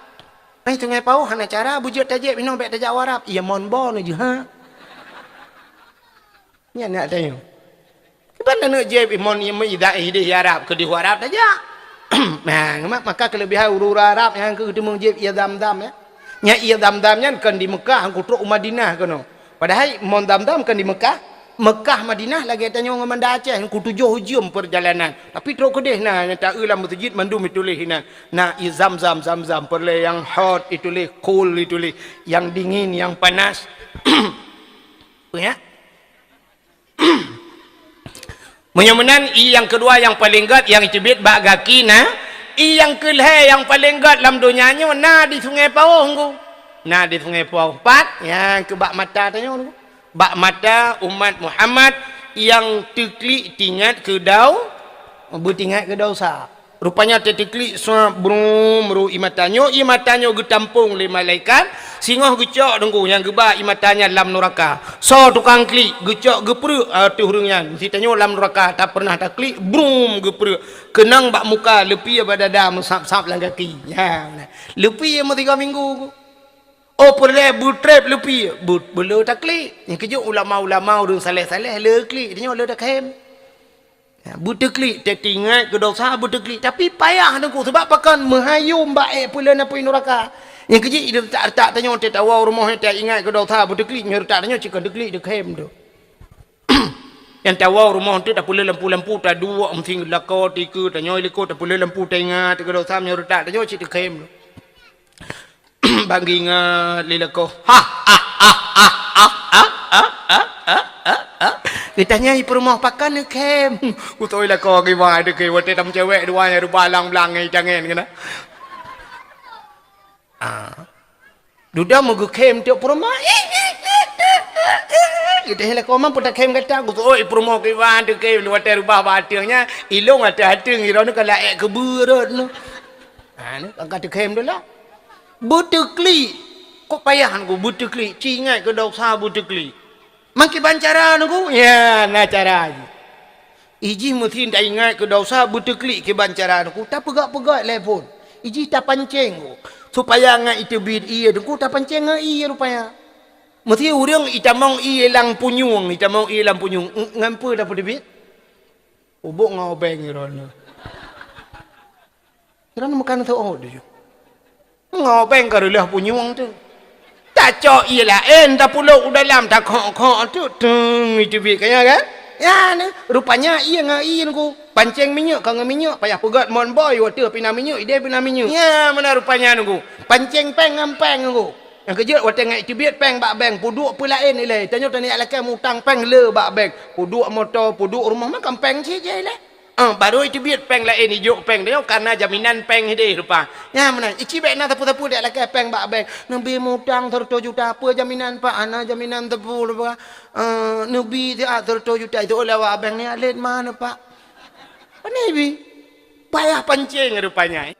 Ai Sungai Pauh hana cara beujeuet tajieb inoe bèk tajak u Arab. Ie mon bo neujeuet, ha. Nyan nak tanyoe. Kiban aneuk jieb imon imon idak ideh Arab keudeh Arab tajak. Nah, ma-, maka keuleubihan ureueng Arab nyang keu teumeujieb ie Zamzam, ya. Nya ie Zamzam nyan kon di Meukah, ku trok u Madinah keunoe. Padahai mon Zamzam kon di Meukah, Meukah Madinah lagèe tanyoe ngon Banda Aceh, ku tujoh jeuem peurjalanan. Tapi trok keudeh na, nyang taeu lam meuseujid mandum ituléh inan. Na ie Zamzam, Zamzam, peureulèe nyang hot ituléh, cold ituléh, nyang dingin, nyang panas. Peue ya? Meunyoe meunan, ie nyang keudua nyang paleng gèt nyang iteubiet bak gaki na, ie nyang keulhèe nyang paleng gèt lam donya nyoe na di Sungai Pauh, Teungku. Na di Sungai Pauh. Pat, nyang keu bak mata tanyoe, Teungku. Bak mata umat Muhammad nyang teuklik teuingat keu dau-, beutingat keu desya. Rupanya teuteuklik sua brum ru ie mata nyoe, ie mata nyoe geutampong lé malaikat, singoh geucok Teungku nyang geuba ie mata nyan lam nuraka. Soe tukang klik, geucok geupreuek ateueh ureueng nyan. Meusitanyoe lam nuraka tapeureunah taklik, brum geupreuek. Keunong bak muka, leupie bak dada, meusab-sab lam gaki. Nyan, leupie meusigoe minggu. Oh, peureulèe beutrép leupie, beu-, beuleu taklik. Nyang keujeuet ulama-ulama ureueng saleh-saleh le klik, tanyoe le takhem. Ya, beuteuklik, teuingat keu desya beuteuklik. Tapi payah Teungku, sabab pakon meuhayom bak ék peuleueh apui nuraka. Nyang keujeuet retak-retak tanyoe teuh tawoe rumoh nyoe teuingat keu desya beuteuklik, nyoe retak tanyoe cit kon teuklik teukhem tu. Nyang tawoe rumoh tu tapeuleueh lampu-lampu, taduek meusieng lakoe tikeue, tanyoe likot tapeuleueh lampu teuingat keu desya, nyoe retak tanyoe cit teukhem tu. Bang ingat lé lakoe. Ha, ha, ha. Geutanyong i peurumoh pakon neukhem. Kutôi lakoe kiban teuh khem, watèe tameucewek dua nyang rubah lang blang ngon itangen keunan. Ah. Dudoe meugeukhem tiep peurumoh. Geutanyong lakoe, "Man peue takhem gata?" Kutôi i peurumoh kiban teuh khem, watèe rubah bak ateueng nyan, ilong ateueng-ateueng, droeneuh ka laék keubeue rot nyoe. Ha, nyoe ka teukhem dum lah. Beuteuklik. Kok payah Teungku beuteuklik? Teuingat keu desya beuteuklik. Meukiban cara Teungku? Ya, na cara jih. Ijih meusti taingat keu desya beuteuklik kiban cara Teungku. Tapeugah-peugah lé phon. Ijih tapancéng Teungku. Supaya ngat iteubiet ie Teungku, tapancéng ngon ie rupanya. Meusti ureueng itamong ie lam punyueng, itamong ie lam punyueng. Ng-, ngon peue tapeuteubiet? Ubok ngon obeng droeneuh. Droeneuh meukan seuôt tu. Ngon obeng ka reuloh punyueng tu. Tacok ié laén, tapulok u dalam, takhok-khok tu, teung, iteubiet ka nyan kan? Nyan, rupanya ié ngon ié nunggu. Pancéng minyeuk ka ngon minyeuk, payah peugét mon boi, watèe pih na minyeuk, idéh pih na minyeuk. Nyan meunan rupanya nunggu. Pancéng péng ngon péng nunggu. Nyang keujeuet watèe ngon iteubiet péng bak bank, peuduek peue laén ilèe. Tanyoe taniyak lakèe mutang péng le bak bank. Peuduek moto, peuduek rumoh, makam péng cit jih ilèe. Ah, barô iteubiet péng laén, ijok péng tanyoe, karena jaminan péng hidéh rupa. Nyan meunan, ici bèk na sapeue-sapeue dek lakèe péng bak bank. Neubi mutang seratus juta, peue jaminan, Pak? Hana jaminan sapeue rupa. Ah, neubi siat seratus juta, itu oleh awak bank ni alet mana, Pak? Pane bi? Payah pancéng rupanya.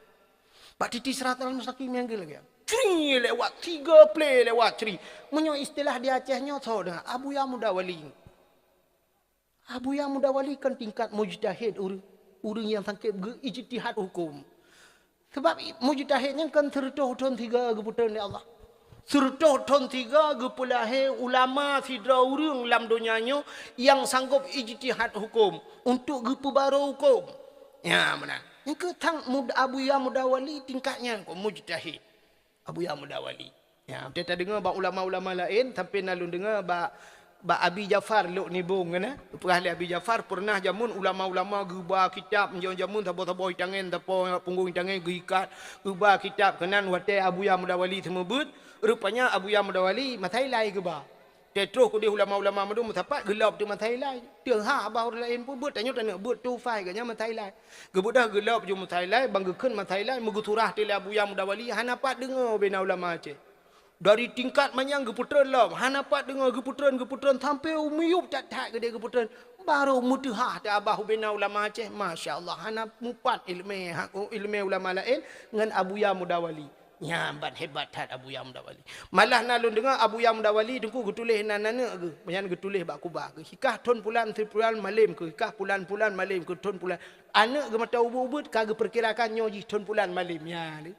Bak titi siratal mustaqim nyang geulagèe. Cri lewat, tiga play lewat cri. Meunyoe istilah di Aceh nyoe, soe deungo? Abuya Muda Wali. Abuya Muda Wali kan tingkat mujtahid, ureueng, ureueng nyang sangkep geu-ijtihad hukum. Sabab i-, mujtahid nyan kan seureutôh thon siga geupeutreun lé Allah. Seureutôh thon siga geupeulahé ulama sidroe ureueng lam donya nyoe nyang sanggob ijtihad hukum untuk geupeubarô hukum. Nyan meunan. Nyang keu thang mud-, Abuya Muda Wali tingkat nyan keu mujtahid. Abuya Muda Wali. Ya, watèe tadeungö bak ulama-ulama laén, sampoe na lôn deungö bak, bak Abi Jafar Lhok Nibong, kan, eh? Peugah lé Abi Jafar, peureunah jameun ulama-ulama geuba kitab, meunyoe jameun saboh-saboh itangen, saboh punggong itangen geuikat, geuba kitab keunan watèe Abuya Muda Wali seumeubeuet, rupanya Abuya Muda Wali masa ilai geuba. Teutroh keudeh ulama-ulama mandum meusapat geulop teuk masa ilai. Teuha bah ureueng laén pun beuet, tanyoe taneuk beuet tufai geuh nyan masa ilai. Geubeudôh geulop ju masa ilai, ban geukheun masa ilai, meugeusurah teuk lé Abuya Muda Wali, hana pat deungö ubena ulama Aceh. Dari tingkat manyang geupeutreun lom, hana pat deungö geupeutreun, geupeutreun, sampoe u miyueb that-that keudeh geupeutreun. Barô meuteuha teuk abah ubena ulama Aceh, masya Allah, hana mupat ileumèe, ha, ileumèe ulama laén ngon Abuya Muda Wali. Nyan ban hebat that Abuya Muda Wali. Malah na lôn deungö Abuya Muda Wali teungku geutuléh nan aneuk geuh, nyan geutuléh bak kuba geuh. Hikah thon pulan, thon pulan malém keuh, hikah pulan-pulan malém keuh, thon pulan. Aneuk geuh mata ubeut-ubeut ka geupeukirakan nyoe jih thon pulan malém. Nyan lé.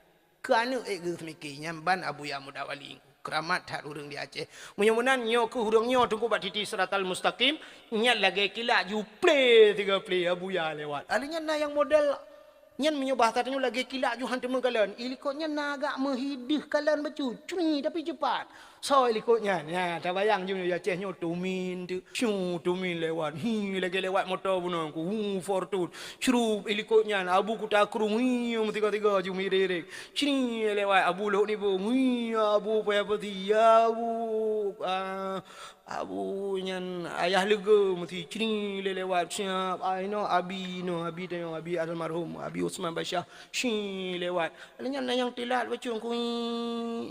Keu aneuk ék geuh seumike, nyan ban Abuya Muda Wali. Keuramat that ureueng di Aceh. Meunyoe meunan, nyoe keuh ureueng nyoe teungku bak titi siratal mustaqim, nyan lagèe kilat ju plé tiga plé Abuya lewat. Ahli nyan na nyang model Nyan meunyoe bahasa tanyoe lagèe kilat ju han teumeukalon. Ilikot nyan na agak meuhideuh kalon bacut. Cui, tapi cepat. Soe ilikot nyan? Nyan, tabayang ju nyoe Aceh nyoe tumin tu. Syu, tumin lewat. Hi, lagèe lewat moto bunoe ku. Hu, Fortune. Crup, ilikot nyan. Abu kuta krueng. Hi, meusiga-siga ju mirek-rek. Cri lewat. Abu Lhok Nibong. Hi, Abu payah peti. Ya, Abu. Ah, Abu nyan ayah leuga meusti cri lé lewat siap. Ai noh Abi noh, Abi tanyoe, Abi almarhum, Abi Usman Basyah, cri lewat. Lé nyan na nyang teulat bacut kui,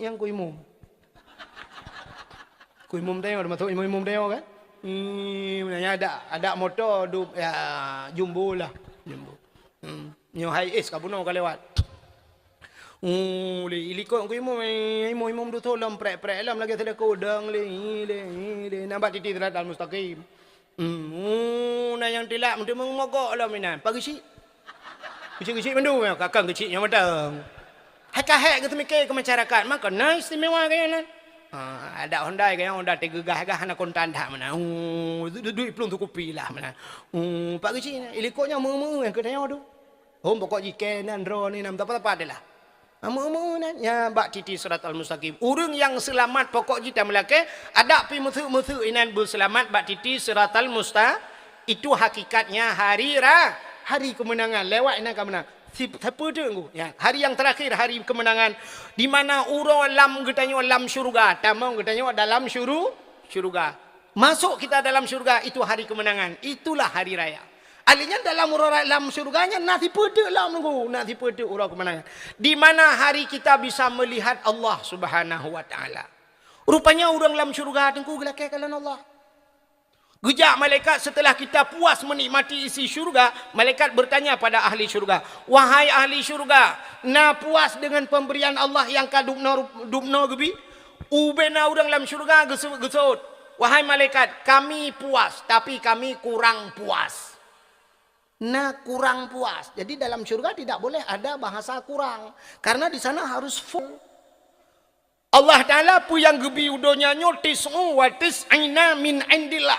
nyang kui mum. Kui mum tanyoe, teumasok imum-imum tanyoe kan? Hmm, nyan ada, ada moto dup, ya, jumbo lah. Jumbo. Hmm. Nyoe hai es ka bunoe ka lewat. Uh, lé, ilikot ku imum, eh, imum, imum dusoe lom prek-prek lom lagèe seuleuko dong lé, hi lé, hi lé. Na bak titi siratal mustaqim. Hmm, uh, na nyang tilak meuteumong mogok lom inan. Pageuchik. Geuchik-geuchik mandum, kakang geuchik nyang matang. Hai ka hék geuteumike keu masyarakat, maka na istimewa gaya nan. Ha, adak Honda gaya Honda teugeugah-gah hana kontan that meunan. Uh, du-, du-, duit plueng sikupi lah meunan. Uh, pak geuchik, ilikot nyang meu-meu nyang keu tanyoe tu. Hom pokok jih keu nan droe ni nam tapa-tapa deh lah. Amu-amu nan nya bak titi siratal mustaqim. Ureueng nyang seulamat pokok jih tameulakèe, adak pi meuseu-meuseu inan beuseulamat bak titi siratal musta-, itu hakikatnya hari ra-, hari kemenangan. Lewat inan ka meunang. Si-, sapeue teuk ngu? Ya, hari yang terakhir, hari kemenangan. Di mana uroe lam geutanyoe lam syurga, tamong geutanyoe dalam syuru-, syurga. Masuk kita dalam syurga, itu hari kemenangan. Itulah hari raya. Ahli nyan dalam uroe lam syurga nyan na sipeue teuk lom nunggu, na sipeue teuk uroe keumanangan. Di mana hari kita bisa melihat Allah Subhanahu wa Taala. Rupanya ureueng lam syurga teungku geulakèe kalon Allah. Geujak malaikat setelah kita puas menikmati isi syurga, malaikat bertanya pada ahli syurga, "Wahai ahli syurga, na puas dengan pemberian Allah nyang ka dubnoe, dubnoe geubi?" Ubena ureueng lam syurga geuseu-, geuseuôt, "Wahai malaikat, kami puas, tapi kami kurang puas." Na kurang puas. Jadi dalam syurga tidak boleh ada bahasa kurang. Karena di sana harus full. Allah Ta'ala peue nyang geubi u donya nyoe tis'u wa tis'ina min indillah.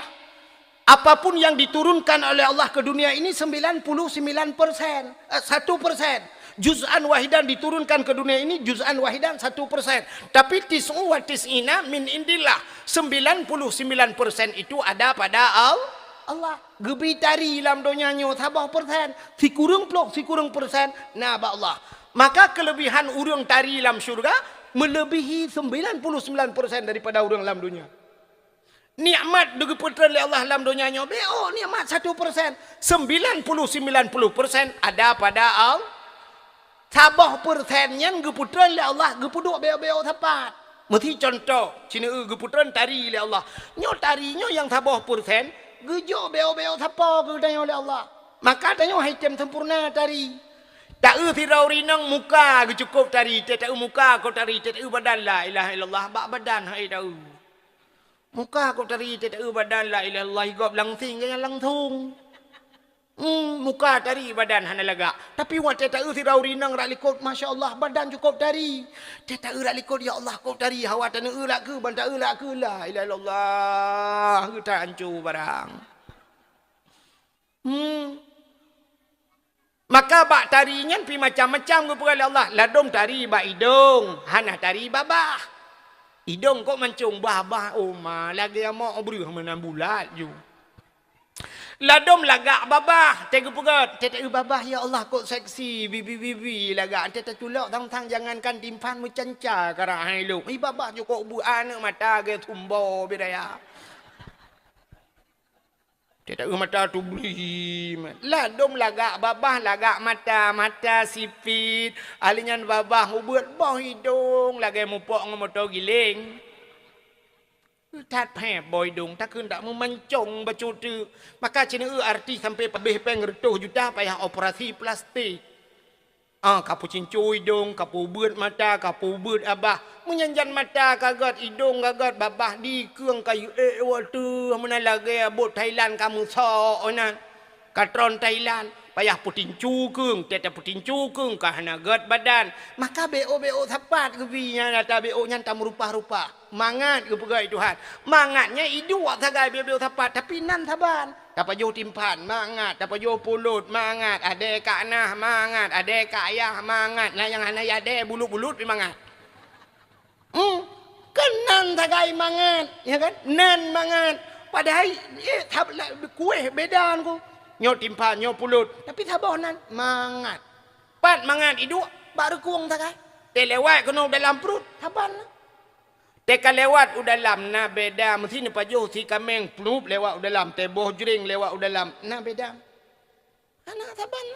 Apapun yang diturunkan oleh Allah ke dunia ini sembilan puluh sembilan persen, eh, satu persen. Juz'an wahidan diturunkan ke dunia ini, juz'an wahidan satu persen. Tapi tis'u wa tis'ina min indillah, sembilan puluh sembilan persen itu ada pada Al-, Allah. Geubi tari lam donya nyoe saboh persen, sikureueng ploh sikureueng persen na bak Allah. Maka kelebihan ureuëng tari lam syurga melebihi sembilan puluh sembilan persen daripada ureuëng lam donya. Nikmat geupeutreun lé Allah lam donya nyoe, beo nikmat satu persen, sembilan puluh sembilan puluh persen ada pada Allah. Saboh persen nyan geupeutreun lé Allah geupeuduek beo-beo sapat. Meusi contoh, sineuk geupeutreun tari lé Allah. Nyoe tari nyoe nyang saboh persen geujok beo-beo sapo keu tanyoe lé Allah. Maka tanyoe hai tem sempurna tari. Taeu sidroe ureuëng inong muka geucukôp tari, tée taeu muka kok tari, tée taeu badan la ilaha illallah bak badan hai taeu. Muka kok tari, tée taeu badan la ilaha illallah gob langsing gaya langsung. Hmm, muka tari badan hana lagak. Tapi watée taeu sidroe ureuëng inong rak likot, masya Allah, badan cukôp tari. Tée taeu rak likot, ya Allah, kok tari hawa taneuk eu rak keu, ban taeu rak keu la ilaha illallah, geutanco barang. Hmm. Maka bak tari nyan pi macam-macam geupeugah lé Allah. Ladom tari bak idong, hana tari babah. Idong kok mancong babah, oh ma, lagée amok breuh meunan bulat ju. Ladom lagak babah, tée geupeugah, tée taeu babah, ya Allah, kok seksi, bibi-bibi lagak, tée taculok sang-sang jangankan timphan meucanca karah hai lôn. Ih, babah ju kok bu aneuk mata ge sumbo biraya. Tée taeu mata tubli. Ladom lagak babah, lagak mata, mata sipit. Ahli nyan babah ubeuet boh idong lagée mupok ngon moto giléng. That phép boh idong takheun dak meumancong bacut teuk. Maka sineuk artis sampai pabeh péng reutôh juta payah operasi plastik. Ah, kapeucinco idong, kapeubeuet mata, kapeubeuet babah. Meunyan jan mata ka gét, idong ka gét, babah dikeue kayu ék watée meunan lagée bot Thailand ka meusok inan. Katron Thailand, payah peutincu keueng, tée tapeutincu keueng ka hana gét badan. Maka beo-beo sapat geubi nyan ata beo nyan tameurupa-rupa. Mangat geupeugah Tuhan. Mangat nyan iduek sagai beo-beo sapat, tapi nan saban. Tapajoh timphan, mangat. Tapajoh pulot, mangat. Adée kak nah, mangat. Adée kak yah, mangat. Nah nyang hana yah adée, bulut-bulut pi mangat. Hmm, kan nan sagai mangat, ya kan? Nan mangat. Padahai, eh, kueh beda ku. Nyoe timphan, nyoe pulot. Tapi saboh nan mangat. Pat mangat iduek, bak reukong sagai. Tée lewat keunoe dalam pruet, saban. Tée ka lewat u dalam na beda, meusi neupajoh si kaméng plup lewat u dalam, tée boh jreng lewat u dalam, na beda. Hana saban.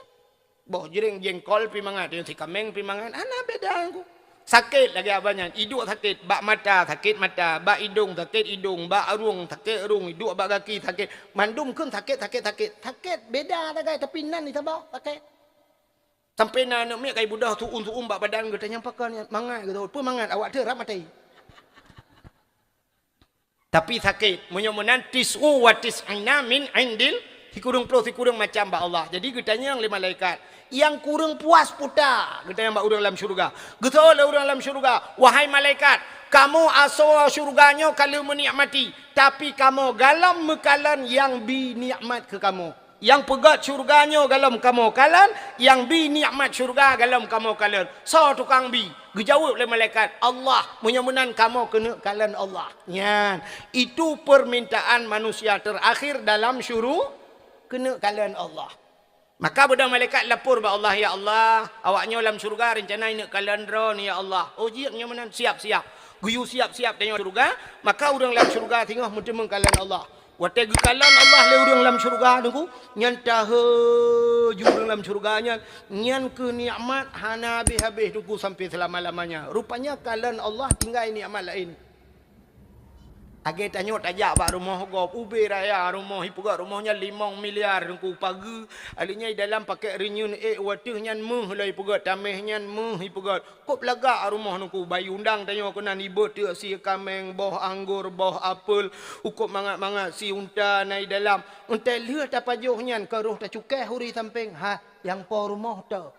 Boh jreng jengkol pi mangat, si kaméng pi mangat, hana beda ku. Sakét lagée abah nyan, iduek sakét, bak mata sakét mata, bak idong sakét idong, bak arung sakét arung, iduek bak gaki sakét, mandum kheun sakét, sakét, sakét. Sakét beda sagai, tapi nan di saboh sakét. Sampai na aneuk miet kai budoh suum-suum bak badan geutanyoe pakon nyan. Mangat geutanyoe. Peue mangat awak teuh rab maté. Tapi sakét. Meunyoe meunan tis'u wa tis'ina min indil, sikureueng ploh sikureueng macam bak Allah. Jadi geutanyong lé malaikat, nyang kureueng puas puta geutanyong bak ureuëng lam syeuruga. Geutanyong lé ureuëng lam syeuruga, wahai malaikat, kamoe asoe syeuruga nyoe ka lheueh meunikmati, tapi kamoe galom meukalon nyang bi nikmat keu kamoe. Nyang peugét syeuruga nyoe galom kamoe kalon, nyang bi nikmat syeuruga galom kamoe kalon. Soe tukang bi? Geujaweueb lé malaikat, Allah. Meunyoe meunan kamoe keuneuk kalon Allah. Nyan, itu permintaan manusia terakhir dalam syuru-, keuneuk kalon Allah. Maka beudôh malaikat lapor bak Allah, "Ya Allah, awak nyoe lam syeuruga rencana neuk kalon Droe, ya Allah." Oh, jeuet nyoe meunan, siap-siap. Geuyue siap-siap tanyoe syeuruga, maka ureuëng lam syeuruga singoh meuteumeung kalon Allah. Watée geukalon Allah lé ureuëng lam syeuruga nungku, nyan taheuju ureuëng lam syeuruga nyan, nyan keu nikmat hana habéh-habéh nungku sampai seulama-lamanya. Rupanya kalon Allah tinggai nikmat laén. Lagée tanyoe tajak bak rumoh gob, ubé raya rumoh, ipeugét rumoh nyan limong miliar nungku pageue, aleuh nyan i dalam pakék reunyeun ék wateuh nyan méuh lom ipeugét, taméh nyan méuh ipeugét. Kôb lagak rumoh nungku, bayeue undang tanyoe keunan, ibeuet teuk sie kaméng, boh anggor, boh apel, ukôb mangat-mangat sie unta na i dalam. Untée lheueh tapajoh nyan ka roh tacukéh uri sampéng, ha, nyang po rumoh teuh.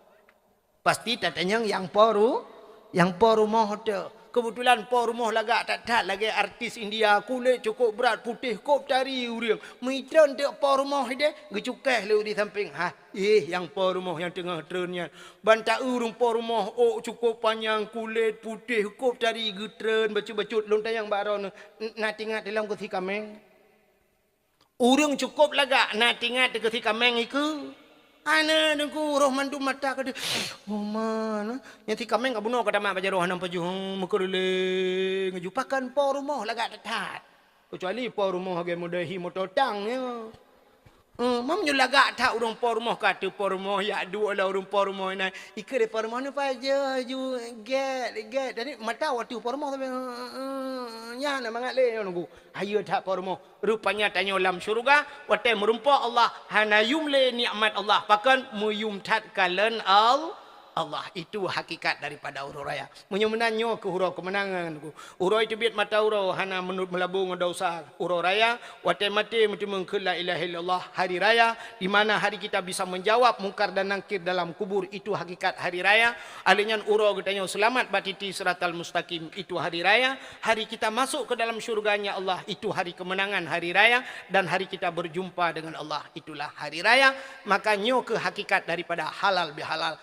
Pasti tatanyong nyang po ru-, nyang po rumoh teuh. Keubeutulan po rumoh lagak that-that lagée artis India, kulét cukôp brat, putéh, kôb tari ureuëng. Meuitrön teuk po rumoh ideh, geucukéh lé di sampéng. Ha, éh, nyang po rumoh nyang teungoh trön nyan. Ban ta-eu ureuëng po rumoh, ôk cukôp panyang, kulét putéh, kôb tari geutrön bacut-bacut, lôn tanyong bak droeneuh, na teuingat lom keu si kaméng? Ureuëng cukôp lagak na teuingat keu si kaméng ikeue? Hana, Teungku, roh mandum mata ka deuh. Oh, ma na. Nyang si kaméng ka bunoe ka tamat bak jaroe hana pajoh, meukeureuléng laju. Pakon po rumoh lagak that-that. Keucuali po rumoh lagée model hi moto tang nyoe. Eh, meunyoe lagak that ureuëng po rumoh, ka ateueh po rumoh, jak duek lé ureuëng po rumoh inan. Ikeue lé po rumoh nyoe pajoh laju, gét, gét. Jadi mata watée po rumoh tapi, eh, eh, nyan na mangat lé nyoe Teungku. Hayeue that po rumoh. Rupanya tanyoe lam syeuruga, watée meurumpok Allah, hana yum lé nikmat Allah. Pakon? Meuyum that kalon Al-, Allah. Itu hakikat daripada uroe raya. Meunyoe meunan, nyoe keuh uroe keumeunangan. Uroe teubiet mata uroe, hana meunut meulabô ngon desya. Uroe raya, watée maté meuteumeung kheun la ilaha illallah, hari raya, di mana hari kita bisa menjawab mungkar dan nangkir dalam kubur. Itu hakikat hari raya. Alheuh nyan uroe geutanyoe seulamat bak titi siratal mustaqim. Itu hari raya. Hari kita masuk ke dalam syurganya Allah, itu hari kemenangan hari raya, dan hari kita berjumpa dengan Allah, itulah hari raya. Maka nyoe keuh hakikat daripada halal bihalal.